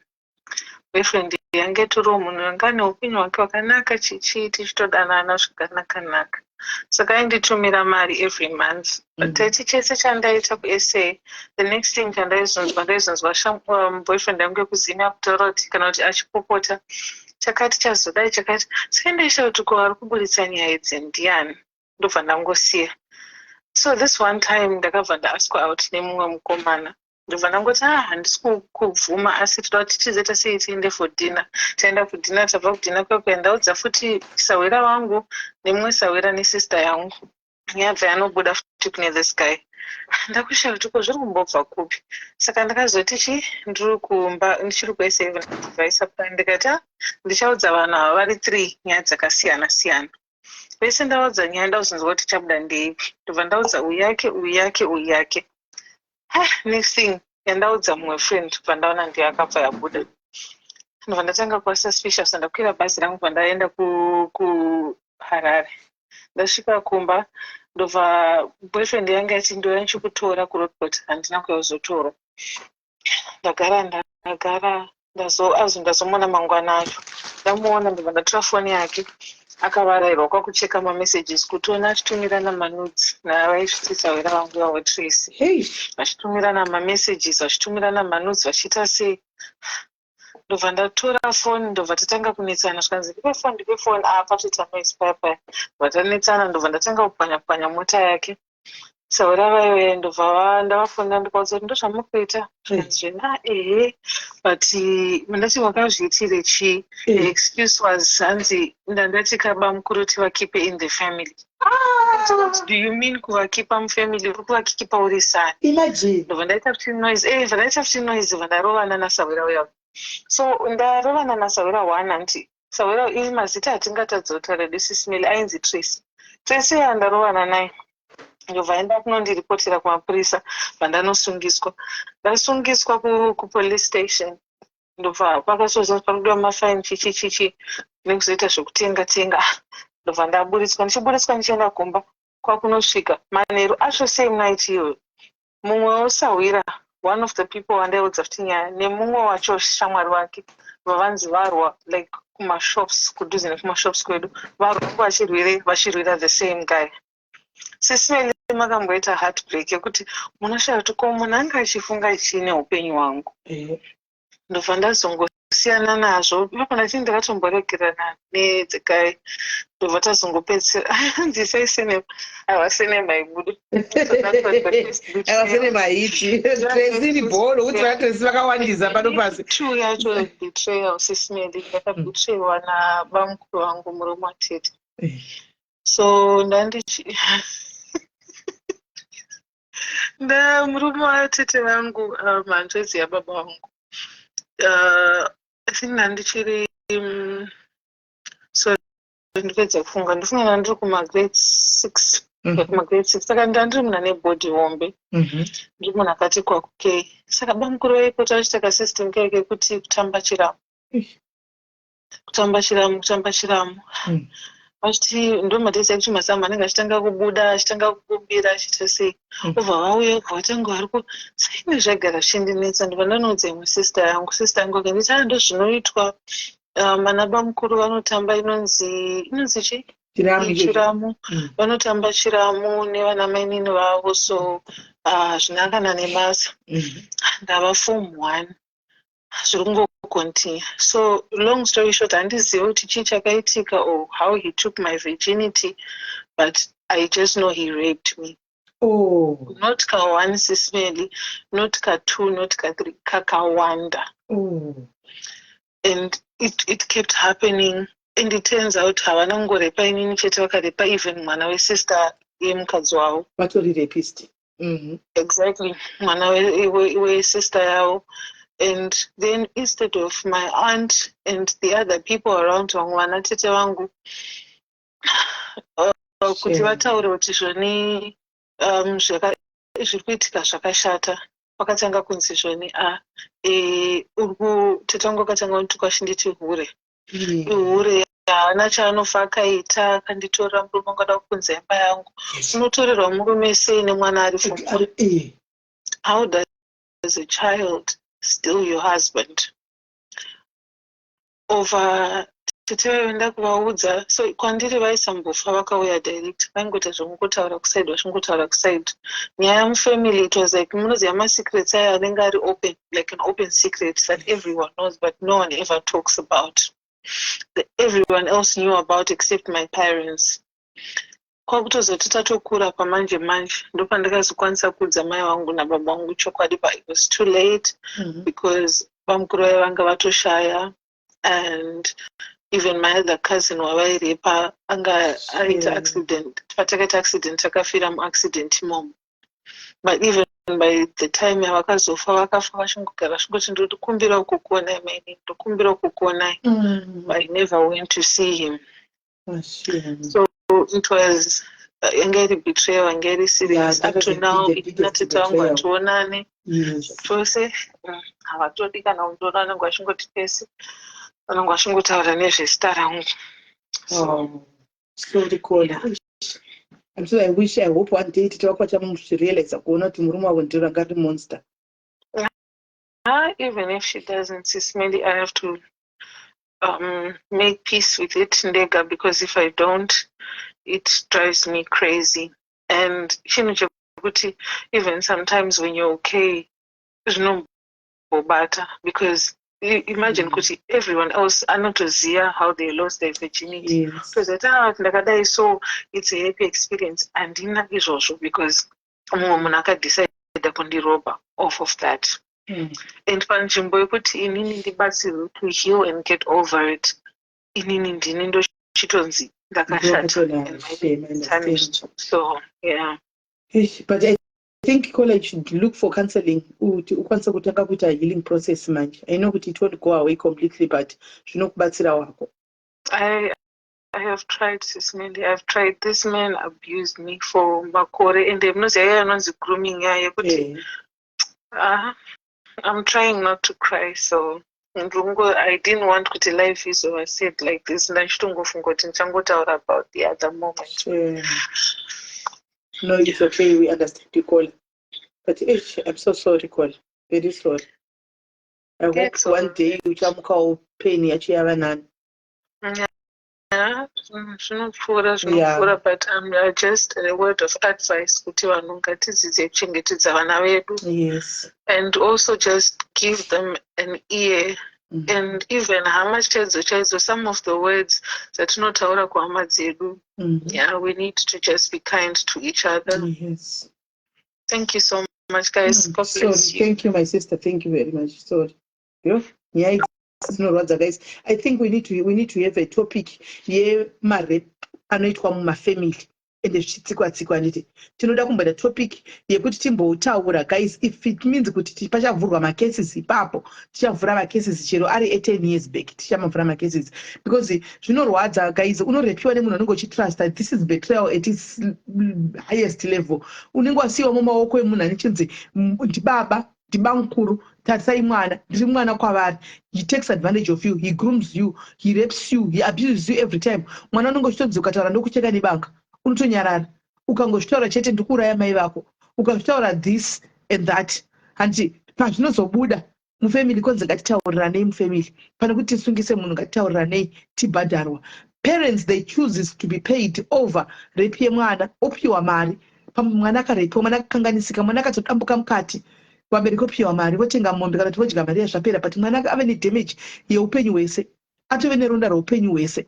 Boyfriend yange tiriwo munhu anga ane upenyu hwake hwakanaka, chichii, tichitodanana zvakanaka-naka. Saka ainditumira mari every month. But taiti chese chandaita kuSA, the next thing chandaizonzwa, ndaizonzwa boyfriend yangu yekuZim akutaura kuti, kana kuti achipopota, chakati chazodai, chakati. Saka ndaisha kuti ko ari kuburitsa nyaya idzi ndiani? Ndobva ndangosiya. So this one time ndakabva ndaaskwa out nemumwe mukomana. Ndobva ndangoti, ah, handisi kubvuma, asi toda kuti tizoita sei, tiende for dinner. Taenda kudinner, tabva kudinner kuya kuya, ndaudza futi sawira wangu nemumwe sawira nesister yangu. Yabva yanobuda futi kune this guy. Ndakushaya kuti ko zviri kumbobva kupi. Saka ndakazoti chi ndiri kumba, ndichiri kuSA, vaisa plan, ndikati, ah, ndichaudza vanhu ava vari three nyaya dzakasiyana siyana. Vese ndaudza nyaya, ndakuzonzwa kuti chabuda ndeipi. Ndobva ndaudza uyu yake, uyu yake, uyu yake. Ah, next thing yandaudza mumwe friend, bva ndaona ndiyo akabva yabuda. Ndobva ndatanga kuva suspicious. Ndakwira bhazi rangu, bva ndaenda kuHarare. Ndasvika kumba, ndobva boyfriend yange yati ndouya ndichikutora kuRoadport. Handina kuya kuzotorwa. Ndagara, ndagara, ndazomuona mangwana acho. Ndamuona, ndobva ndatora foni yake. Akavarairwa kwakucheka mamessages, kutiona achitumirana manudes navaisvitsisa vangu vavo Tracy. Hey. Vachitumirana mamessages, vachitumirana manudes, vachiita sei. Ndobva ndatora foni, ndobva tatanga kunetsana. Zvikanzi ndipe foni, ndipe foni. Apa toita noise paya paya, ndobva tanetsana, ndobva ndatanga kupwanya pwanya mota yake. Saura vaive, ndobva ndavafonera, ndikaudza kuti ndozvamuri kuita. Zvikanzi zvena, ehe, but ndati wakazviitire chii? The excuse was, hanzi ndandati kabamukuru tivakeepe in the family. What do you mean kuvakeepa mufamily? Uri kuvakeepa uri sani? Imagine. Ndobva ndaita futi noise, bva ndaita futi noise, bva ndarovana nasawira uya. So ndarovana nasawira one, anti sawira iri mazita hatingatadzotaura redu, Sisi Meli, ainzi Tracy. Tracy uya ndarovana naye. Ndobva aenda kunondiripotera kumapurisa, bva ndanosungiswa. Ndasungiswa kupolice station, ndobva pakasozonzi pakudiwa mafaini, chichi chichi, nekuzoita zvekutenga tenga. Ah, ndobva ndaburitswa. Ndichiburitswa ndichienda kumba, kwakunosvika manheru acho, same night iyoyo, mumwe wosahwira, one of the people wandaiudza futi nyaya, nemumwe wacho shamwari wake, vavanzi varwa like kumashops, kudhuze nekumashops kwedu. Varwa vachirwira the same guy. Sisi Melly, makamboita heartbreak yekuti munoshaya kuti ko munhu anga achifunga chii neupenyu hwangu? Ndobva ndazongosiyana nazvo ipapo. Ndachii ndakatomboregerana nethe guy, ndobva tazongopedzisira hanzi isai surname. Aiwa, surname haibude. Aiwa, surname haiti. Tracy ni bholo kuti vaTracy vakawandisa pano pasi. Two yacho betrayal, Sisi Melly, ndakabetraywa nabamukuru vangu, murume watete. So ndandichi nda murume watete vangu, hanzvadzi yababa vangu. I think ndandichiri sorry, ndipedza kufunga. Ndifunga ndandiri kumagrade 6. Kumagrade 6, saka ndandiri munhu ane body hombe. Ndiri munhu akati kwakukei. Saka bamukuru vaipota vachiita kasystem kaya kekuti kutamba chiramu, kutamba chiramu, kutamba chiramu, vachiti ndo madays ekuti mazamu anenge achitanga kubuda, achitanga kubumbira, achiita sei. Obva vauya, obva vatanga vari ku saini. Zvagara zvichindinetsa. Ndobva ndanoudza imwe sister yangu. Sister yangu akanditi, "A, ndo zvinoitwa. Mana bamukuru vanotamba inonzi chii?" Chiramu ichocho. Chiramu. Vanotamba chiramu nevana mainini vavo, so hazvina kana nebasa. Ndava form 1, zviri kungocontinue. So long story short, handizivi kuti chii chakaitika or how he took my virginity, but I just know he raped me. Not ka1, Sisi Melly, not ka2, not ka3, kakawanda. And it kept happening, and it turns out havana kungorepa inini chete, vakarepa even mwana wesister yemukadzi wavo. Vatori rapist. Exactly, mwana wesister yavo. And then instead of my aunt and the other people around, vamwe vana tete vangu, kuti Shame. vataure kuti zvoni zviri kuitika zvakashata, vakatanga kunzi zvoni a uri tete vangu vakatanga kunituka vachinditi hure. Ihure, haana chaanofa akaita, akanditorera murume wangu, ada kupunza imba yangu. Unotorerwa murume sei nemwana ari form one? How does a child steal your husband? Over tete vaienda kuvaudza. So kwandiri vaisambofa vakauya direct, vaingoita zvekungotaura kuside, vachingotaura kuside nyaya mufamily. It was like, munoziva masecrets aya anenge ari open, like an open secret that everyone knows but no one ever talks about, that everyone else knew about except my parents. Kwakutozoti tatokura pamanje manje, ndopandakazokwanisa kuudza mai vangu nababa vangu chokwadi, but it was too late because vamukuru vai vanga vatoshaya, and even my other cousin wavairepa anga aita accident. Patakaita accident, takafira muaccident imomo. But even by the time yavakazofa, vakafa vachingogara vachingoti, "Ndokumbira kukuonai mainini, ndokumbira kukuonai." But I never went to see him. Shame. So it was yanga iri betrayal, yanga iri serious. Yeah, Up that to was now, the biggest natete vangu betrayal. hationani tose. Havatodi kana kundiona, vanenge vachingoti pese vanenge vachingotaura nezvezita rangu. So Oh, sorry, Kola. I'm so I wish, I hope one day tete vako vachamuzvirealiza kuona kuti murume wavo ndiro ranga riri monster. Ah, even if she doesn't, Sis Melly, I have to make peace with it ndega, because if I don't, it drives me crazy. And chinhu chekuti even sometimes when you're okay, zvinombobata, because imagine kuti everyone else anotoziva how they lost their virginity. Tozati, "Ah, ndakadai." So it's a happy experience. Handina izvozvo, because mumwe munhu akadecida kundiroba off of that. And panzvimbo yekuti inini ndibatsirwe to heal and get over it, inini ndini ndochitonzi ndakashata Ndokutona and my shame, I name is understand. tarnished. So yeah. Eish, but I think Kola should look for counseling kuti ukwanise kutanga kuita healing process manje. I know kuti it won't go away completely, but zvinokubatsira wako. I I have tried, Sis Melly. I've tried. This man abused me for makore and munoziva iya inonzi grooming iya yekuti I'm trying not to cry, so ndingo I didn't want kuti life izova sad like this. Ndachitongofunga kuti ndichangotaura about the other moment. No, it's okay. We understand you, Kola. But ish, I'm so sorry, Kola. Very sorry. I hope It's one all day uchamukawo pain yacho yava nani. Yeah, zvinopfuura, zvinopfuura, but just a word of advice kuti vanhu ngatidzidze kuchengetedza vana vedu and also just give them an ear and even hama chaidzo chaidzo, some of the words dzatinotaura kuhama dzedu, yeah, we need to just be kind to each other. Thank you so much, guys. God Sorry. bless you. Thank you, my sister. Thank you very much. Sorry. Yo, nyaya idzi dzinorwadza, guys. I think we need to have a topic yemarape anoitwa mumafamily ende zvichitsikwa tsikwa, handiti? Tinoda kumboita topic yekuti timbotaura, guys. If it means kuti pachavhurwa macases ipapo, tichavhura macases chero ari e10 years back, tichamavhura macases because zvinorwadza, guys. Unorepiwa nemunhu unenge uchitrusta. This is betrayal at its highest level. Unenge wasiyiwa mumaoko emunhu anechinzi ndibaba, ndibamukuru, tarisai mwana, ndiri mwana kwavari. He takes advantage of you, he grooms you, he rapes you, he abuses you every time. Mwana unenge uchitonzi ukataura ndokucheka nebanga, unotonyarara. Ukangozvitaura chete, ndikuuraya mai vako. Ukazvitaura this and that, hanti pazvinozobuda mufamily konzi ngatitauriranei mufamily pane kuti tisungise munhu, ngatitauriranei tibhadharwa. Parents, they chooses to be paid over rape yemwana. Opiwa mari, mwana akarepiwa, mwana akakanganisika, mwana akatodambuka mukati, vabereki opiwa mari, votenga mombe kana kuti vodya mari yazvapera, but mwana ave nedamage yeupenyu hwese, atove neronda reupenyu hwese,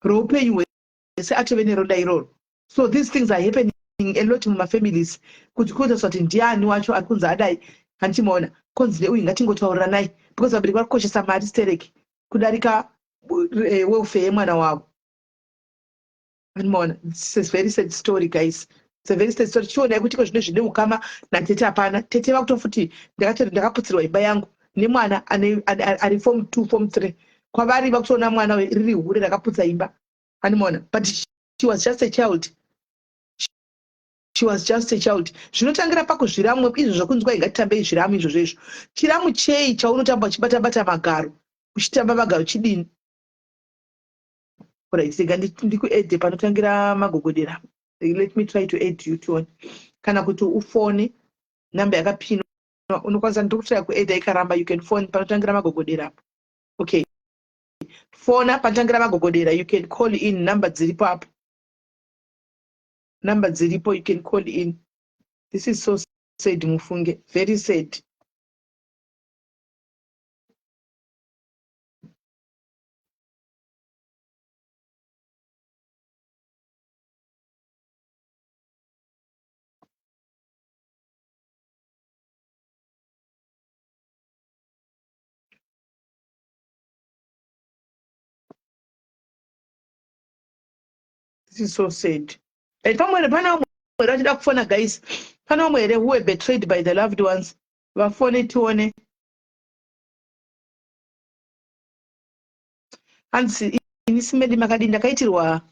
reupenyu hwese atove neronda iroro. So these things are happening a lot mumafamilies, kuti kuotariswa kuti ndiani wacho ari kunzi adai, handichimaona konzi neuyu, ngatingotauriranai, because vabereki vari kukoshesa mari stereki kudarika welfare yemwana wavo. Andimaona, it's a very sad story, guys. It's a very sad story. Chionai kuti iko zvino zvine ukama natete hapana. Tete vakutofuti ndakaputsirwa imba yangu nemwana ari form 2, form 3. Kwavari vakutoona mwana riri hure rakaputsa imba, andimaona? But she was just a child, she was just a child. Zvinotangira pakuzviramwe izvo zvokunzwa ingatitambei zviramu izvozvo. Izvo chiramu chei chaunotamba uchibata-bata magaro, uchitamba magaro chidini? Right, rega ndikuadde panotangira magogodera. Let me try to add you to kana kuti ufone namba yakapinwa. Unokwanisa, ndiri kutraya kuadda, ikaramba, you can phone panotangira magogodera apo. Okay, fona panotangira magogodera. You can call in, number dziripo apo, number dziripo, you can call in. This is so sad, mufunge, very sad. This is so sad. And pamwe pane vamwe here vachida kufona, guys? Pane vamwe here who were betrayed by the loved ones? Vafone tione. Hanzi ini Sis Melly makadi, ndakaitirwa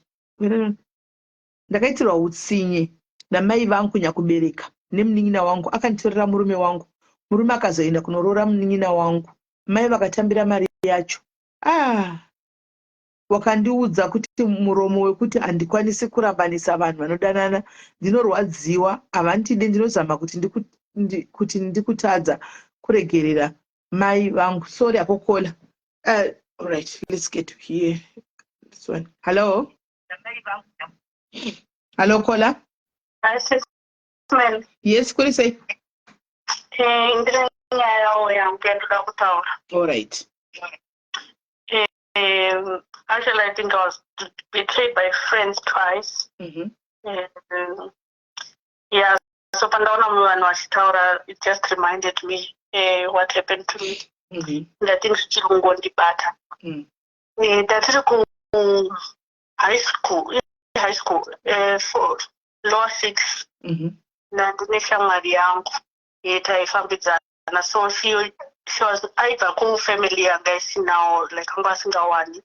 utsinye namai vangu nyakubereka nemunin'ina wangu. Akanditorera murume wangu, murume akazoenda kunoroora munin'ina wangu, mai vakatambira mari yacho. Ah, wakandiudza kuti muromo wekuti handikwanisi kurambanisa vanhu vanodanana, ndinorwadziwa, havandidi. Ndinozama kuti ndikutadza kuregerera mai vangu. Sorry akokola. Alright, let's get to here this one. Hello, hello, caller. Hi, Sis Mel. Yes, kuri sei? Ndine nyaya yangu yandoda kutaura. Alright. Actually, I think I was betrayed by friends twice. Yeah, so pandaona mumwe vanhu vachitaura, it just reminded me what happened to me. And I think zvichiri kungondibata. Ndatiri ku high school, high school, for lower six. Ndandine shamwari yangu yetaifambidzana, so she was aibva kufamily yanga isinawo, like anga asingawani.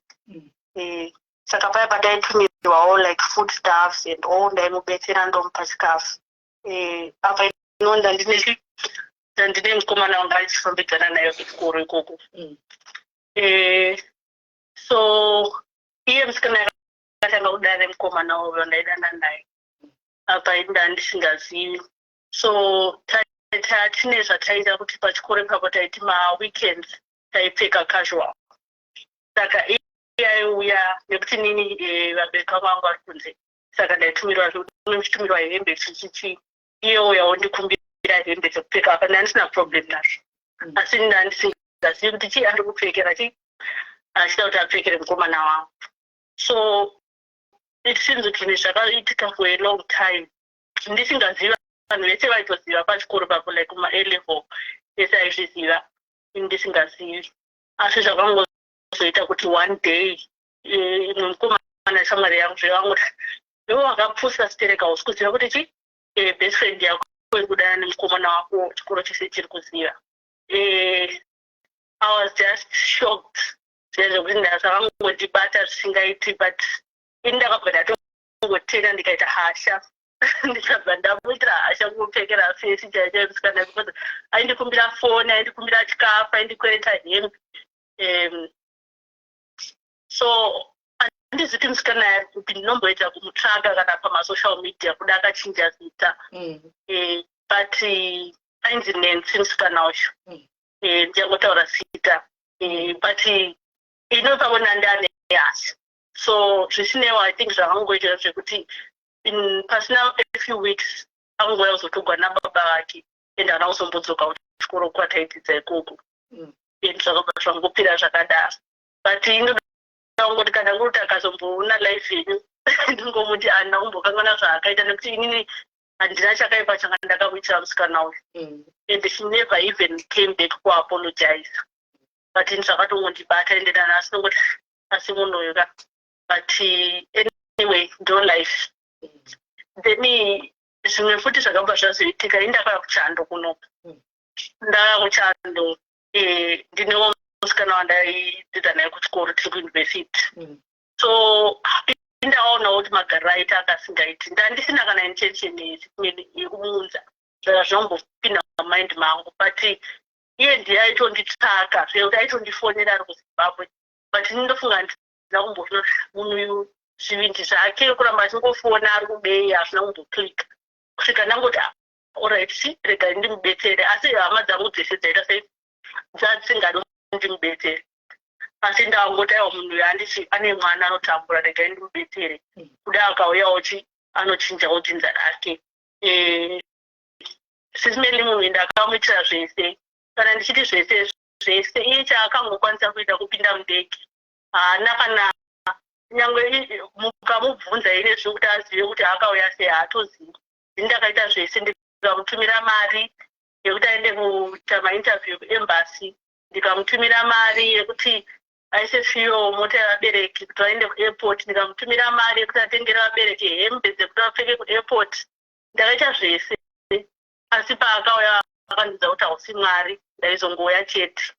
Saka paya pandaitumirwawo like food stuffs and all, ndaimubetsera, ndomupa chikafu. Apa ino ndandine mukomana wanga achifambidzana naye kuchikoro ikoko. So iye musikana akatanga kudana nemukomana uyo ndaidana naye, apa ndandisingazivi. So tine zvataiita kuti pachikoro ipapo taiti maweekends taipfeka casual. Saka iye aiuya nekuti nini vabereki vangu vanga vari kunze, saka ndaitumirwa, ndichitumirwa hembe, chichichi. Iye uya wondikumbira hembe dzekupfeka. Apa ndandisina problem nazvo, asi ndandisingazivi kuti chii ari kupfekera, chi achida kuti apfekere mukomana wangu. So it seems kuti zvinhu zvakaitika for a long time ndisingazivi. Vanhu vese vaitoziva pachikoro papo, like kuma A level ese aizviziva, ini ndisingazivi. Asi zvakangozoita kuti one day imwe mukomana, shamwari yangu, zvevangoti, "Iwe wakapusa stereka, usi kuziva kuti chi best friend yako iri kudana nemukomana wako, chikoro chese chiri kuziva." I was just shocked zvezvekuti zvakangondibata zvisingaiti. But ini ndakabva ndatongotena, ndikaita hasha, ndikabva ndamuitira hasha, kumupfekera face chaicho musikana, because aindikumbira foni, aindikumbira chikafu, aindikwereta hembe. So handizi kuti musikana ari kupi. Ndinomboita kumutsvaga kana pamasocial media, kuda akachinja zita. But ainzi Nancy musikana uyu. Ndichangotaura zita, but ino pamwe ndane hasha. So zvisinewo, I think zvakangoita zvekuti pasina a few weeks akangouya kuzotogwa nababa vake, and haana kuzombodzoka kuchikoro kwataidzidza ikoko. And zvakabva zvangopera zvakadaro. But inoda kungoti kana kuri kuti akazomboona life yenyu, ndingomuti handina kumbokanganwa zvaakaita, nekuti inini handina chakaipa changa ndakakuitira musikana uyu. And she never even came back kuapologize, but ini zvakatongondibata, ende nanhasi nongoti asi munhu uyu ka. But anyway, ndo life. Then zvimwe futi zvakabva zvazoitika, ini ndakauya kuchando kunoku. Ndauya kuchando, ndinewo musikana wandaidzidza naye kuchikoro, tiri kuuniversity. So ndakaonawo kuti magariro aita akasingaiti. Ndandisina kana intention yekumuunza, zvaka zvinombopinda mumind mangu, but iye ndiye aitonditsvaka, zvekuti aitondifonera ari kuZimbabwe. But ini ndofunga handina kumbofuna munhu uyu. Zvivindi zvake kuramba achingofona ari kubei hazvina kumboclicka, kusvika ndangoti, "Ah, alright, chi regai ndimubetsere." Asi hama dzangu dzese dzaita sei, dzadzisingadi ndimubetsere, asi ndangoti, "Aiwa, munhu uyu handisi, ane mwana anotambura, regai ndimubetsere." Kuda akauyawo chi anochinjawo dzinza rake. Sis Melly, munhu ndakamuitira zvese. Kana ndichiti zvese zvese, iye chaakangokwanisa kuita kupinda mundege. Haana kana nyange mukamubvunza ine zvekuti azive kuti akauya sei, haatozivi. Ini ndakaita zvese, ndikamutumira mari yekuti aende kuita mainterview kuembassy, ndikamutumira mari yekuti aise fuel mota yevabereki kuti vaende kuairport, ndikamutumira mari yekuti atengere vabereki hembe dzekuti vapfeke kuairport. Ndakaita zvese, asi paakauya akandiudza kuti hausi Mwari, ndaizongouya chete.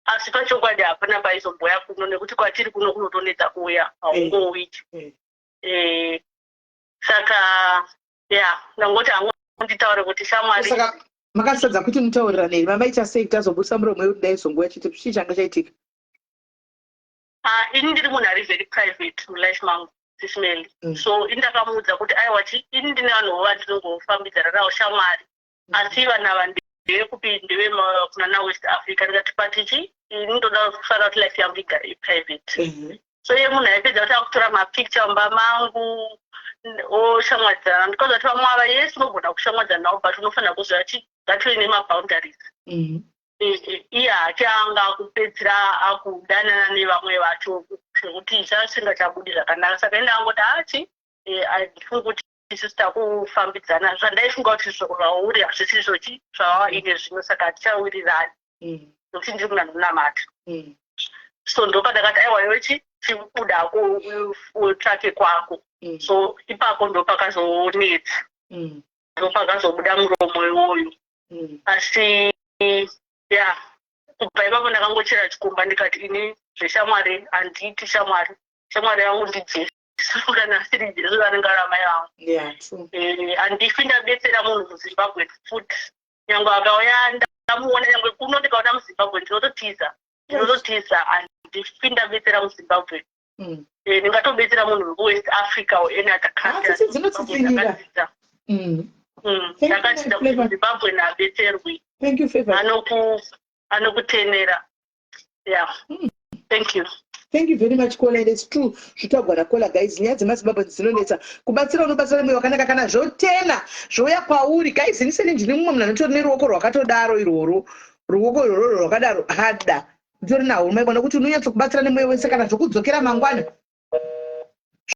Asi pachokwadi hapana paizomboya kuno, nekuti kwatiri kuno kunotonetsa kuuya, haungouyi. Saka ya, ndangoti hangu nditaure kuti shamwari Saka makasadza kuti mutaurirane here? Mamaita sei kuti azobudisa muromo wekuti ndaizongouya chete? Chii changa chaitika? Ah, ini ndiri munhu ari very private mulife mangu, Sis Melly. So ini ndakamuudza kuti, aiwa chi, ini ndine vanhuwo vandinongofambidzana navo, shamwari, asi vanhu ava ndevekupi? Ndeve kunana West Africa. Ndikati, but chi, ini ndoda kufanira kuti life yangu igare iprivate. So iye munhu aipedza kuti akutora mapicture mumba mangu, oshamwadzana. Ndikaudza kuti vamwe ava, yes, unogona kushamwadzana navo, but unofanira kuziva chi ngatove nemaboundaries. Iye hake anga akupedzera akudanana nevamwe vacho zvekuti zvasingachabudi zvakanaka. Saka ine angoti hachi, handifungi kuti isusu takufambidzana zvandaifunga kuti zvauri hazvisi izvochi zvava ine zvino, saka hatichawirirani, nekuti ndiri munhu anonamata. So ndopandakati, aiwa, iwechi chibudako utsvake kwako. So ipapo ndopakazonetsa, ndopakazobuda muromo iwoyo. Asi ya, Kubva ipapo ndakangochera chikomba, ndikati ini zveshamwari handiiti shamwari. Shamwari yangu ndiJesu, kana asiri Jesu anenge ari amai vangu. Handifi ndabetsera munhu muZimbabwe futi, nyange akauya ndamuona, nyange kuno ndikaona muZimbabwe ndinototiza, ndinototiza. Handifi ndabetsera muZimbabwe. Ndingatobetsera munhu wekuWest Africa or any other country. Ah, dzinotsitsinira. Ndakadzidza. Ndakadzidza kuti Zimbabwe naabetserwi. Thank you, Favor. Anokutenera, yeah. Thank you. Thank you very much, Kola. And it's true zvitagwa naKola, guys. Nyaya dzemaZimbabwe dzinonetsa kubatsira. Unobatsira nemwoyo wakanaka, kana zvotena zvouya kwauri. Guys, ini seni ndine mumwe munhu anotori neruoko rwakatodaro irworwo, ruoko irworwo rwakadaro hada nditori nahwo, maigona kuti unonyatsokubatsira nemwoyo wese. Kana zvokudzokera mangwana,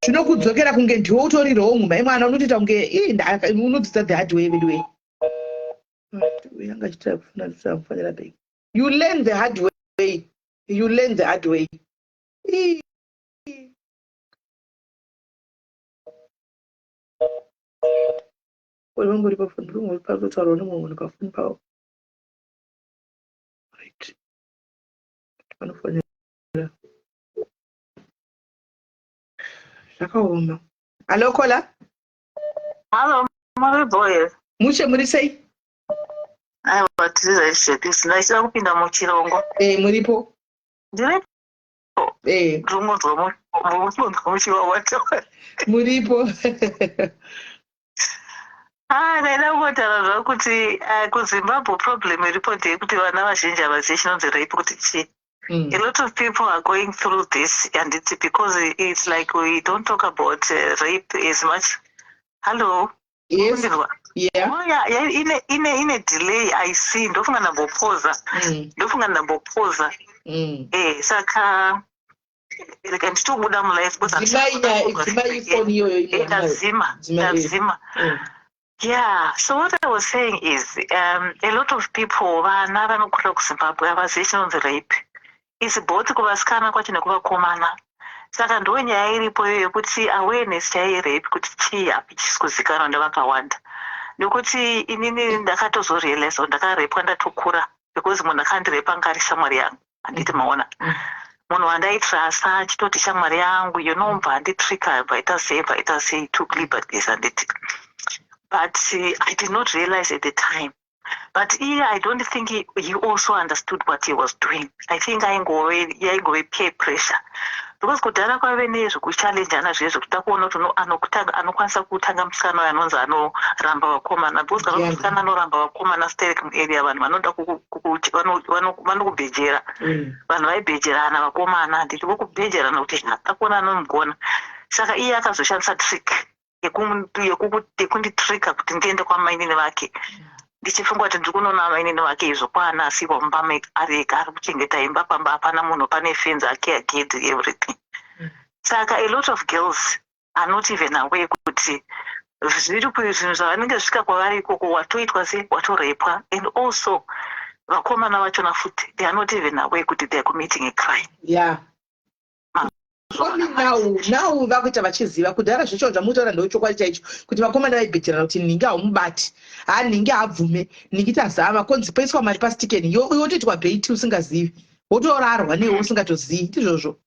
zvinokudzokera kunge ndiwe utori wrong. Mai mwana, unotoita kunge ii, unodzidza the hard way. Veduwe, yanga achitira kufuna kufanira back. You learn the hard way, you learn the hard way. Ii. Uri vangori pafoni, uri patotaurawo nemumwe munhu pafoni pavo. Right, vanofonera, zvakaoma. Hallo, Kola. Hallo, muri boy. Mushe, muri sei? Aiwa, tiri zvaizvepisi. Ndaisida kupinda muchirongo. Muripo. Ndiripo. Ndinonzwa muchiwawato. Muripo. Ah, ndaida kungotaura zvako kuti kuZimbabwe problem iripo ndeyekuti vana vazhinji havazivi chinonzi rape kuti chii. A lot of people are going through this and it's because it's like we don't talk about rape as much. Hello? Yes. Kundinzwa? Yeah. Oh, yeah, ine delay, I see. Ndofunga ndambopoza. Ndofunga ndambopoza. Saka rega ndichitobuda mulive because Dzimai nyaya, dzimai ifoni iyoyo. Ndadzima. Dzimai. Ndadzima. Yeah, so what I was saying is a lot of people, vana vanokurira kuZimbabwe havazivi chinonzi rape. Is both kuvasikana kwacho nekuvakomana. Saka ndo nyaya iripo iyoyo yekuti awareness chaiyo yerape kuti chii hapachisi kuzikanwa nevakawanda. Nekuti inini ndakatozorealize kuti ndakarepwa ndatokura, because munhu akandirepa anga ari shamwari yangu, handiti maona? Munhu wandaitrasa, achitoti shamwari yangu, bva anditrika, bva aita sei, bva aita sei, took liberties, handiti? But I did not realize at the time. But iye, I don't think he also understood what he was doing. I think aingove, yaingove peer pressure, because kudhara kwaive nezvekuchallenjana zviye, zvekuda kuona kuti anokutanga, anokwanisa kutanga musikana uyo anonzi anoramba vakomana, because kana musikana anoramba vakomana sterek muarea, vanhu vanoda vanokubhejera. Vanhu vaibhejerana vakomana, handiti? Vokubhejerana kuti akuona anomugona. Saka iye akazoshandisa trick yekunditrika kuti ndiende kwamainini vake, ndichifunga kuti ndiri kunoona amainini vake. Izvo kwaana asiwa mumba ari ega, ari kuchengeta imba. Pamba hapana munhu, pane fenzi ake, agedhi, everything. Saka a lot of girls are not even aware kuti zviri zvinhu zvavanenge zvisvika kwavari ikoko, watoitwa sei, watorepwa. And also vakomana vachona futi, they are not even aware kuti they are committing a crime. Yeah, only now vakuita vachiziva. Kudhara zvicho zvamutaura ndochokwadi chaicho, kuti vakomana vaibhejerana kuti nhingi haumubati, ha, nhingi haabvume, nhingi tazama konzi poiswa mari pastikeni, wotoitwa bait usingazivi, wotorarwa newe usingatozivi, ndizvozvo.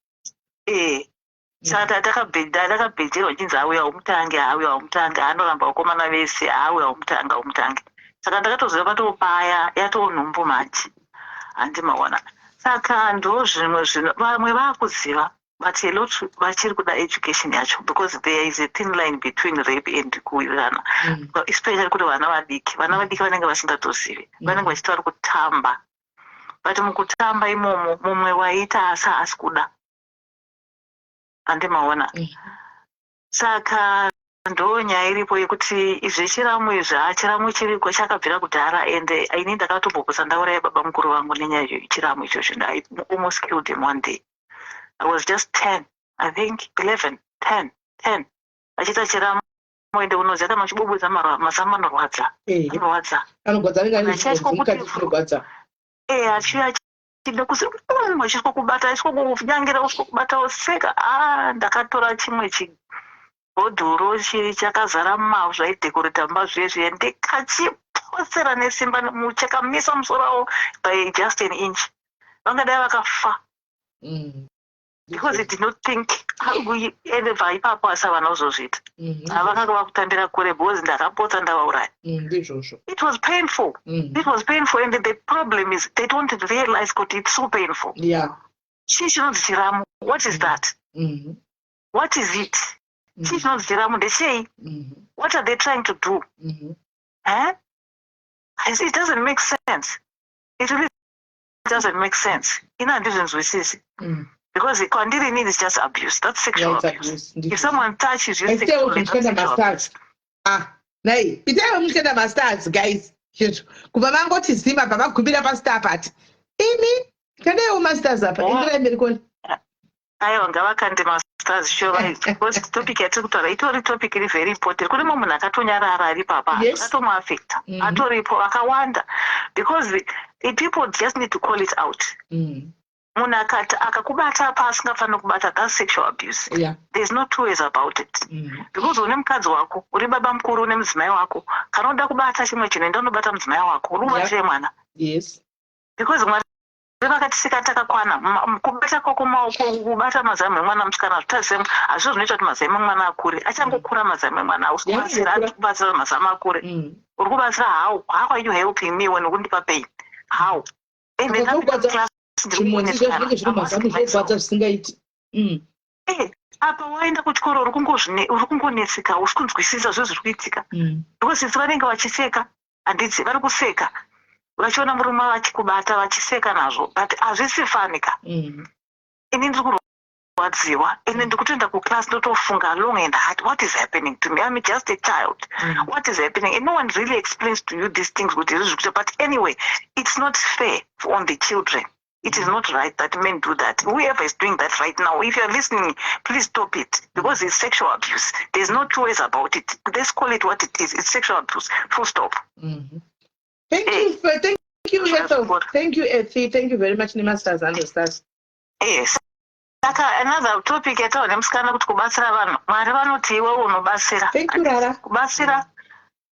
Saka takabhejerwa chinzi auya umutange, auya umutange, anoramba vakomana vese, auya umutange, umutange. Saka ndakatoziva patopaya yatoo nhumbu manje, handimaona? Saka ndo zvimwe zvino vamwe vaakuziva, but a lot vachiri kuda education yacho, because there is a thin line between rape and kuwirirana, especially kuti vana vadiki, vana vadiki vanenge vasingatozivi. Vanenge vachiti vari kutamba, but mukutamba imomo mumwe waita asi haasi kuda, handimaona? Saka ndo nyaya iripo yekuti zvechiramu izvi, ha, chiramu chiriko, chakabvira kudhara. Ende ini ndakatomboposa ndauraya baba mukuru vangu nenyaya yechiramu ichocho. I almost killed him one day. I was just 10, I think 11, 10, 10, achiita chiramu. Ende unoziva kana uchibubudza mazamu anorwadza. Anorwadza. Anogwadza, anenge ane mukati chinogwadza. Achiuya achida kuzi achisvika kubata, achisvika kunyangira, kusvika kubata oseka. A, ndakatora chimwe chibhodhoro chakazara mavhu zvaidhekoreta mumba zviye zviye, ndikachipotsera nesimba, chakamisa musoro wavo by just an inch. Vangadai vakafa because they did not think. Ende bva ipapo asi havana kuzozviita. Havakanga vakutambira kure because ndakapotsa ndavauraya. Ndizvozvo. It was painful. It was painful, and the problem is they don't realize kuti it's so painful. Chii chinonzi chiramu? What is that? What is it? Chii chinonzi chiramu? Ndechei? What are they trying to do? Eh? It doesn't make sense. It really doesn't make sense. Ina handizvinzwisisi because kwandiri inini is just abuse. That's sexual Yeah, it's abuse. abuse. If Ndizvozvo. someone touches you Instead sexually, that's muchikanda sexual mastars. abuse. Ah, nai itaiwo muchikanda mastars, guys. Chizvo kubva vangoti zima, bva vagumira pastar pati imi kandaiwo mastars apa. Enderai mberi koni. Aiwa, ngavakande mastars sure, because topic yatiri kutaura itori topic iri very important. Kune mumwe munhu akatonyarara ari papa akatomuafecta. Atoripo akawanda because the people just need to call it out. Munhu akati akakubata paasingafaniri kubata, that's sexual abuse. There's no two ways about it because une mukadzi wako, uri baba mukuru, une mudzimai wako. Kana uda kubata chimwe chinhu, enda unobata mudzimai wako. Uri kubatire mwana? Because Mwari vakatisika takakwana. Kubata kwako maoko, kubata mazamu emwana musikana, zvitarise hazvizvo zvinoita kuti mazamu emwana akure. Achangokura mazamu emwana, hausi kubatsira. Kukura. Ati kubatsira mazamu akure. Uri kubatsira how? How are you helping me when ukundipa pain? How? And then Apa ndapinda zvinogwadza. muclass, ndiri Zvimodzi kunetsana. zvinenge zviri I'm mazamu asking myself, zvinogwadza zvisingaiti. Apa waenda kuchikoro, uri kungonetseka, usi kunzwisisa zvo zviri kuitika because isu vanenge vachiseka, handiti? Vari kuseka vachiona murume vachikubata, vachiseka nazvo, but hazvisi fanika. Ini ndiri kurwadziwa ende ndikutoenda kuclass, ndotofunga long and hard, what is happening to me? I'm just a child. What is happening? And no one really explains to you these things, kuti izvi zviri kuita. But anyway, it's not fair on the children. It is not right that men do that. Whoever is doing that right now, if you're listening, please stop it because it's sexual abuse. There's no two ways about it. Let's call it what it is. It's sexual abuse, full stop. Thank you thank you, Ethel. Good. Thank you, Ethi. Thank you very much, nemastars and stars. Yes. Saka another topic yataura nemusikana kuti kubatsira vanhu, Mwari vanoti iwe unobatsira. Thank you, Rara.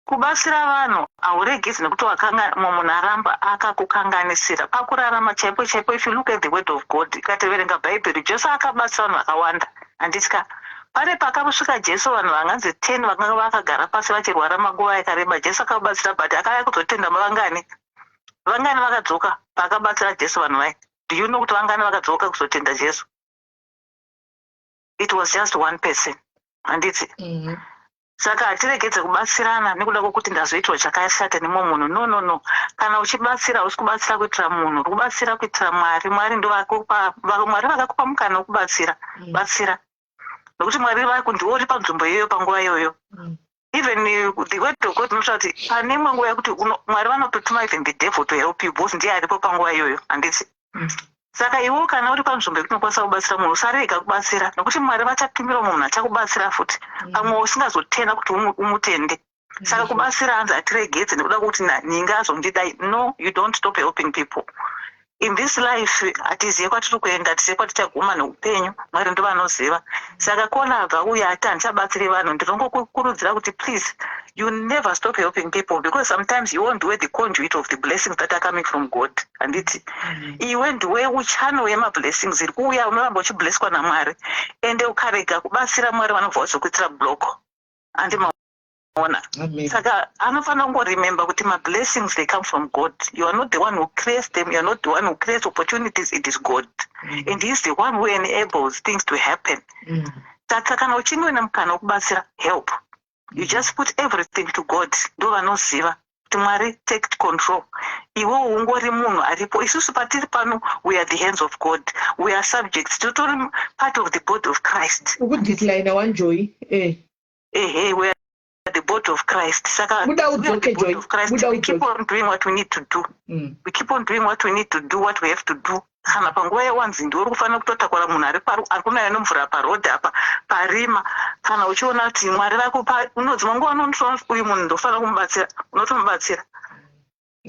Kubatsira vanhu hauregedzi nekuti wakanga mumwe munhu aramba akakukanganisira. Pakurarama chaipo chaipo, if you look at the word of God, ikatoverenga Bhaibheri, Jesu akabatsira vanhu vakawanda, handitya? Pane pakasvika Jesu, vanhu vanganzi 10 vakanga vakagara pasi vachirwara maguva yakareba. Jesu akabatsira, but akauya kuzotenda vangani? Vangani vakadzoka paakabatsira Jesu vanhu vai? Do you know kuti vangani vakadzoka kuzotenda Jesu? It was just one person, handiti? Saka hatiregedze kubatsirana nekuda kwokuti ndazoitwa chakashata nemumwe munhu. No, no, no. Kana uchibatsira, hausi kubatsira kuitira munhu, uri kubatsira kuitira Mwari. Mwari ndovakupa, Mwari vakakupa mukana wekubatsira. Batsira nokuti Mwari vako ndiwo uri panzvimbo iyoyo panguva iyoyo. Even the word of God inotaura kuti pane imwe nguva yekuti Mwari vanototuma even the devil to help you because ndiye aripo panguva iyoyo, handiti? Saka iwe kana uri panzvimbo yekuti unokwanisa kubatsira munhu, usarega kubatsira nokuti Mwari vachatumira mumwe munhu achakubatsira futi, pamwe usingazotenda kuti umutende. Saka kubatsira, hanzi hatiregedze nekuda kwekuti ninga azondidai. No, you don't stop helping people in this life. Hatizive kwatiri kuenda, hatizive kwatichaguma neupenyu. Mwari ndo vanoziva. Saka kona abva uye ati handichabatsiri vanhu, ndinongokukurudzira kuti please, you never stop helping people because sometimes you won't the conduit of the blessings that are coming from God, handiti? Iwe ndiwe uchannel yemablessings iri kuuya, unoramba uchiblesswa naMwari. Ende ukarega kubatsira, Mwari vanobva vazokuitira block, handimaona? Amen. Saka anofanira kungoremember kuti mablessings, they come from God. You are not the one who creates them. You are not the one who creates opportunities. It is God and He is the one who enables things to happen. Saka kana uchinge uine mukana wekubatsira, help. You just put everything to God. Ndo vanoziva kuti Mwari take control, iwewo ungori munhu aripo. Isusu patiri pano, we are the hands of God. We are subjects, totori part of the body of Christ. Ukudecline wanjoy. Ehe, we are the body of Christ. Saka Buda we are the udzoke, body Joy. of Christ. Buda We keep udzoke. on doing what we need to do. We keep on doing what we need to do, what we have to do. Kana panguva yewanzi ndiwe uri kufanira kutotakura munhu ari kunaya nemvura parodhi apa parima, kana uchiona kuti Mwari vakupa, unodzimwe nguva unotoona kuti uyu munhu ndofanira kumubatsira, unotomubatsira.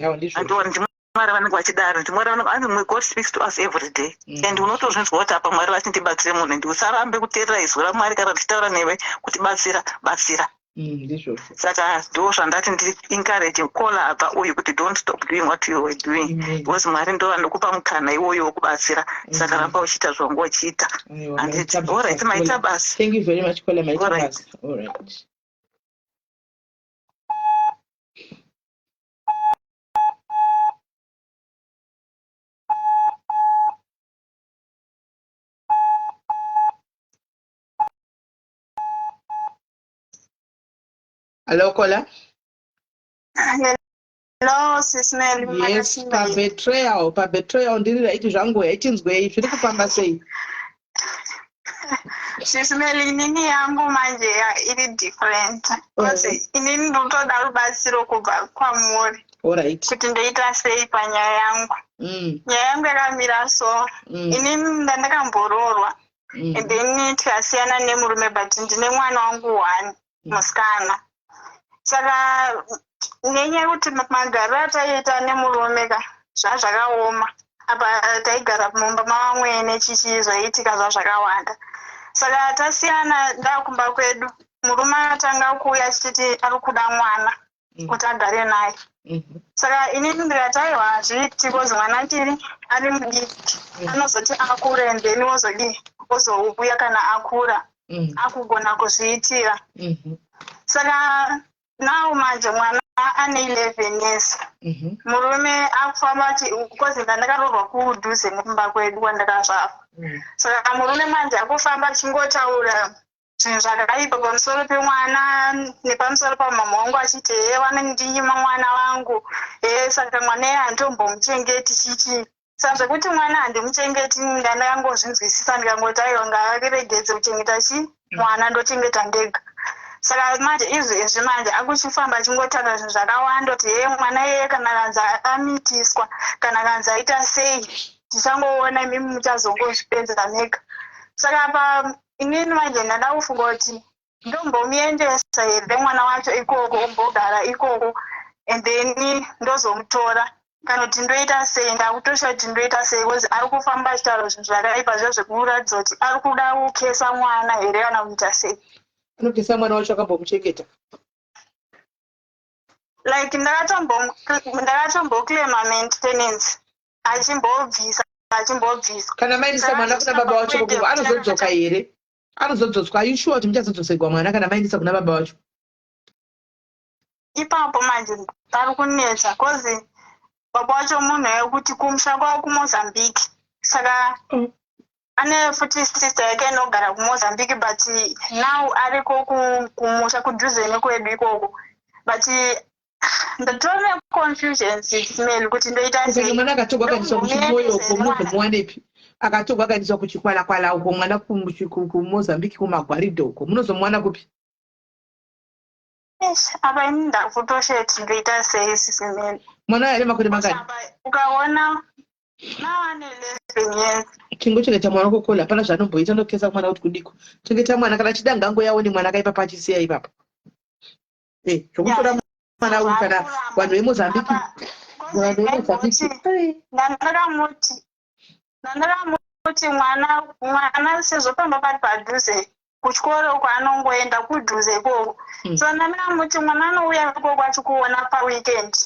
Awo ndizvo. Andiwa ndiMwari vanenge vachidaro, ndiMwari vanenge anzi God speaks to us every day. And unotozvinzwa kuti apa Mwari vachindibatsire munhu, ndi usarambe kuteerera izwi raMwari kana tichitaura newe kuti batsira, batsira. Mm, ndizvozvo. Saka ndo zvandati ndi encourage caller abva uyu kuti don't stop doing what you were doing because Mwari ndo vanokupa mukana iwoyo wekubatsira. Saka ramba uchiita zvawanga uchiita. Handiti? Alright, maita basa. Thank you very much caller, maita basa. Alright. Hello, caller. Hello, Sis Melly. Yes, pabetrayal, pabetrayal ndiri right zvangu haitinzwei zviri kufamba sei? Sis Melly, inini yangu manje iri different. Because oh. inini ndinotoda rubatsiro kubva kwamuri. Alright. Kuti ndoita sei panyaya yangu. Nyaya yangu yakamira so. Inini ndandakamboroorwa. And then tikasiyana nemurume but ndine mwana wangu one musikana. Saka nenyaya yekuti magariro ataiita nemurume ka zvazvakaoma. Apa taigara mumba mavamwene chichi zvaiitika zvazvakawanda. Saka tasiyana ndakumba kwedu murume akatanga kuuya achiti ari kuda mwana kuti agare naye. Saka inini ndikati aiwa hazviiti because mwana chiri ari mudiki anozoti akure and then wozodii wozouya kana akura akugona kuzviitira. Saka now manje mwana ane 11 years murume akufamba achi because ndandakaroorwa kudhuze nekumba kwedu kwandakazvarwa. Saka murume manje akufamba achingotaura zvinhu zvakaipa pamusoro pemwana nepamusoro pamama wangu achiti hee vanondinyima mwana wangu, hee saka mwana iye handitombomuchengeti chichi. Saka zvekuti mwana handimuchengeti ndandakangozvinzwisisa ndikangoti aiwa ngaaregedze kuchengeta chi mwana ndochengeta ndega. Saka manje izvezvi manje akuchifamba achingotaura zvinhu zvakawanda kuti hee mwana iyeye kana kanzi amitiswa kana kanzi aita sei tichangoona imimi muchazongozvipedza mega. Saka pa inini manje ndada kufunga kuti ndombomuendesa here mwana wacho ikoko ombogara ikoko and then ndozomutora kana kuti ndoita sei. Ndakutosha kuti ndoita sei because ari kufamba achitaura zvinhu zvakaipa zviya zvekuratidza kuti ari kuda kukesa mwana here kana kuita sei. Anokesa mwana wacho akambomuchengeta? Like ndakatomboclaima maintenance achimbobvisa achimbobvisa. Kana maendesa mwana kuna baba wacho kokoko anozodzoka here? Anozodzoswa? Are you sure kuti muchazodzoserwa mwana kana maendesa kuna baba wacho? Ipapo manje pari kunetsa cause baba wacho munhu wekuti kumusha kwavo kuMozambique saka ane futi sister yake inogara kuMozambique but now ariko kumusha kudhuze nekwedu ikoko but ndatori neconfusion Sis Melly kuti ndoita sei. Mwana akatogwa akaendeswa kuchimoyo uko munozomuwanepi? Akatogwa akaendeswa kuchikwalakwala uko mwana kuMozambique kumagwaridho uko munozomuwana kupi? Eish, apa ini ndakutosheti ndoita sei Sis Melly. Mwana ane makore mangani? Ukaona now ane 11 years. Chingochengeta mwana wako kola hapana zvaanomboita ndokesa mwana kuti kudiko. Chengeta mwana kana achida ngangoyawo nemwana akaipa pachisiya ipapo. Eh, zvokutora mwana uyu kana vanhu veMozambique. Vanhu veMozambique. Ndandakamuti mwana sezvo pamba pari padhuze kuchikoro uko anongoenda kudhuze ikoko. So ndandakamuti mwana anouya ikoko achikuona paweekend.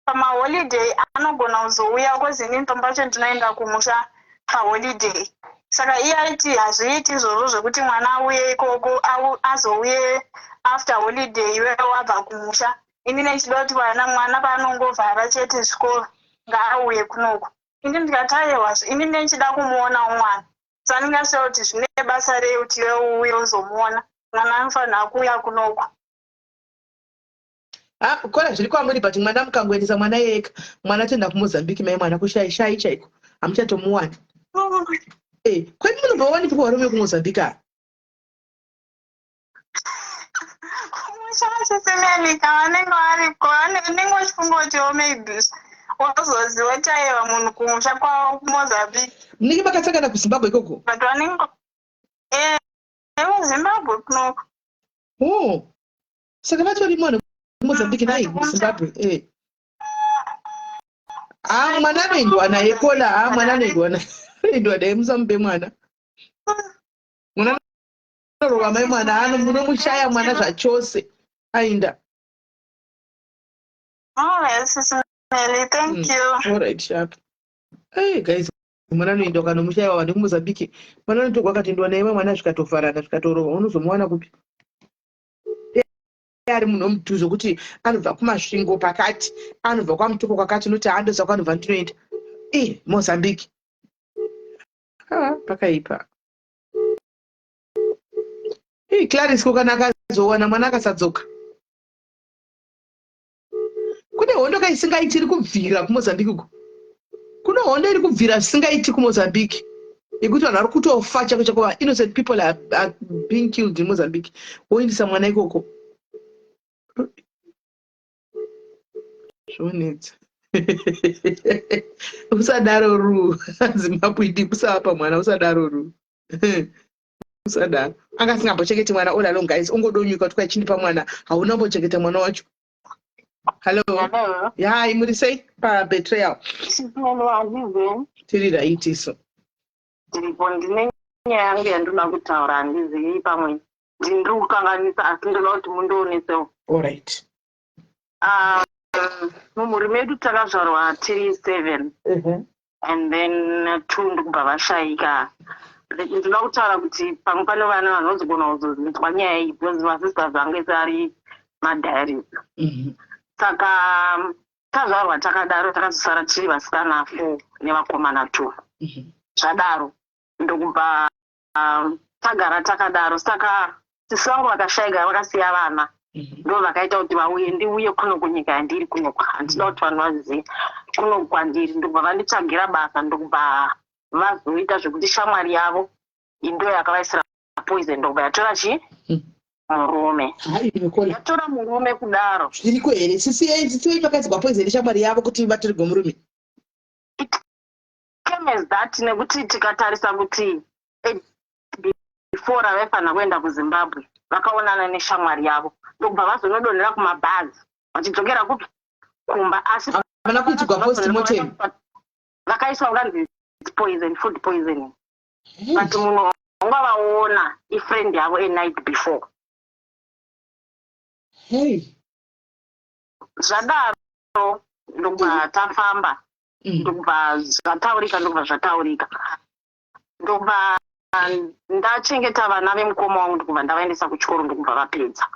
Pamaholiday anogona kuzouya because inini pamba pacho ndinoenda kumusha paholiday. Saka iye aiti hazviiti izvozvo zvekuti mwana auye ikoko azouye after holiday iwe wabva kumusha. Ini ndichida kuti mwana paanongovhara chete zvikoro ngaauye kunoku. Ini ndikati aiwa ini ndichida kumuonawo mwana. So anenge achitaura kuti zvine basa rei kuti iwe uuye uzomuona. Mwana anofanira kuuya kunoku. Ah, kora zviri kwamuri but mwana mukangoendesa mwana yeka mwana toenda kuMozambique mai mwana kushai shai chaiko hamuchatomuwani. Eh, kwedu munombowanepi kuvarume vekuMozambique ava? Kumusha vachisemelika vanenge variko vanenge vachifunga kuti oh maybe wazoziva kuti aiwa munhu kumusha kwavo kuMozambique. Munenge makasangana kuZimbabwe ikoko? But vanenge eh kuZimbabwe kunoko. Oh. Saka vatorimo vanhu kuMozambique nhai kuZimbabwe eh. Ah, mwana anoendwa naye kola ah, mwana anoendwa naye anoendwa naye musamupe mwana. Mwana anorova mai mwana ano munomushaya mwana zvachose. Ainda. Alright, Sis Melly, thank you. Alright, sharp. Hey guys, mwana anoenda ukanomushaiwa vanhu kuMozambique. Mwana anotogwa akatendwa naye mwana zvikatofarana zvikatorova unozomuwana kupi? Ari munhu wemudhuze kuti anobva kuMasvingo pakati, anobva kwaMutoko kwakati, unoti haandoziva kwanobva ndinoenda. Eh, Mozambique. Ah, pakaipa. Hey, Clarice ko kana akazowana mwana akasadzoka. Kune hondo ka isingaiti iri kubvira kuMozambique uko. Kune hondo iri kubvira zvisingaiti kuMozambique. Yekuti vanhu vari kutofa chako chako innocent people are being killed in Mozambique. Woendesa mwana ikoko. Zvonetsa. Usadaro Ru. Zimbabwe idi kusapa mwana usadaro Ru. Usadaro. Anga asingambochengeti mwana all along guys. Ungodonyuka kuti kwai chindipa mwana. Hauna kumbochengeta mwana wacho. Hello. Hello. Yeah, muri sei pa betrayal? Tiri right isu. Ndiripo ndine nyaya yangu yandinoda kutaura handizivi pamwe ndiri kukanganisa asi ndoda kuti mundionesewo. All right. Mumhuri medu takazvarwa tiri 7. And then 2 ndikubva vashaika. Ndinoda kutaura kuti pamwe pane vana vanozogona kuzonzwa nyaya iyi because masisters angu ese ari madiaries. Saka tazvarwa takadaro takazosara tiri vasikana 4 nevakomana 2. Zvadaro ndokubva tagara takadaro. Saka sisi vangu vakashaika vakasiya vana. Ndo vakaita kuti vauye ndiuye kuno kunyika yandiri kuno handida kuti vanhu vazive kuno kwandiri. Ndokubva vanditsvagira basa ndokubva vazoita zvekuti shamwari yavo ndo yakavaisira poison ndokubva yatora chi murume. Yatora murume kudaro. Zviriko here? Sisi yenyu vakaisirwa poison neshamwari yavo kuti vatorerwe murume? It came as that nekuti tikatarisa kuti before vaifanira kuenda kuZimbabwe vakaonana neshamwari yavo ndokubva vazonodonhera kumabhazi vachidzokera kupi kumba asi havana kuitirwa postmortem vakaiswa vakanzi poison food poisoning but munhu wanga vaona ifriend yavo a night before. Hey. Zvadaro ndokubva tafamba ndokubva zvataurika ndokubva zvataurika ndokubva ndachengeta vana vemukoma wangu ndokubva ndavaendesa kuchikoro ndokubva vapedza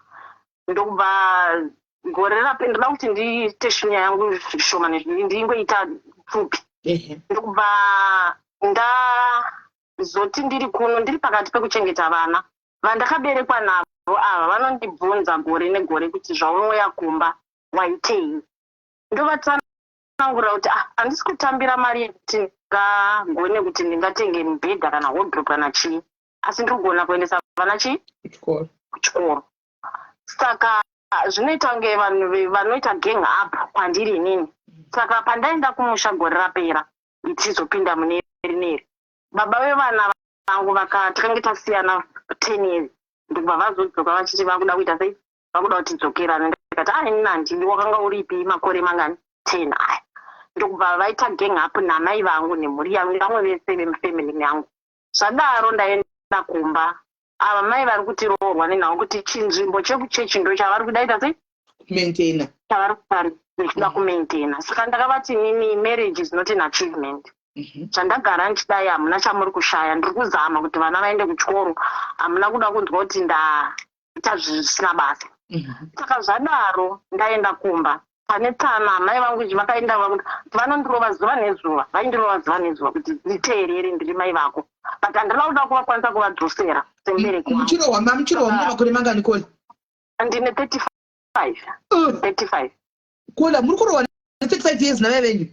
ndokubva gore rape ndoda kuti ndiite nyaya yangu zvishoma ndingoita pfupi ndokubva ndazoti ndiri kuno ndiri pakati pekuchengeta vana vandakaberekwa navo ava vanondibvunza gore negore kuti zvaunouya kumba waitei ndovatsanangurira kuti ah handisi kutambira mari yekuti ndingagone kuti ndingatenge mubhedha kana wardrobe kana chii asi ndiri kugona kuendesa vana chii kuchikoro. Saka zvinoita kunge vanhu vanoita gang up kwandiri inini. Saka pandaenda kumusha gore rapera ndichizopinda mune rineri baba vevana vangu vakatange tasiyana 10 years ndikubva vazodzoka vachiti vakuda kuita sei vakuda kutidzokerana ndikati ah inini handidi wakanga uripi makore mangani 10 aya ndokubva vaita gang up namai vangu nemhuri yangu nevamwe vese vemufamily yangu. Zvadaro ndaenda kumba ava mai vari kutiroorwa nenhau kuti chinzvimbo chekuchechi ndo chavari kuda ita sei kumaintaina chavari kuda kumaintaina. Saka ndakavati inini marriage is not an achievement. Chandagara ndichidai hamuna chamuri kushaya ndiri kuzama kuti vana vaende kuchikoro hamuna kuda kunzwa kuti ndaita zvisina basa. Saka zvadaro ndaenda kumba pane tsana mai vangu vakaenda vanondirova zuva nezuva vaindirova zuva nezuva kuti nditeerere ndiri mai vako but handina kuda kuvakwanisa kuvadzosera semubereki wangu. Muchirohwa muchirohwa mune makore mangani Kola? Ndine 35. 35. Kola muri kurohwa ne 35 years namai venyu?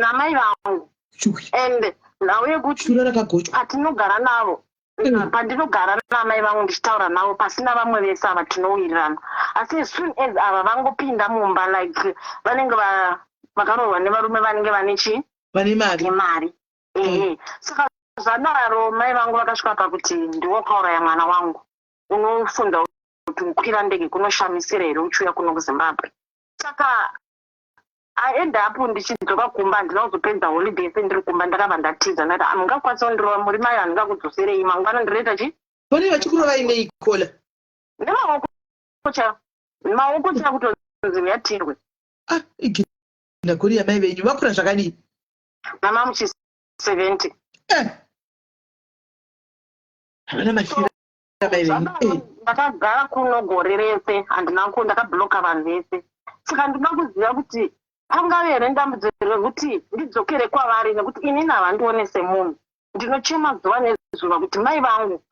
Namai vangu. And nhau yekuti patinogara navo pandinogara namai vangu ndichitaura navo pasina vamwe vese ava tinowirirana asi as soon as ava vangopinda mumba like vanenge vakaroorwa nevarume vanenge vane chii vane mari mari ehe. Saka zvadaro mai vangu vakasvika pakuti ndiwe wakauraya mwana wangu unofunga kuti kukwira ndege kunoshamisira here uchiuya kuno kuZimbabwe. Saka I end up ndichidzoka kumba handina kuzopedza holiday yese ndiri kumba ndakabva ndatiza ndati hamungakwanisi kundirova muri mai handingakudzoserei mangwana ndinoita chi Vanenge vachikurovai nei Kola? Nemaoko chaiwo. Maoko chakutonzi uyatirwe. Ah, igenda gori yamai venyu vakura zvakadii? Mama muchi 70. Eh. Havana mashira mai venyu. Eh. Ndakagara kuno gore rese handina ku ndakabloka vanhu vese. Saka ndinoda kuziva kuti pangave here dambudziko rekuti ndidzokere kwavari nekuti inini havandione semunhu. Ndinochema zuva nezuva kuti mai vangu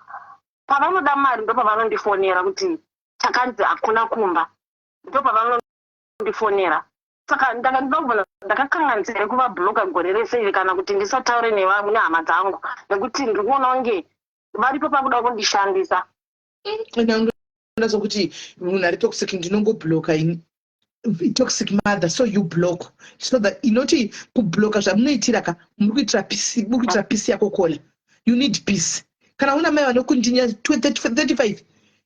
pavanoda mari ndopavanondifonera kuti takanzi hakuna kumba ndopavanondifonera saka ndanga ndinoda kubvunza ndakakanganisa here kuvabloka gore rese iri kana kuti ndisataure nevamwe nehama dzangu nekuti ndiri kuona kunge varipo pakuda kundishandisa. Ndaona sokuti munhu ari toxic ndinongobloka ini toxic mother so you block so that inoti kubloka zvamunoitira ka muri kuitira peace muri kuitira peace yako kola you need peace kana una mai vanokundinya 35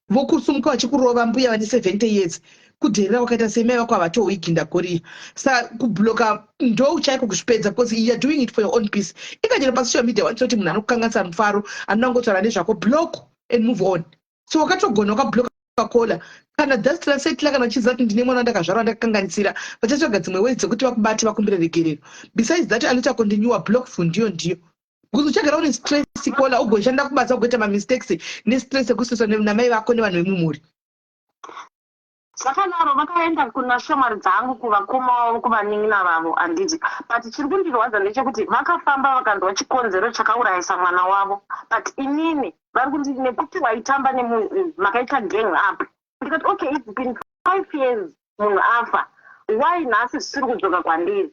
vokusumuka vachikurova mbuya vane 70 years kudherera kwakaita sei mai vako havatohwi ginda goriya sa kubloka ndo chaiko kuzvipedza because you are doing it for your own peace ikachero pasocial media wanitoti munhu anokukanganisa mufaro anoda kungotaura nezvako block and move on so wakatogona wakabloka kola kana dust rasetla kana uchiziva kuti ndine mwana wandakazvarwa ndakakanganisira vachatsvaga dzimwe ways dzekuti vakubate vakumbire regerero besides that anoita continue block for ndiyo ndiyo because uchagara une stress kola ugoshanda kubasa ugoita mamistakes nestress ekususwa namai vako nevanhu vemumhuri. Zvakadaro vakaenda kuna shamwari dzangu kuvakoma vavo kuvanin'ina vavo handiti but chiri kundirwadza ndechekuti vakafamba vakanzwa chikonzero chakaurayisa mwana wavo but inini vari kundi nekuti waitamba nemunhu uyu makaita gang up ndikati okay it's been 5 years munhu afa why nhasi zvisiri kudzoka kwandiri.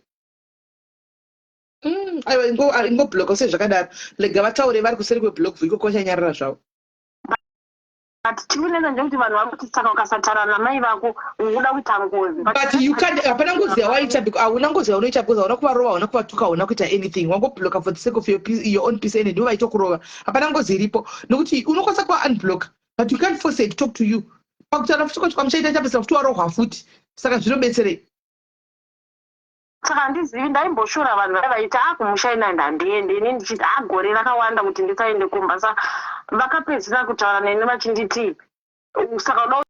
Aiwa ingobloka usei zvakadaro rega vataure vari kuseri kweblock ikoko vachanyarara zvavo. But chikunetsa ndechekuti vanhu vari kuti saka ukasataura namai vako ukuda kuita ngozi. But you can't hapana ngozi yawaita because hauna ngozi yaunoita because hauna kuvarova hauna kuvatuka hauna kuita anything wangobloka for the sake of your, peace, your own peace and ndivo vaitokurova hapana ngozi iripo nokuti unokwanisa kuva unblock but you can't force her to talk to you pakutaura futi kwacho kwamuchaita chapesera futi warohwa futi saka zvinobetserei. Saka handizivi ndaimboshora vanhu vaya vaiti a kumusha ini handiendi ini ndichiti a gore rakawanda kuti ndisaende kumba sa vakapedzisira kutaura neni vachinditi saka uda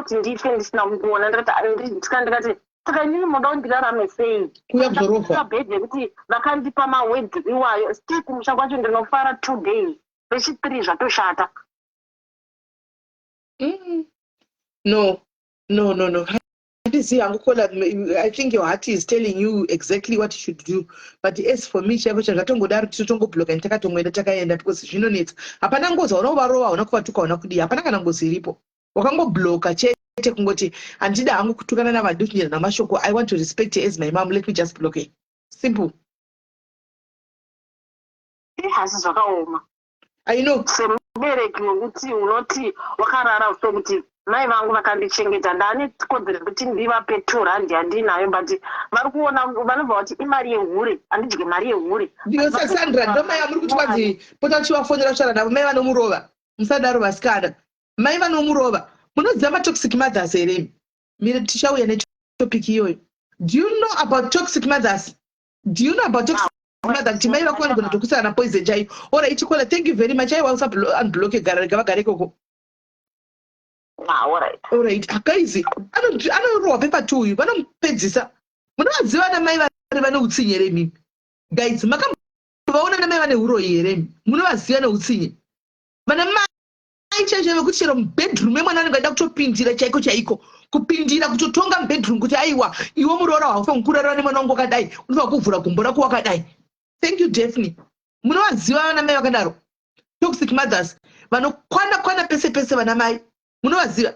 kuti ndife ndisina kukuona ndikati ndikati saka inini munoda kuti ndirarame sei kuuya kuzorohwa bhedhi yekuti vakandipa mawedzi iwayo still kumusha kwacho ndinofara 2 days rechi3 zvatoshata. No, no, no, no. Handizivi hangu kola. I think your heart is telling you exactly what you should do, but as for me chaiko chazvatongodaro titotongobloka and takatongoenda takaenda because zvinonetsa. Hapana ngozi, hauna kuvarova, hauna kuvatuka, hauna kudii, hapana kana ngozi iripo. Wakangobloka chete kungoti handida hangu kutukana navanhu kunyera namashoko. I want to respect her as my mom, let me just block her, simple. Asi zvakaoma. I know. Semubereki wekuti unoti wakarara sokuti mai vangu vakandichengeta ndaane kodzero yekuti ndivape R2 yandinayo but vari kuona vanobva vati imari yehure handidye mari yehure. Ndiyo Sandra ndo mai vamuri kuti kwanzi pota uchivafonera kutaura navo mai vanomurova. Musadaro vasikana, mai vanomurova. Munoziva matoxic mothers here? Mire tichauya netopic iyoyo. Do you know about toxic mothers? Do you know about toxic mother kuti mai vako vanogona kutokusana poison chaiyo? Alright Kola, thank you very much. Aiwa usa unblock gara rega vagare ikoko. Ah, alright. Alright guys, anorohwa paper two uyu vanomupedzisa. Munovaziva vana mai vari vane utsinye here imimi? Guys, makambovaona namai vane uroyi here imi? Munovaziva neutsinye vana mai chaizvo vekuti chero mubedroom memwana anenge aida kutopindira chaiko chaiko kupindira kutotonga mubedroom kuti aiwa iwe muroora haufaniri kurara nemwana wangu wakadai unofanira kuvhura gumbo rako wakadai. Thank you, Daphne. Munovaziva vana mai vakadaro, toxic mothers vanokwana kwana pese pese vana mai munovaziva?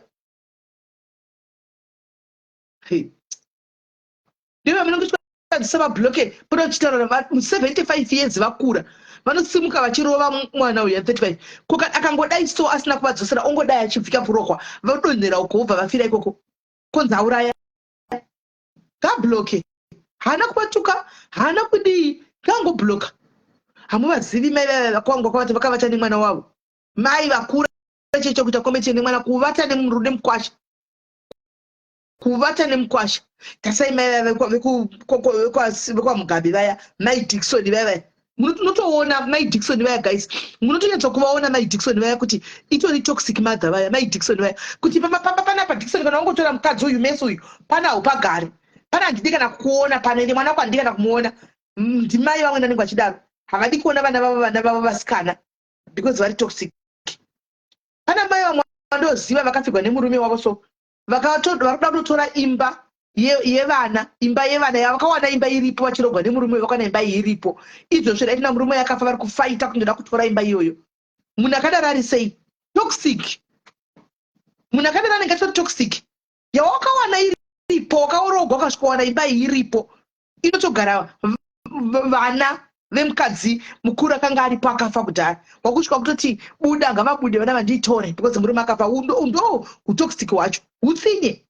Hey. Ndivo munenge uchikwanisa vabloke pota uchitaura 75 years vakura vanosimuka vachirova mwana uyu 35 koka akangodai so asina kuvadzosera ongodai achibvika kurohwa vadonhera uko vobva vafira ikoko konzi auraya. Ngabloke, haana kuvatuka, haana kudii, ngangobloka. Hamuvazivi mai vaya vakwangwa kwavati vakavata nemwana wavo mai vakura checho kuita kometi nemwana kuvata nemukwasha kuvata nemukwasha. Tasai mai vaya vekwaMugabe vaya, mai Dikson vaya vaya. Munotoona Mai Dikson vaya, guys, munotonyatsa kuvaona Mai Dikson vaya kuti itori toxic mother vaya, Mai Dikson vaya, kuti pamba panapa Dikson, kana wangotora mukadzi uyu, mesi uyu, pana haupagari pana, handidi kana kuona pano, ende mwana wako handidi kana kumuona. Ndimai vamwe vanenge vachidaro, havadi kuona vana vavo, vana vavo vasikana, because vari toxic. Pana mai vamwe vandoziva vakafirwa nemurume wavo, so vari kuda kutotora imba yevana, imba yevana yavakawana, imba iripo, vachirogwa nemurume, vakawana imba iyi iripo izvozvo. Dai tina murume yakafa, vari kufaita kundoda kutora imba iyoyo. Munhu akadaro ari sei? Toxic. Munhu akadaro anenge atori toxic. Yawakawana iripo, wakaorogwa, ukasvikowana imba iyi iripo, inotogara vana vemukadzi mukuru akanga aripo akafa kudhara, wakusvika kutoti buda, ngavabude vana vandiitore because murume akafa. Ndo utoxic hwacho, utsinye,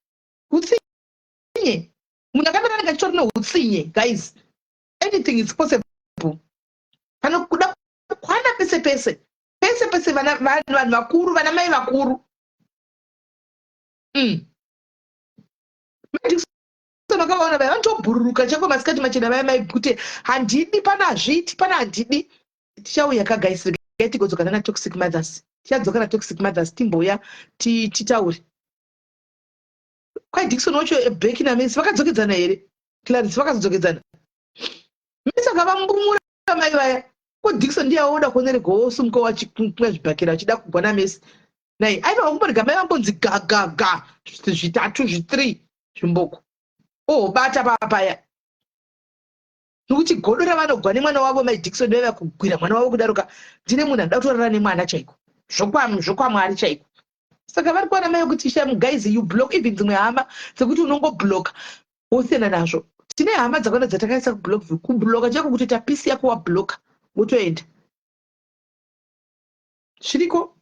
utsinye. Munhu akadaro anenge achitori neutsinye. Guys, anything is possible. Kana kuda kukwana pese pese pese pese, vanhu vakuru, vana mai vakuru. Makavaona vaya vanotobhururuka chako masikati machena vaya, mai kuti handidi pana, hazviiti pana, handidi. Tichauya ka, guys, regai tigodzokana natoxic mothers. Tichadzoka natoxic mothers, timbouya titaure. Kwai Dikson wacho, Beki naMesi vakadzokedzana here? Clarice, vakazodzokedzana? Mesi akavambumura mai vaya. Ko Dikson ndiye aoda kuoneregawo sumuka wachikumwa zvibhakera achida kugwa naMesi nai. Aiva kumborega mai vambonzi ga ga ga zvitatu, zvithree zvimboko, ohobata papaya, nokuti godo ravanogwa nemwana wavo mai Dikson vaiva kugwira mwana wavo kudaroka. Ndine munhu anoda kutorara nemwana chaiko, zvokwamwari chaiko. Saka vari kuwana mai vekuti sham. Guys, you block even dzimwe hama dzekuti unongobloka wosiyana nazvo. Tine hama dzakawanda dzatakaisa kublock, kubloka chaiko, kutoita peace yako, wabloka, wotoenda, zviriko.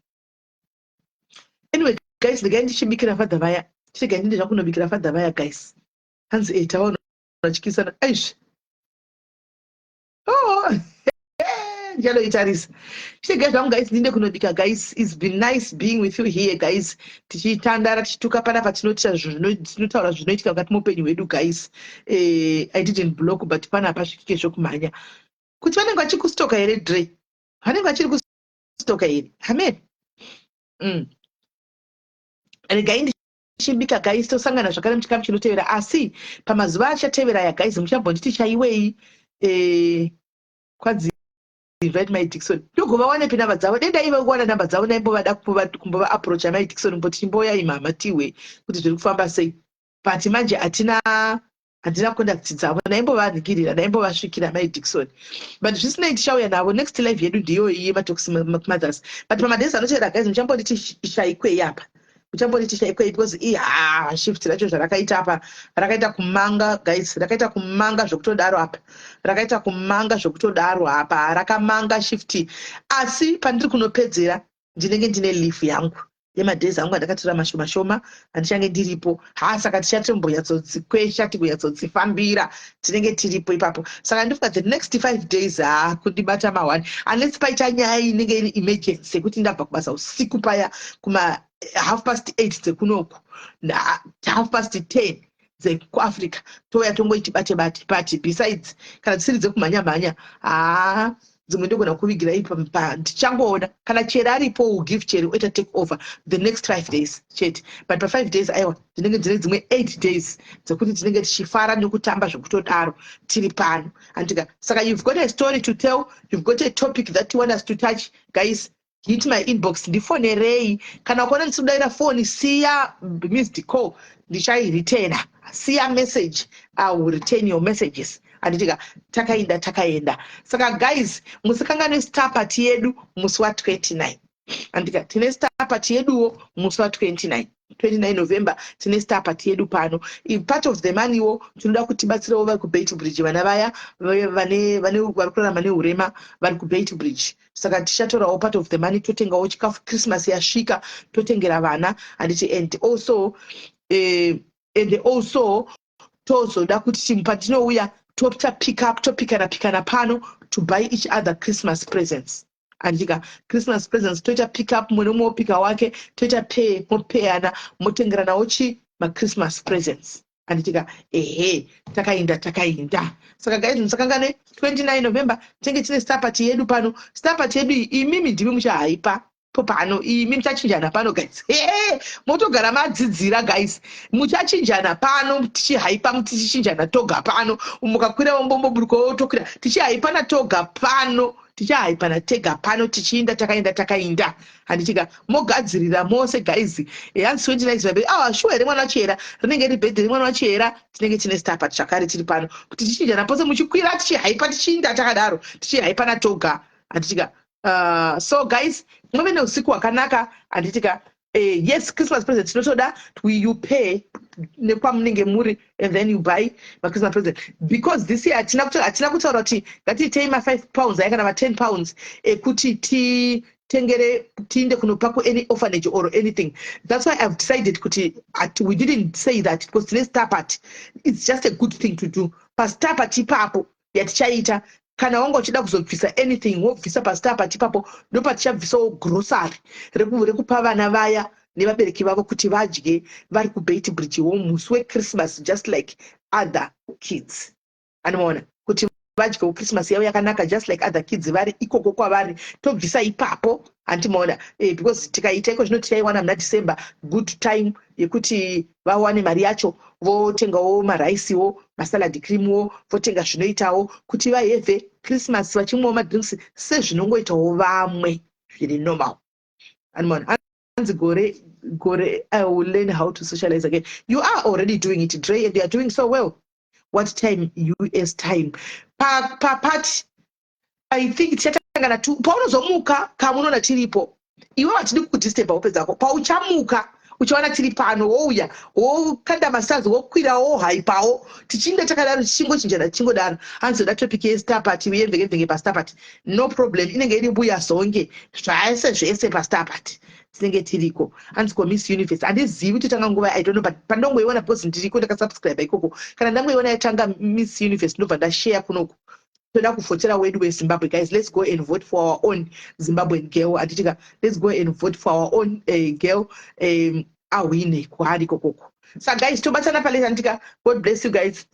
Anyway, guys, regai ndichibikira father vaya. Chiregai ndinde zvakunobikira father vaya, guys. Hanzi e taona vachikisana aizvi. Oh, ndichanoitarisa. Chiregai zvangu, guys, ndinde kunobika. Guys, it's been nice being with you here, guys, tichitandara, tichituka panapa, tinotaura zvinoitika mukati meupenyu hwedu. Guys, I didn't block, but panapa zvikike zvokumhanya kuti vanenge vachikustoka here? Dre, vanenge vachiri kustoka here? Amen. Regai ndichibika, guys. Tosangana zvakare muchikamu chinotevera, asi pamazuva achatevera aya, guys, muchambonditi chaiwei. Kwanzi invite Mai Dikson, ndogovawanepi namba dzavo? Denda ive kuwana namba dzavo, naimbovada kumbova approacha Mai Dikson, mboti chimboyai mama tiwe kuti zviri kufamba sei. But manje hatina, handina contact dzavo. Ndaimbovanhikirira, ndaimbovasvikira Mai Dikson, but zvisinei, tichauya navo next live yedu. Ndiyoyi yematoxic mothers. But pamadays anotevera, guys, muchambonditi shaikwei apa, muchambonditi shaikwei, because iha shift racho zvarakaita apa, rakaita kumanga, guys, rakaita kumanga zvekutodaro apa, rakaita kumanga zvekutodaro apa, rakamanga shift. Asi pandiri kunopedzera ndinenge ndine leave yangu yemadays angu andakatora mashoma shoma handichange ndiripo. Ha, saka tichatombonyatsodzikwesha, tigonyatsodzifambira, tinenge tiripo ipapo. Saka ndifunga the next 5 days, ha, kundibata ma1, unless paita nyaya inenge iri emergency yekuti ndabva kubasa usiku paya kuma 8:30 dzekunoku, 10:30 dzekuAfrica, touya tongoiti bate bate. But besides, kana dzisiri dzekumhanya mhanya, haa, dzimwe ndogona kuvigira ipa. Ndichangoona kana Cheri aripo, will give Cheri oita take over the next 5 days chete. But pa5 days, aiwa, ndinenge ndine dzimwe 8 days dzekuti tinenge tichifara nekutamba zvekutodaro tiri pano, andika. Saka you've got a story to tell, you've got a topic that you want us to touch, guys, hit my inbox, ndifonerei. Kana ukaona ndisikudaira foni, siya missed call, ndichairitena. Siya message, I will return your messages, handitika? Takaenda, takaenda. Saka guys, musikanganwe star party yedu musi wa29, handika? Tine star party yeduwo musi wa29, 29 November, tine star party yedu pano. Part of the moneywo tinoda kuti tibatsirewo vari kuBeitbridge, vana vaya vari kurarama neurema vari kuBeitbridge. Saka tichatorawo part of the money, totengawo chikafu. Christmas yasvika, totengera vana, handiti? And also tozoda kuti patinouya toita pick up, topikana pikana pano to buy each other Christmas presents, andika? Christmas presents, toita pick up, mumwe nomwe wopika wake, toita pay, mopeyana, motengeranawo chi machristmas presents. Handitika? Ehe, takainda, takainda. Saka guys, musakangane 29 November tinenge tine star party yedu pano. Star party yedu iyi, imimi ndimi muchahaipa po pano, imi muchachinjana pano, guys. He, motogara madzidzira, guys, muchachinjana pano, tichihaipa, tichichinjana toga pano. Mukakwira wombomboburuka, tokwira, tichihaipana toga pano, tichahaipana tega pano, tichiinda, takaenda, takainda. Handitika? Mogadzirira mose, guys. Hanzi 29, ah, shuwa here? Mwana wachiyera, rinenge riri birthday remwana wachiyera. Tinenge tine star party zvakare tiri pano, kuti tichinjana pose, muchikwira, tichihaipa, tichiinda takadaro, tichihaipana toga. Handitika? So guys, muve neusiku hwakanaka. Handitika? Yes, Christmas present tinotoda. You pay nekwamunenge muri and then you buy maChristmas present, because this year hatina kutaura kuti ngatiitei ma£5 aya kana ma£10 ekuti titengere, tiinde kunopa kuany orphanage or anything. That's why I've decided kuti we didn't say that, because tine star party. It's just a good thing to do pastar party ipapo yatichaita. Kana wanga uchida kuzobvisa anything, wobvisa pastar party ipapo. Ndopatichabvisawo grocery rekupa vana vaya nevabereki vavo kuti vadye vari kuBeitbridge wo musi weChristmas, just like other kids. Anomaona kuti vadyewo Christmas yavo yakanaka, just like other kids vari ikoko kwavari. Tobvisa ipapo, handimaona? Because tikaita iko zvino, tichaiwana muna December, good time yekuti vawane mari yacho, votengawo maraisiwo, masalad creamwo, votenga zvinoitawo kuti vahevhe Christmas vachimwawo madrinks sezvinongoitawo vamwe, zviri normal. Anomaona? Hanzi gore gore, "I will learn how to socialize again." You are already doing it, Dre, and you are doing so well. What time US time paparty? I think tichatanga na2. Paunozomuka kamunoona tiripo, iwe hatidi kukudisturba hope dzako. Pauchamuka uchiona tiri pano, wouya, wokanda mastars, wokwira, wohaipawo, tichinge takadaro, tichingochinjana, tichingodaro. Hanzi oda topic yestar party yemvenge pastar party. No problem, inenge iri mbuya zonge, zvese zvese pastar party tinenge tiriko. Hanzi ko Miss Universe? Handizivi kuti tanga nguva, I don't know, but pandongoiona, because ndiriko, ndakasubscribe ikoko, kana ndangoiona yatanga Miss Universe, ndobva ndashare kunoku. Toda kuvhotera wedu weZimbabwe. Guys, let's go and vote for our own Zimbabwean girl. Atitika, let's go and vote for our own girl awine kwaari ikokoko. Sa guys, tobatsana paleta. Anditika? God bless you guys.